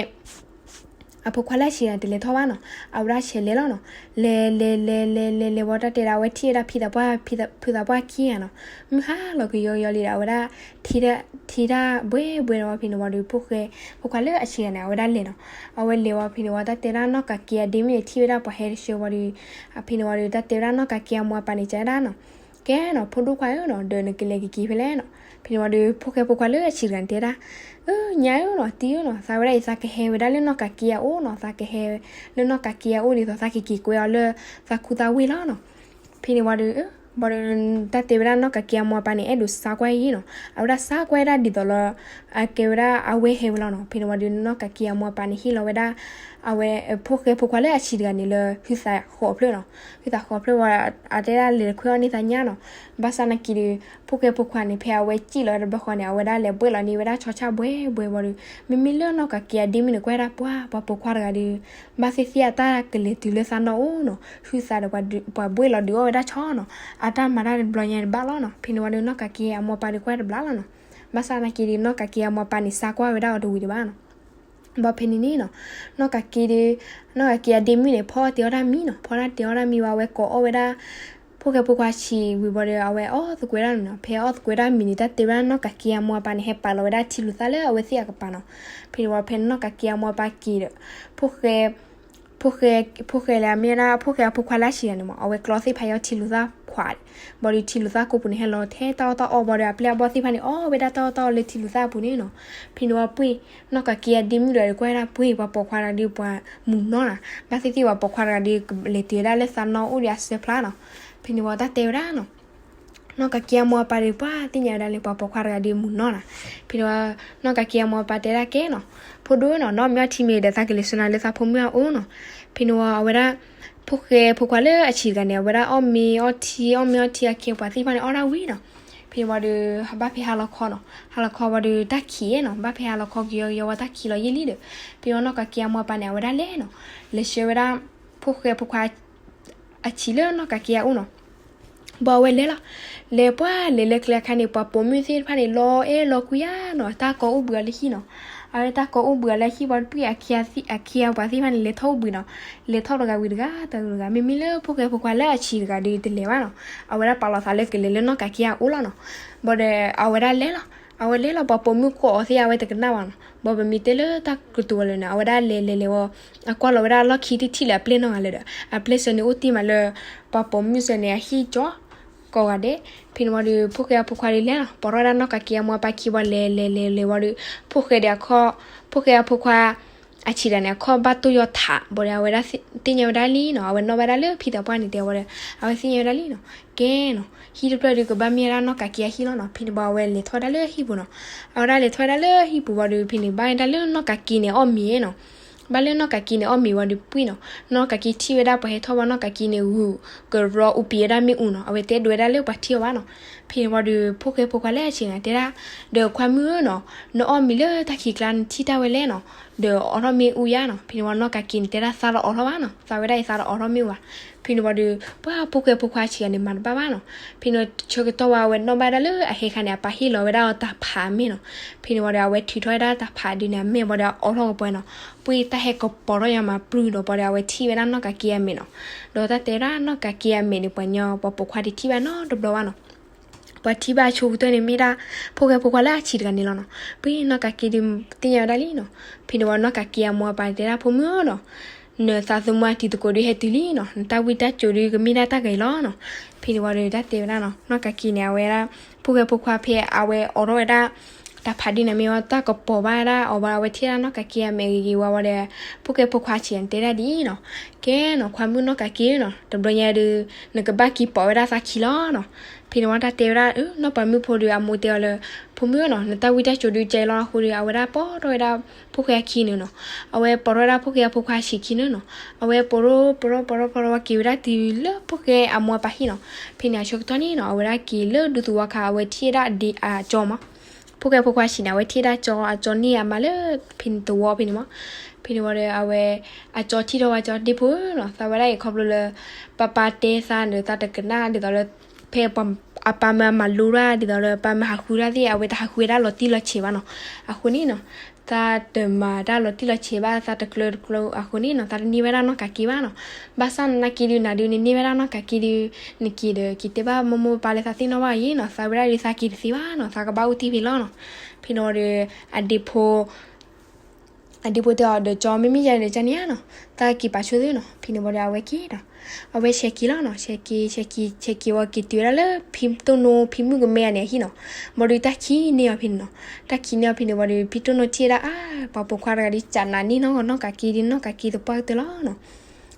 အဖိခွါလၢအဆံးတဂၤန့ၣ် တလဲၤထီၣ်ဘၣ်နီၤ, အဝဲဒၣ်ဆဲးလဲၤလီၤနီၤ, လဲၤလဲၤလဲၤလဲၤလဲၤလဲၤဝံၤတၢ်တဲဒၣ် အဝဲထံၣ်ဝဲဒၣ်ဖံသးပှၢ် ဖံသးပှၢ်ခံဂၤနီၤ, မုၢ်ဟါလီၤကယီကယီလံဒီး အဝဲဒၣ် ထံၣ်တၢ်ဘှဲဘှဲဒီး ဖဲန့ၣ်ဝံၤဒီး ဖိၣ်ဃဲ ဖိခွါလၢအဆံးတဂၤန့ၣ် အဝဲဒၣ်လဲၤနီၤ, အဝဲလဲၤဝံၤဖဲန့ၣ်ဝံၤတၢ်တဲဒၣ်နီၣ်ကးက့အဒ့မုၣ်န့ၣ် ထံၣ်ဝဲဒၣ်ပှၤဟဲတဆှၢဝံၤဒီး ဖဲန့ၣ်ဝံၤဒီး တၢ်တဲဝဲဒၣ်နီၣ်ကးက့အမိၢ်အပၢ်န့ၣ် ကဲဒၣ်နီၤ ကဲနီၤ ဖိဒိၣ်ခွါဧၢနီၤ ဒီးနကလဲၤကက့ၤဖဲလဲၣ်နီၤ, ဖဲန့ၣ်ဝံၤဒီး ဖိၣ်ဃဲဖိခွါလၢအဆံးတဂၤန့ၣ်တဲဒၣ်, အၢ ညါဧၢနီၤ တံၤဧၢနီၤ သးဝဲဒၣ်အံၤ သးကဟဲဝဲဒၣ်လၢနီၣ်ကးက့အအိၣ်နီၤ, သးကဟဲလၢနီၣ်ကးက့အအိၣ်ဒ်သိး သးကက့ၤကွဲအီၤလၢ သးခူသးဝ့ၢ်လီၤနီၤ, ဖဲန့ၣ်ဝံၤဒီး ဘၣ်ဒီး တၢ်တဲဝဲဒၣ်နီၣ်ကးက့အမိၢ်အပၢ်န့ၣ် အဲၣ်ဒိးစါကွၢ်အံၤနီၤ, အဝဲဒၣ်စါကွၢ်ဒၣ်ဒ်သိးလၢ အကဲဝဲဒၣ်အဝဲဟဲဝဲလီၤနီၤ, ဖဲန့ၣ်ဝံၤဒီးနီၣ်ကးက့အမိၢ်အပၢ်န့ၣ် ဟ့ၣ်လီၤဝဲဒၣ် အဝဲ ဖိၣ်ဃဲဖိခွါလၢအဆံးတဂၤန့ၣ်လၢ ဟုသးဃီဖျၢၣ်နီၤ, ဟုသးဃီဖျၢၣ်ဝံၤ အတဲဒၣ်လဲၤတခွဲအီၣ်န့ၢ်သးညါနီၤ, ဘၣ်ဆၣ်နာ်က့ဒီး ဖိၣ်ဃဲဖိခွါန့ၣ် ဖဲအဝဲစံၣ်လီၤတဘျီဃီန့ၣ် အဝဲဒၣ်လဲၤဘှဲၣ်လီၤန့ၢ်ဝဲဒၣ်ဆီဆၣ်ဘှဲဘှဲဝံၤဒီး မ့မ့ၢ်လၢနီၣ်ကးက့အဒ့မုၣ်န့ၣ် ကွၢ်ဒၣ်ပှၤ ပှၤပိာ်ခွါတဂၤဒီး ဘၣ်သ့ၣ်သ့ၣ်အတၢ်ကလဲၤတုၤလၢသးနီၢ်အိၣ်နီၤ, ဟုသးဒီးပှၤဘှဲၣ်လီၤဒုးအီၣ်ဝဲဒၣ်ဆီနီၤ, အတၢ်မၤတၢ်တဘျီညါတဘၣ်လီၤနီၤ, ဖဲန့ၣ်ဝံၤဒီးနီၣ်ကးက့အမိၢ်ပၢ်ဒီးကွၢ်တဘျီလီၤနီၤ, ဘၣ်ဆၣ်နာ်က့ဒီးနီၣ်ကးက့အမိၢ်ပၢ်န့ၣ် စါကွၢ်ဝဲဒၣ်အီၤတဝံၤဒံးဘၣ်နီၤ ဘၣ်ဖဲန့ၣ်န့ၣ်နီၤ, နီၣ်ကးက့ဒီး နီၣ်ကးက့အဒ့မုၣ်န့ၣ် ဖီအီၣ်တ့ၤအီၣ်တၢ်မံနီၤ, ဖီတၢ်တ့ၤအီၣ်တၢ်မံဝံၤ အဝဲကိးအီၣ်ဝဲဒၣ် ဖိၣ်ဃဲဖိခွါဆံးဝံၤဘၣ်ဒီး အဝဲအီၣ်သကွဲးဒၣ်မံနီၤ, ဖဲအီၣ်သကွဲးဒၣ်မံန့ၣ် တၢ်တဲဝဲဒၣ်နီၣ်ကးက့အမိၢ်အပၢ်န့ၣ် ဟဲပာ်လီၤဝဲဒၣ်ထံလူၤသၣ်လၢအဝဲသ့ၣ်အကပၤနီၤ, ဖဲန့ၣ်ဝံၤဖဲနီၣ်ကးက့အမိၢ်အပၢ်က့ၤဒီး ဖိၣ်ဃဲ ဖိၣ်ဃဲ ဖိၣ်ဃဲလၢအမ့ၢ်ဝဲဒၣ် ဖိၣ်ဃဲအဖိခွါလၢအဆံးတဂၤန့ၣ်မး အဝဲကျီသ့ၣ်ဖးအီၣ်ထံလူၤသၣ်ခွး ဘၣ်ဒီးထံလူၤသၣ်ကိးပူၤန့ၣ် ဟဲလီၤထဲတၢ်အီၣ်တၢ်အီဘၣ်ဒီး အပျဲၢ်အဘီၣ်သ့ၣ်တဖၣ်န့ၣ် အီၣ်ဝဲဒၣ်တၢ်အီၣ်တၢ်အီလၢထံလူၤသၣ်အပူၤန့ၣ်နီၤ, ဖဲန့ၣ်ဝံၤပှ့ၢ် နီၣ်ကးက့အဒ့မုၣ်ဒီးကွၢ်ဝဲဒၣ်ပှ့ၢ် ပှၤပိာ်ခွါတဂၤဒီးပှၤမုာ်နီၢ်နီၤ, ဘၣ်သ့ၣ်သ့ၣ်ပှၤပိာ်ခွါတဂၤဒီး လဲၤတုၤဝဲဒၣ်လၢသးနီၢ်အိၣ်ဒီးအစၢဖျါနီၤ, ဖဲန့ၣ်ဝံၤတၢ်တဲဝဲဒၣ်နီၤ နီၣ်ကးက့အမိၢ်အပၢ်ဒီး ပှၤသ့ၣ်ညါဝဲဒၣ်လၢပှၤပိာ်ခွါတဂၤဒီးမုာ်နီၢ်နီၤ, ဖဲန့ၣ်ဝံၤ နီၣ်ကးက့အမိၢ်အပၢ်တဲဒၣ်ကဲနီၤ, ဖိဒိၣ်နီၤ နအီၣ်မ့ၤအီထံမ့ၢ်ဒီး သးကလဲၤဆှၢနၤလၢသးဖိမုၣ်အအိၣ်နီၤ, ဖဲန့ၣ်ဝံၤအဝဲဒၣ် ဖိၣ်ဃဲဖိခွါလၢအဆံးတဂၤန့ၣ် အဝဲဒၣ်အီၣ်မ့ၤအီထံ အီၣ်မ့ၤအီထံအခ့အပှၤသ့ၣ်တဖၣ်န့ၣ် အီၣ်ဒၣ်ဝံၤနီၤ, ဖဲန့ၣ်ဝံၤဒီး ဘၣ်ဖဲဟါလီၤခီနီၤ, ဟါလီၤခီဝံၤဒီးတၢ်ခံးနီၤ, ဘၣ်ဖဲဟါလီၤခီကယီကယီဝံၤတၢ်ခံးလီၤယဲၢ်လံဒီး, ဖဲန့ၣ်ဝံၤနီၣ်ကးက့အမိၢ်အပၢ်န့ၣ် အဝဲဒၣ်လဲၤနီၤ, လဲၤဆှၢဝဲဒၣ် ဖိၣ်ဃဲဖိခွါ အဆံးလၢနီၣ်ကးက့အအိၣ်နီၤ, ဘၣ်အဝဲလဲၤလီၤ, လဲၤပှၤလဲၤလၢကျဲအခါန့ၣ် ပှၤပိာ်မုၣ်သ့ၣ်တဖၣ်န့ၣ် လီၤအဲၣ်လီၤကွံယါနီၤ, တၢ်ကိးအိၣ်ဘှံးအီၤလၢဟံၣ်နီၤ, အဝဲတၢ်ကိးအိၣ်ဘှံးအီၤလၢဟံၣ်ဝံၤတပှ့ၢ် အခ့အပှၤသ့ၣ်တဖၣ်န့ၣ် လဲၤထီၣ်အိၣ်ဘှံးနီၤ, လဲၤထီၣ်တဂၤဝံၤတဂၤ တဂၤဝံၤတဂၤ မ့မ့ၢ်လၢဖိၣ်ဃဲဖိခွါလၢအဆံးတဂၤဒီးတလဲၤဘၣ်နီၤ, အဝဲဒၣ်ပာ်လီၤသးလၢကလဲၤလၢနီၣ်ကးက့အအိၣ်လီၤနီၤ, ဘၣ်ဒီးအဝဲဒၣ်လဲၤလီၤ အဝဲလဲၤလီၤ ပှၤပိာ်မုၣ်ကိးအီၤသ့ၣ် အဝဲတကနၣ်ဘၣ်နီၤ. ဘၣ်ပမ့ၢ်တဲလၢတၢ်ကတိၤဝဲလၢာ်န့ၣ် အဝဲဒၣ်လဲၤလဲၤလဲၤဝဲ, အကွၢ်လီၤဝဲဒၣ်လီၢ်ခံတထံၣ်လၢအပျဲၢ်နီတဂၤလၢၤဒီး အပျဲၢ်စၢၤန့ၣ်အိၣ်တ့ၢ်မးလၢ ပှၤပိာ်မုၣ်စၢၤန့ၣ်အဟံၣ်ကၠီ ကိးဂၤဒဲး. ဖဲန့ၣ်ဝံၤဒီး ဖိၣ်ဃဲအဖိခွါဒီးလဲၤလီၤ ပိာ်ထီၣ်ဝဲဒၣ်နီၢ်ကးက့အမိၢ်အပၢ်ခံဘၣ် လဲၤလဲၤလဲၤလဲၤဝံၤဒီး ဖိၣ်ဃဲဒီးအခီၣ်, ဖိၣ်ဃဲအဖိခွါ အဆံးတဂၤန့ၣ် အခီၣ်ဘၣ်တိၢ်ယီၤထး ဘၣ်ဒီး အဝဲဒၣ်သ့ၣ်ညါဝဲဒၣ်လံနီၤ. အဝဲနီၣ်ဘၣ်ဒၣ်လၢဖံသးပှၢ်န့ၣ် တဲဝဲဒီး အဝဲသ့ၣ်ညါဝဲဒၣ်လံနီၤ. ကဲနီၤ ဟံၣ်တဖျၢၣ်ဒီးကဘၣ်မ့ၢ်ဝဲဒၣ်နီၢ်ကးက့အဟံၣ်လီၤနီၤ. ဖဲန့ၣ်ဝံၤအဝဲလဲၤထီၣ်ဝဲဒၣ်လၢဟံၣ်ပူၤနီၤ. အဝဲဒၣ်လဲၤထီၣ်ဝဲဒၣ်လၢဟံၣ်ပူၤဝံၤဒီး ဖဲန့ၣ် ဘၣ်ဝဲဒၣ်လၢနီၢ်ကးက့န့ၣ်အီၣ်မ့ၤနီၤ. ဘၣ်လၢနီၢ်ကးက့န့ၣ်အီၣ်မ့ၤဝံၤဒီး ပှံၢ်နီၤ, နီၢ်ကးက့ထံၣ်ဝဲဒၣ်ပှၤဟဲထီၣ်ဘၣ် နီၢ်ကးက့န့ၣ် ဂုာ်ကရီအူပံၤဝဲဒၣ်မ့ၣ်အူနီၤ. အဝဲတအဲၣ်ဒိးဝဲဒၣ်လၢပှၤထံၣ်အီၤဘၣ်နီၤ. ဖဲန့ၣ်ဝံၤဒီး ဖိၣ်ဃဲဖိခွါလၢအဆံးန့ၣ် တဲဒၣ်ဒီး ခွါမုၣ်ဧၢနီၤ, နအီၣ်မ့ၤလၢတၢ်ခံးကျါ နထံၣ်တၢ်ဝဲလဲၣ်နီၤ, ဒီးအိးထီၣ်မ့ၣ်အူယါနီၤ. ဖဲန့ၣ်ဝံၤနီၢ်ကးက့န့ၣ် တဲဒၣ်သးတအိးထီၣ်ဘၣ်နီၤ, သးဝဲဒၣ်အံၤသးတအိးထီၣ်မ့ၣ်အူဘၣ်. ဖဲန့ၣ်ဝံၤဒီး ပှၤဖိၣ်ဃဲဖိခွါဆံးဂၤန့ၣ် မၤတဘၣ်ဘၣ်နီၤ. ဖဲန့ၣ်ဆၢကတီၢ်ဝံၤ အဝဲနီၣ်ဘၣ်ဒၣ်လၢအဟဲခါန့ၣ် အပၢ်ဟ့ၣ်လီၤဝဲဒၣ်အီၤတၢ်ဖးအမဲၢ်နီၤ. ဖဲန့ၣ်ဝံၤဒီး အဝဲထုးထီၣ်ဝဲဒၣ်တၢ်ဖးဒုန့ၣ် အမဲၢ်ဝံၤဒီးအအိးထီၣ်ကပှဲၤနီၤ. ပှံၢ်တၢ်ဟဲကပီၤထီၣ်ယါမး ပြုၢ်ဒီးဝံၤဒီး အဝဲထံၣ်ဝဲဒၣ်နီၢ်ကးက့အမဲာ်နီၤ. ဒီးတၢ်တဲဝဲဒၣ်နီၢ်ကးက့အမဲာ်န့ၣ် ပှၤညီပှၤပိာ်ခွါတထံၣ်ဘၣ်နီတဘျီဘၣ်နီၤ. ပှၤထံၣ်ဘၣ်ဆိကတၢၢ်န့ၣ်မ့ၢ်ဒၣ် ဖိၣ်ဃဲဖိခွါလၢအဆံးတဂၤန့ၣ်လီၤနီၤ. ပှံၢ်နီၢ်ကးက့ဒီး သ့ၣ်ညါဝဲဒၣ်လံနီၤ. ဖဲန့ၣ်ဝံၤနီၢ်ကးက့အမိၢ်အပၢ်န့ၣ်တဲဒၣ် ဖိမုၣ်ဧၢနီၤ, နသးသမူအတံၤသကိးဒုးဟဲတုၤလံနီၤ, နတၢ်ဝံတၢ်စိၤဒုးကမ့ၢ်ဒၣ်တၢ်ဂ့ၤလီၤနီၤ. ဖဲန့ၣ်ဝံၤဒီး တၢ်တဲဝဲဒၣ်နီၤ နီၢ်ကးက့န့ၣ် အဝဲဒၣ် ဖိၣ်ဃဲဖိခွါဖဲအဝဲအိးထီၣ်ဝဲဒၣ် တၢ်ဖးဒုန့ၣ်မ့ၢ်ဝံၤ တၢ်ကပီၤဘၣ်ဝဲဒၣ်အီၤဝံၤဒီး အဝဲထံၣ်ဝဲဒၣ်နီၢ်ကးက့အမဲာ်ဂ့ၤဂ့ၤဝံၤဒီး ဖိၣ်ဃဲဖိခွါဆံးန့ၣ် တဲဒၣ်ဒ်အံၤနီၤ. ကဲနီၤ ခွါမုၣ်နီၢ်ကးက့နီၤ, တဘျီညါဒီး နကဘၣ်က့ၤပိာ်ဝဲဒၣ်သးခံလီၤနီၤ. ဖဲန့ၣ်ဝံၤတၢ်တဲဝဲဒၣ် နီၢ်ပၤမုၣ်ဖိဒီး အမိၢ်တဲအီၤလၢ ဖိမုၣ်ဧၢနီၤ, နတၢ်ဝံတၢ်စိၤဒုးကဲလီၤအဃိဒီး အဝဲဒၣ်ပိာ်ထီၣ်ဝဲဒၣ်ဖိၣ်ဃဲအခံန့ၣ်နီၤ. အဝဲပိာ်ထီၣ်ဝဲဒၣ်ဖိၣ်ဃဲအဖိခွါဆံးခံန့ၣ်နီၤ. အဝဲပိာ်ထီၣ်ပိာ်ထီၣ်ပိာ်ထီၣ်ပိာ်ထီၣ်ဝံၤ က့ၤဝဲဒၣ်တုၤလၢဖိၣ်ဃဲအမိၢ်အပၢ်ဟံၣ်နီၤ. ဖဲန့ၣ်အဆၢကတီၢ်န့ၣ်နီၤ အဝဲဒၣ်က့ၤလၢဒူသဝီခါ အဝဲထံၣ်ဝဲဒၣ်အဒ့အကၠီမး ဖိၣ်ဃဲဖိခွါဆံးန့ၣ် အဝဲထံၣ်ဝဲဒၣ်ကၠီ, အကၠီန့ၣ်အမါလၢဖဲန့ၣ်သဝီဖဲန့ၣ်မး. ဖဲန့ၣ်ဝံၤဒီး အဝဲ အကၠီထံၣ်ထီၣ်ဝဲကၠီ ဒ့ဖိဧၢနီၤ, သးဝဲဒၣ်အံၤခီဖျိလၢ ပၢ်ပၢ်တဲသးဒီး သးတကနၣ်ဒ်သိးလၢ ဖဲအပၢ်မၢအမၤလိတၢ်ဒ်သိးလၢ ပၢ်မၢဟးဃုတၢ်သ့ၣ် အဝဲတဟးဃုဝဲဒၣ်လီၤတံၢ်လီၤဆဲးဘၣ်နီၤ. အဃိန့ၣ်နီၤ သးတမၤတၢ်လီၤတံၢ်လီၤဆဲးဘၣ် သးတကျၢၤတကျၢၤအဃိန့ၣ်နီၤ သးတန့ၢ်ဝဲဒၣ်နီၢ်ကးက့ဘၣ်နီၤ. ဘၣ်ဆၣ်နာ်က့ဒုး နၤဒုးနန့ၢ်ဝဲဒၣ်နီၢ်ကးက့ဒုး နက့ၤဒီး က့ၤတဲဘၣ်မိၢ်မိၢ်ပၢ်ပၢ်လၢသးသ့ၣ်နီၣ်ဘၣ်အံၤနီၤ, သးဝဲဒၣ်ဒုးသးက့ၤတသ့ဘၣ်နီၤ, သးကဘၣ်အိၣ်တ့ၢ်ဖဲလီၤနီၤ. ဖဲန့ၣ်ဝံၤဒီး အဒ့ဖိ အဒ့ဖိတဲအီၤဒီး ကၠီ မ့မ့ၢ်ယၤန့ၣ် ကန့ၣ်ဧါနီၤ, သးက့ၤပာ်ဆိသ့နီၤ. ဖဲန့ၣ်ဝံၤဒီး အဝဲက့ၤဒီး အဝဲဆဲးက့ၤလီၤနီၤ, ဆဲးက့ၤ ဆဲးက့ၤ ဆဲးက့ၤဝံၤ က့ၤတုၤဝဲဒၣ်လၢဖံတိၢ်နိ ဖံမုၣ်ကမဲအန့ၣ်အဟံၣ်နီၤ. ဘၣ်ဒီးတၢ်ခံးန့ၢ်အီၤဖဲန့ၣ်နီၤ, တၢ်ခံးန့ၢ်အီၤဖဲန့ၣ်ဝံၤဒီး ဖံတိၢ်နိထံၣ်ဝဲဒၣ် အါ ပှၤပိာ်ခွါတဂၤဒီး ကးနးန့ၢ်နီၢ် နီၢ်ကးက့ဒုး နီၢ်ကးက့သပှၢ်ကတၢၢ်လီၤနီၤ.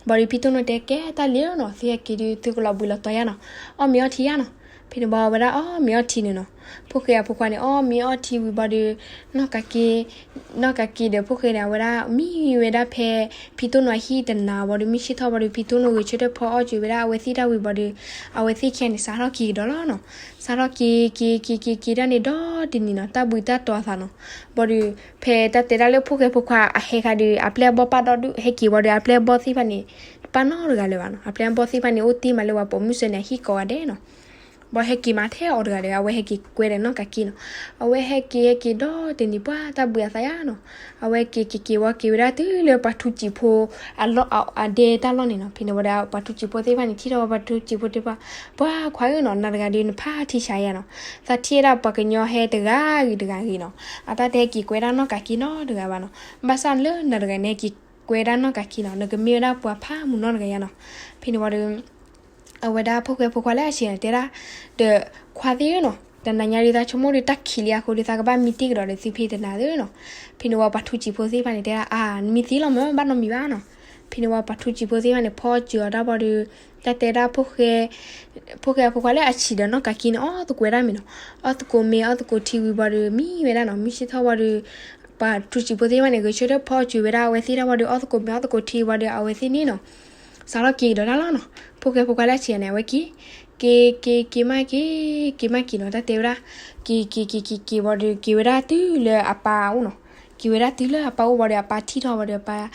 ဘၣ်ဒီးဖံတိၢ်နိတဲ ကဲတၢ်လံဧၢနီၤ, သုဟဲက့ၤဒုး သုကလီၤဘှံးလီၤတီၤယါနီၤ, အီၣ်မ့ၤအီထံယါနီၤ. ဖဲန့ၣ်ဝံၤ အဝဲဒၣ်အီၣ်မ့ၤအီထံန့ၣ်နီၤ. ဖိၣ်ဃဲအဖိခွါန့ၣ် အီၣ်မ့ၤအီထံဝံၤဘၣ်ဒီး နီၢ်ကးက့ နီၢ်ကးက့ဒီးဖိၣ်ဃဲန့ၣ် အဝဲဒၣ်မံဝဲဒၣ်ဖဲ ဖံတိၢ်နိအဟံၣ်တနၤဘၣ်ဒီး မုၢ်ဆ့ၣ်ထီၣ်ဘၣ်ဒီး ဖံတိၢ်နိဂဲၤဆၢထၢၣ်ဖီအီၣ်ကွံာ်ဝဲဒၣ် အဝဲသ့ၣ်တၢ်ဝံၤဘၣ်ဒီး အဝဲသ့ၣ်ခံဂၤန့ၣ် စးထီၣ်က့ၤကဒီးလီၤနီၤ. စးထီၣ်က့ၤ က့ၤ က့ၤ က့ၤ က့ၤဒၣ်န့ၣ်ဒီတနံၤနီၤ, တၢ်ဘှံးတၢ်တီၤအသးနီၤ. ဘၣ်ဒီး ဖဲတၢ်တဲဒၣ်လၢဖိၣ်ဃဲဖိခွါအဟဲခါဒီး အပျဲၢ်အဘီၣ်ပာ်ဒီဒူၣ် ဟဲက့ၤဝံၤဒီး အပျဲၢ်အဘီၣ်သ့ၣ်တဖၣ်န့ၣ် တပာ်နီတဂၤလၢၤဘၣ်နီၤ. အပျဲၢ်အဘီၣ်သ့ၣ်တဖၣ်န့ၣ် အိၣ်တ့ၢ်မးလၢပှၤပိာ်မုၣ်စၢၤန့ၣ် အဟံၣ်ကိးဂၤဒဲးနီၤ. ဘၣ်ဟဲက့ၤမးထဲအီၤတဂၤဒီး အဝဲဟဲက့ၤကွဲဒီးနီၢ်ကးက့နီၤ. အဝဲဟဲက့ၤ ဟဲက့ၤဒီတနံၤ ပှၤတၢ်ဘှံးအသးယါနီၤ. အဝဲက့ၤက့ၤက့ၤဝံၤ က့ၤဝဲဒၣ်တုၤလၢပှၤထူးစံာ်ဖိ အလီၢ်အဒဲတၢ်လီၢ်န့ၣ်နီၤ. ဖဲန့ၣ်ဝံၤဒီး ပှၤထူးစံာ်ဖိသ့ၣ်တဖၣ်န့ၣ် ထံၣ်ထီၣ်ဝဲပှၤထူးစံာ်ဖိသ့ၣ်တဖၣ်, ပှၤခွါဧၢနီၤ, နၤတဂၤဒီးနဖးထံဆးယါနီၤ. သးထံၣ်ဝဲဒၣ်ပှၤကညီဟဲတဂၤဂ့ၤတဂၤဂ့ၤနီၤ. အတၢ်တဟဲက့ၤကွဲဒၣ်နီၢ်ကးက့နီတဂၤဘၣ်နီၤ. ဘၣ်ဆၣ်လၢနၤတဂၤန့ၣ် ဟဲက့ၤကွဲဒၣ်နီၢ်ကးက့နီၤ, နကမ့ၢ်ဝဲဒၣ်ပှၤဖးမုၢ်နီတဂၤယါနီၤ. ဖဲန့ၣ်ဝံၤဒီး အဝဲဒၣ်ဖိၣ်ဃဲဖိခွါလၢအဆံးန့ၣ် တဲဒၣ်ဒီး ခွါသ့ၣ်ဧၢနီၤ, တနၤညါဒုး သးဆိကမိၣ်ဒီး တၢ်ခံးလံအဃိဒီး သးကဘၣ်မံတ့ၢ်ကဒီးဒီးသုဖဲတနၤသ့နီၤ. ဖဲန့ၣ်ဝံၤ ပှၤထူးစံာ်ဖိသ့ၣ်တဖၣ်န့ၣ် တဲဒၣ် အါ နမံသ့လီၤမး ဘၣ်နီတမံၤဘၣ်နီၤ. ဖဲန့ၣ်ဝံၤ ပှၤထူးစံာ်ဖိသ့ၣ်တဖၣ်န့ၣ် ဖီအီၣ်ကွံာ်အီၤဒၣ်ဘၣ်ဒီး တၢ်တဲဒၣ်ဖိၣ်ဃဲ ဖိၣ်ဃဲအဖိခွါလၢအဆံးဒီးနီၢ်ကးက့န့ၣ် အီၣ်သကိးဝဲဒၣ်မ့ၤနီၤ. အီၣ်သကိးမ့ၤ အီၣ်သကိးထံဝံၤဘၣ်ဒီး မံဝဲဒၣ်နီၤ. မုၢ်ဆ့ၣ်ထီၣ်ဘၣ်ဒီး ပှၤထူးစံာ်ဖိသ့ၣ်တဖၣ်န့ၣ် ဂဲၤဆၢထၢၣ်ဖီအီၣ်ကွံာ်ဝဲဒၣ် အဝဲသ့ၣ်တဖၣ်ဘၣ်ဒီး အီၣ်သကိးမ့ၤ အီၣ်သကိးထံဝံၤဘၣ်ဒီး အဝဲသ့ၣ်န့ၣ်နီၤ စးထီၣ်က့ၤကဒီးတၢ်လီၤနီၤ. ဖိၣ်ဃဲဖိခွါလၢအဆံးန့ၣ် အဝဲက့ၤ က့ၤ က့ၤ က့ၤမးက့ၤ က့ၤမးက့ၤနီၤ. တၢ်တဲဝဲဒၣ် က့ၤ က့ၤ က့ၤ က့ၤ က့ၤဝံၤဒီး က့ၤဝဲဒၣ်တုၤလၢအပၢ်အိၣ်နီၤ. က့ၤဝဲဒၣ်တုၤလၢအပၢ်အိၣ်ဘၣ်ဒီး အပၢ်ထံၣ်ထီၣ်ဘၣ်ဒီး အပၢ်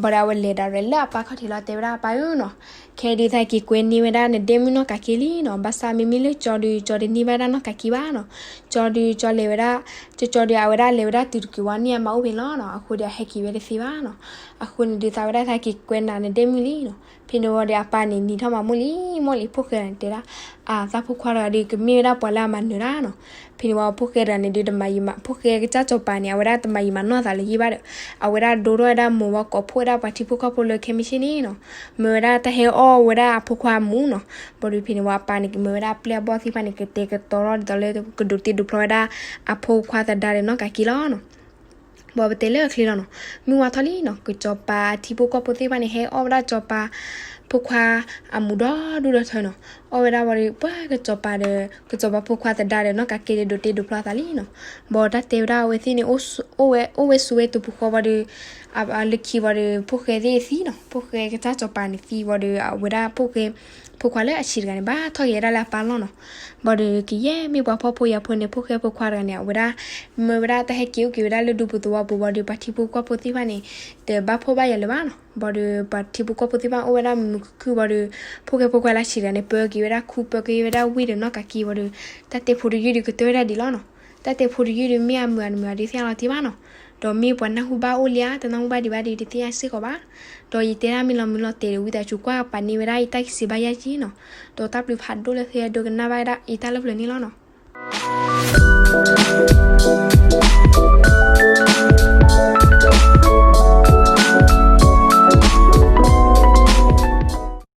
ဘၣ်ဒီးအဝဲလဲၤဒၣ်ရဲၣ်လၢအပၢ်ခီၣ်ထံးလီၤ တဲဝဲဒၣ်အပၢ်ဧၢနီၤ, ခဲဒုးသးက့ၤကွဲန့ၢ်ဝဲဒၣ်နဒဲမုၣ်နီၢ်ကးက့လံနီၤ, ဘၣ်ဆၣ်မ့မ့ၢ်လၢကၠီဒုး ကၠီတန့ၢ်ဘၣ်ဒၣ်နီၢ်ကးက့ဘၣ်နီၤ, ကၠီဒုးကၠီလဲၤဝဲဒၣ်, ကၠီကၠီဒုးအဝဲဒၣ်လဲၤဝဲဒၣ်တုၤတက့ၤဝံၤန့ၣ် အမါအိၣ်ဖဲလီၤနီၤ, အဃိဒီးအဟဲက့ၤဝဲတသ့ဘၣ်နီၤ, အဃိန့ၣ်ဒုးသးဝဲဒၣ်သးက့ၤကွဲနၤနဒဲမုၣ်လံနီၤ, ဖဲန့ၣ်ဝံၤဒီးအပၢ်န့ၣ်နံၤထီၣ်မၤမိၢ်လံ, မိၢ်လံဖိၣ်ဃဲန့ၣ်တဲဒၣ်, အသးဖိခွါတဂၤဒုးကမ့ၢ်ဝဲဒၣ်ပှၤလၢအမၤနၢၤတၢ်နီၤ, ဖဲန့ၣ်ဝံၤဖိၣ်ဃဲတဂၤန့ၣ်ဒုးတမၤယံာ်မး, ဖိၣ်ဃဲကစၢ်စီၤပၤန့ၣ် အဝဲဒၣ်တမၤယံာ်မးနီၢ်သးလၢၤယံာ်ဘၣ်ဒီး, အဝဲဒၣ်ဒိထီၣ်ဝဲဒၣ်မိၢ်ဝဲကိးဖှိၣ်ဝဲဒၣ်ပှၤထံဖိကီၢ်ဖိလၢခဲမုၢ်ဆ့ၣ်န့ၣ်နီၤ, မၢဝဲဒၣ်တၢ်ဟဲအီၣ်ဝဲဒၣ်အဖိခွါအမူနီၤ, ဘၣ်ဒီးဖဲန့ၣ်ဝံၤအပၢ်န့ၣ် ကမၢဝဲဒၣ်အပျဲၢ်အဘီၣ်သ့ၣ်တဖၣ်န့ၣ် ကတဲာ်ကတီၤထီၣ်ဒ်သိးလၢ ကဒိးတ့ဒိးဖျီဝဲဒၣ်အဖိခွါသဒါဒီးနီၢ်ကးက့လီၤနီၤ. ဘၣ်ပတဲလၢအချ့လီၤနီၤ, မုၢ်ဝါထီၣ်လံနီၤ, ကစီၤပၤအထံဖိကီၢ်ဖိသ့ၣ်တဖၣ်န့ၣ် ဟဲအီၣ်ဝဲဒၣ်ကစီၤပၤဖိခွါအမူဒီဒူၣ်ဒီထၢနီၤ, အီၣ်ဝဲဒၣ်ဝံၤဒီး ပှၤကစီၤပၤဒီး ကစီၤပၤဖိခွါသဒါဒီးနီၢ်ကးက့ဒီးဒိးတ့ဒိးဖျီသးလံနီၤ, ဘၣ်တၢ်တဲဝဲဒၣ်အဝဲသ့ၣ်န့ၣ် အိၣ်ဝဲ အိၣ်ဝဲဆိးဝဲတုၤပူၤဃီဝံၤဒီး အလၢခံဝံၤဒီး ဖိၣ်ဃဲသ့ၣ်သံနီၤ, ဖိၣ်ဃဲကစၢ်စီၤပၤန့ၣ်သံဝံၤဒီး အဝဲဒၣ်ဖိၣ်ဃဲဖိခွါလၢအဆံးတဂၤန့ၣ် ဘၣ်ထီၣ်က့ၤဝဲဒၣ်လၢအပၢ်လီၢ်နီၤ, ဘၣ်ဒီးကယဲၢ်မ့ၢ်ပှၤဖှီၣ်ဖိယာ်ဖိန့ၣ် ဖိၣ်ဃဲဖိခွါတဂၤန့ၣ် အဝဲဒၣ် မၢဝဲဒၣ်တၢ်ဟဲက့ၤအိၣ်က့ၤဝဲဒၣ်လၢဒူပူၤသဝီပူၤဝံၤဒီး ပှၤထံဖိကီၢ်ဖိသ့ၣ်တဖၣ်န့ၣ် တဘၣ်ဖှီၣ်ဘၣ်ယာ်လၢၤဘၣ်နီၤ, ဘၣ်ဒီးပှၤထံဖိကီၢ်ဖိသ့ၣ်တဖၣ်အိၣ်ဝဲဒၣ်မုာ်မုာ်ခုၣ်ခုၣ်ဝံၤဒီး ဖိၣ်ဃဲဖိခွါလၢအဆံးတဂၤန့ၣ် ပၢက့ၤဝဲဒၣ်ခူ ပၢက့ၤဝဲဒၣ်ဝ့ၢ်ဒီးနီၢ်ကးက့ဝံၤဒီး တၢ်တဲဖိတယုၢ်ဒုးကတၢၢ်ဝဲဒၣ်ဒ်လီၤနီၤ, တၢ်တဲဖိတယုၢ်ဒုးမ့ၢ်အမုာ်အတမုာ်ဒုးသ့ၣ်ညါလီၤတံၢ်ဘၣ်နီၤ, ဒီးမ့ၢ်ပှၤနၢ်ဟူဘၣ်အိၣ်လံဧါ တနၢ်ဟူဘၣ်ဒံးဘၣ်ဒီး တသ့ၣ်ညါစ့ၢ်ကီးဘၣ်, ဒီးယတဲဒၣ်မ့ၢ်လီၤမုၢ်လီၤတဲာ်ဒီး ဝံသးစူၤကွၢ်ပာ်န့ၢ်ဝဲဒၣ်ယတၢ်ကစံးဘၣ်ယၢ်က့နီၤ, ဒီးတၢ်ဘျုးဖးဒိၣ်လၢသုအဲၣ်ဒိးကနၣ်ဘၣ်ဝဲဒၣ်ယတၢ်လၢပျၢၤန့ၣ်လီၤနီၤ.